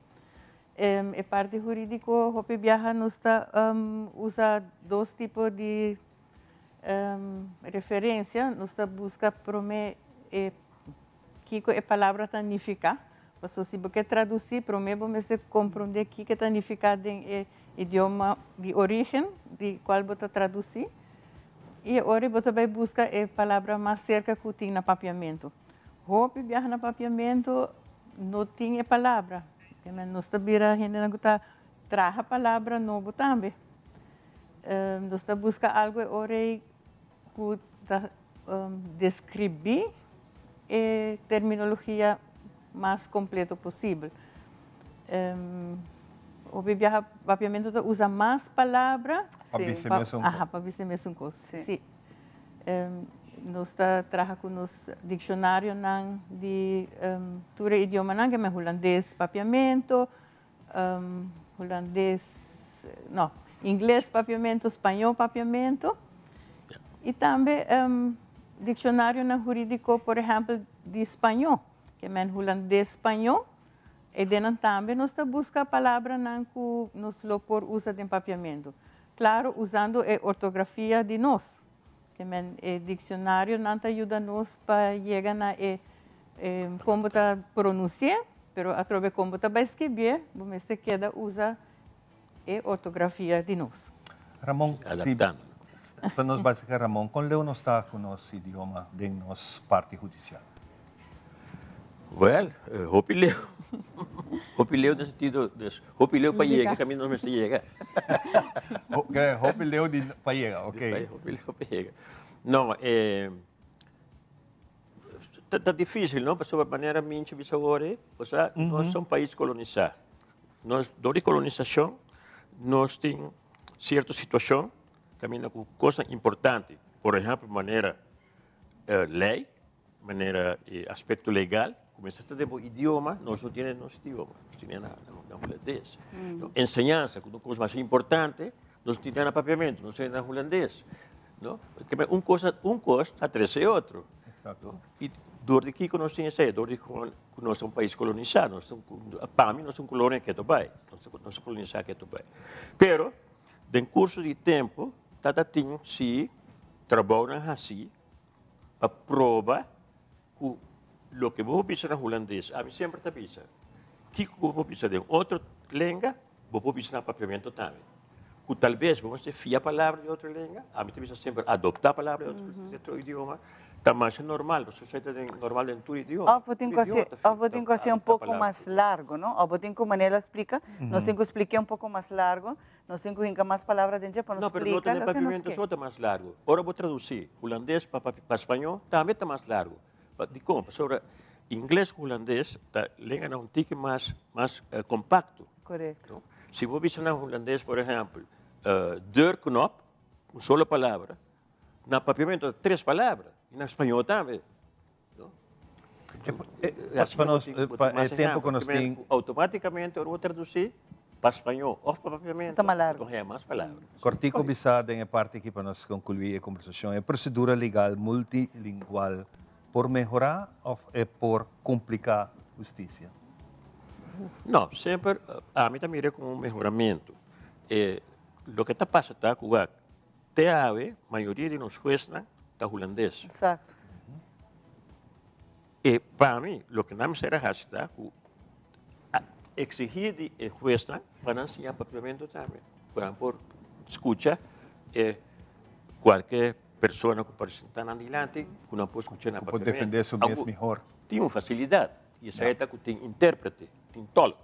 E parti huridico hopi biaha nos ta usa dos tipo di referencia. Nos ta busca prome e kico e palabra ta nifica. Pasobra si bo ke traduci prome bo mester comprende kico e ta nifica den e idioma di origen di cual bo ta traduci. I e ora bo ta bai buska e palabra mas serka ku tin na papiamentu. Hopi biaha na papiamentu no tin e palabra. Nos ta bira hendenan ku ta traha palabra nobo tambe. Nos ta buska algu e ora ei ku ta deskribí e terminologia mas kompleto posibel. Hopi biaha papiamentu ta usa mas palabra. Pa bisa e mesun kos. Aha, pa bisa e mesun kos, si. Nos ta traha ku nos dikshonarionan di tur e idiomanan, ke men hulandes papiamentu, hulandes, no, ingles papiamentu, spañó papiamentu. I tambe dikshonarionan hurídiko, por ehèmpel, di spañó, ke men hulandes spañó. E denan tambe nos ta buska palabranan ku nos lo por usa den papiamentu. Klaro, usando e ortografia di nos. Ke men e dikshonarionan ta yuda nos pa yega na e kon bo ta pronunsi'é, pero atrobe kon bo ta bai skibié, bo mester keda usa e ortografia di nos. Ramon, si pa nos bai saka Ramon, kon leu nos ta ku nos idioma den nos parti hudisial? Wèl, hopi leu. Hopi leu den sentido, dus hopi leu pa yega kaminda nos mester yega. Hopi leu di pa yega, ok. Hopi leu pa yega. No, ta difísil, no? Pasobra manera Mincha bisa awor, osea, nos ta un pais kolonisá. Nos, dor di kolonisashon, nos tin sierto situashon kaminda ku kosnan importante, por ehèmpel manera lei, manera e aspekto legal, ku mester ta den bo idioma, nos no tene nos idioma, nos tene na hulandes. Enseñansa, ku ta un kos mas importante, nos tene na papiamentu, nos tene na hulandes. No? Un kos, un kos ta trese otro. I dor di kiko nos tin esei? Dor di ku nos ta un pais kolonisá. Nos ta un, pa mi nos ta un kolonia ketu bai. Nos ta kolonisá ketu bai. Pero den kurso di tempu ta ta tin si trabounan hasí pa proba. Ku loke bo por bisa na hulandes, ami semper ta bisa, kiko ku bo por bisa den otro lenga, bo por bisa na papiamento tambe. Ku talbes bo mester fia palabra di otro lenga, ami ta bisa semper adoptá palabra di otro idioma, ta masha normal, pasobra esei ta den normal den tur idioma. Òf bo tin ku hasi, òf bo tin ku hasi un poko mas largu, no? Òf bo tin ku manera splika, nos tin ku splik'é un poko mas largu, nos tin ku hinka mas palabra den dje pa nos No, pero no splika ta den loke nos papiamento ke. so ta mas largu. Ora bo tradusí hulandes pa pa spañó tambe ta mas largu. Pa dikon? Pasobra ingles ku hulandes ta lenganan un tiki mas mas kompakto. Korekto. No? Si bo bisa na hulandes, por ehèmpel, deurknop, un solo palabra, na papiamento ta tres palabra, i na spañó tambe. No? Pa nos, pa e tempo ku nos tin. Automáticamente ora bo tradusí pa spañó òf pa papiamento, Ta mas largu. bo ta haña mas palabra. Kortico bisa den e parti aki pa nos konkluí e kombersashon, e prosedura legal multilingual por mehorá òf e por kompliká hustisia? No, semper ami ta mira komo un mehoramentu. E loke ta pasa ta ku wak te awe mayoria di nos huesnan ta hulandes. Exacto. E pa mi loke nan mester a hasi ta ku a exigí di e huesnan pa nan siña papiamentu tambe, pa nan por skucha e kualke persona ku presentá nan dilanti ku nan por skucha na Ku por papiamentu. defendé su mes mihor. Tin un fasilidat i esei ta ku tin intérprete, tin tolk.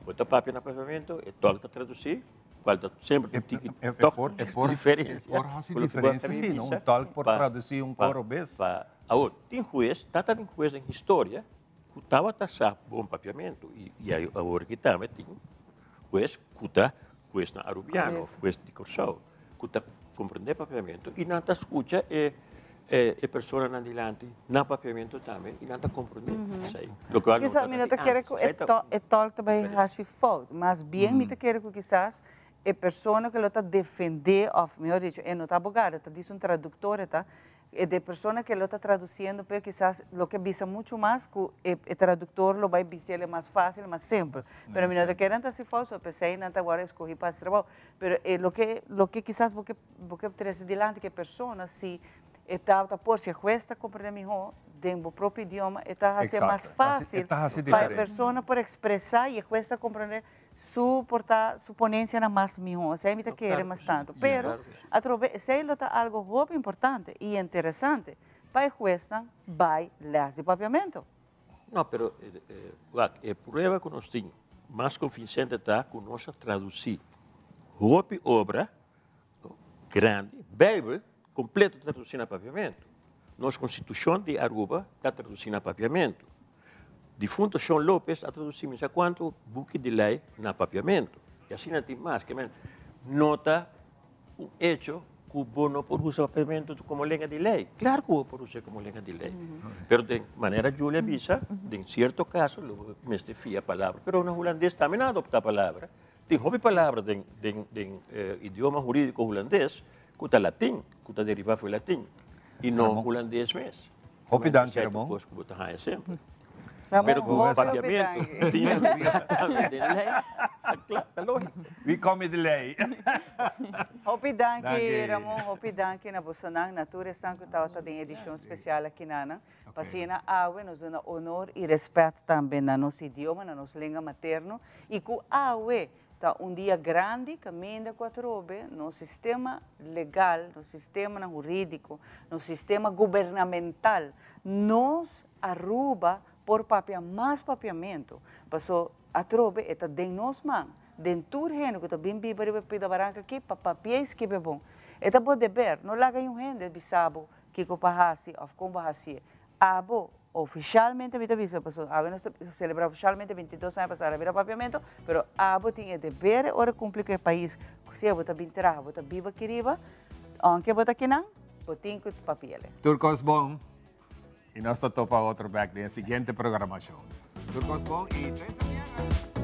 Bo ta papia na papiamentu, e tolk ta tradusí, kual ta semper un tiki tòg diferensia. E por hasi diferensia si, no? Un tolk por tradusí un koro bes. Awor, tin hues, tata tin hues den historia ku tabata sa bon papiamentu i awor aki tambe tin hues ku ta huesnan arubiano òf hues di Kòrsou ku ta komprendé papiamentu i nan ta skucha e e personanan dilanti na papiamentu tambe i nan ta komprendé esei. Lokual no Kisas mi no ta kere ku e tòlk ta bai hasi fout, mas bien mi ta kere ku kisas e persona ku lo ta defendé òf mihor dicho e no ta abogado, ta disi un traduktor e ta, E de persona ke lo ta traduciendo p'e kisas lo ke bisa mucho mas ku e e traductor lo bai bis'el mas fácil, mas simpel. Pero mi no ta kere nan ta hasi fout, so p'esei nan ta wòrdu eskohí pa hasi trabou. Pero e loke loke kisas bo ke bo ke trese dilanti ke persona si e ta ta por si e hues ta komprendé mihó den bo propio idioma e ta hasié mas fácil pa e persona por ekspresá i e hues ta komprendé Su por ta su ponencianan mas miho, esey mi ta kere mas tanto. Pero atrobe esey lo ta algo hopi importante y interesante pa e huesnan bay les di papiamento. No, pero wak, e prueba cu nos tin mas convincente ta cu nos a traduci hopi obra grandi, Bijbel completo ta traduci na papiamento. Nos Constitucion di Aruba ta traduci na papiamento. Difunto Shon Lopez a traduci mi sa cuanto buki di ley na papiamento. Y asina tin mas. Ke men no ta un hecho cu bo no por usa papiamento como lenga di ley. Claro cu bo por usa como lenga di ley. Pero den manera Julia bisa, den cierto caso lo bo mester fia palabra. Pero na hulandes tambe nan a adopta palabra. Tin hopi palabra den den den idioma hurídiko hulandes ku ta latin, ku ta derivá for latin i no hulandes mes. Hopi danki Ramon. Kos ku bo ta haña semper. Ramon, Pero ku hopi hopi papiamentu danki. tin su lugar tambe den lei, ta kla, ta lógiko. Wi komi di lei. Hopi danki Danki. Ramon, hopi danki na bosonan, na tur esnan ku tabata den edishon spesial akinanan. Pa asina awe nos duna honor i respet tambe na nos idioma, na nos lenga materno i ku awe ta un dia grandi kaminda ku atrobe nos sistema legal, nos sistemanan huridiko, nos sistema gubernamental, nos Aruba por papia mas papiamentu. Paso atrobe e ta den nos man, den tur hende ku ta bin biba riba e pida baranka aki pa papia i skibi bon. E ta bo deber, no laga niun hende bisa bo Kiko pa hasi of kon bo hasié. Abo, ofishalmente mi ta bisa, pasobra awe nos ta selebrá ofishalmente 22 aña pasá Rabira Papiamento, pero abo tin e deber e ora kumpli ku e pais. Sea bo ta bin traha, bo ta biba aki riba, aunke bo ta kinan, bo tin ku papi'el. Tur kos bon y nos ta topa otro bek den e siguiente programashon. Tur kos bon y te djabièrnè!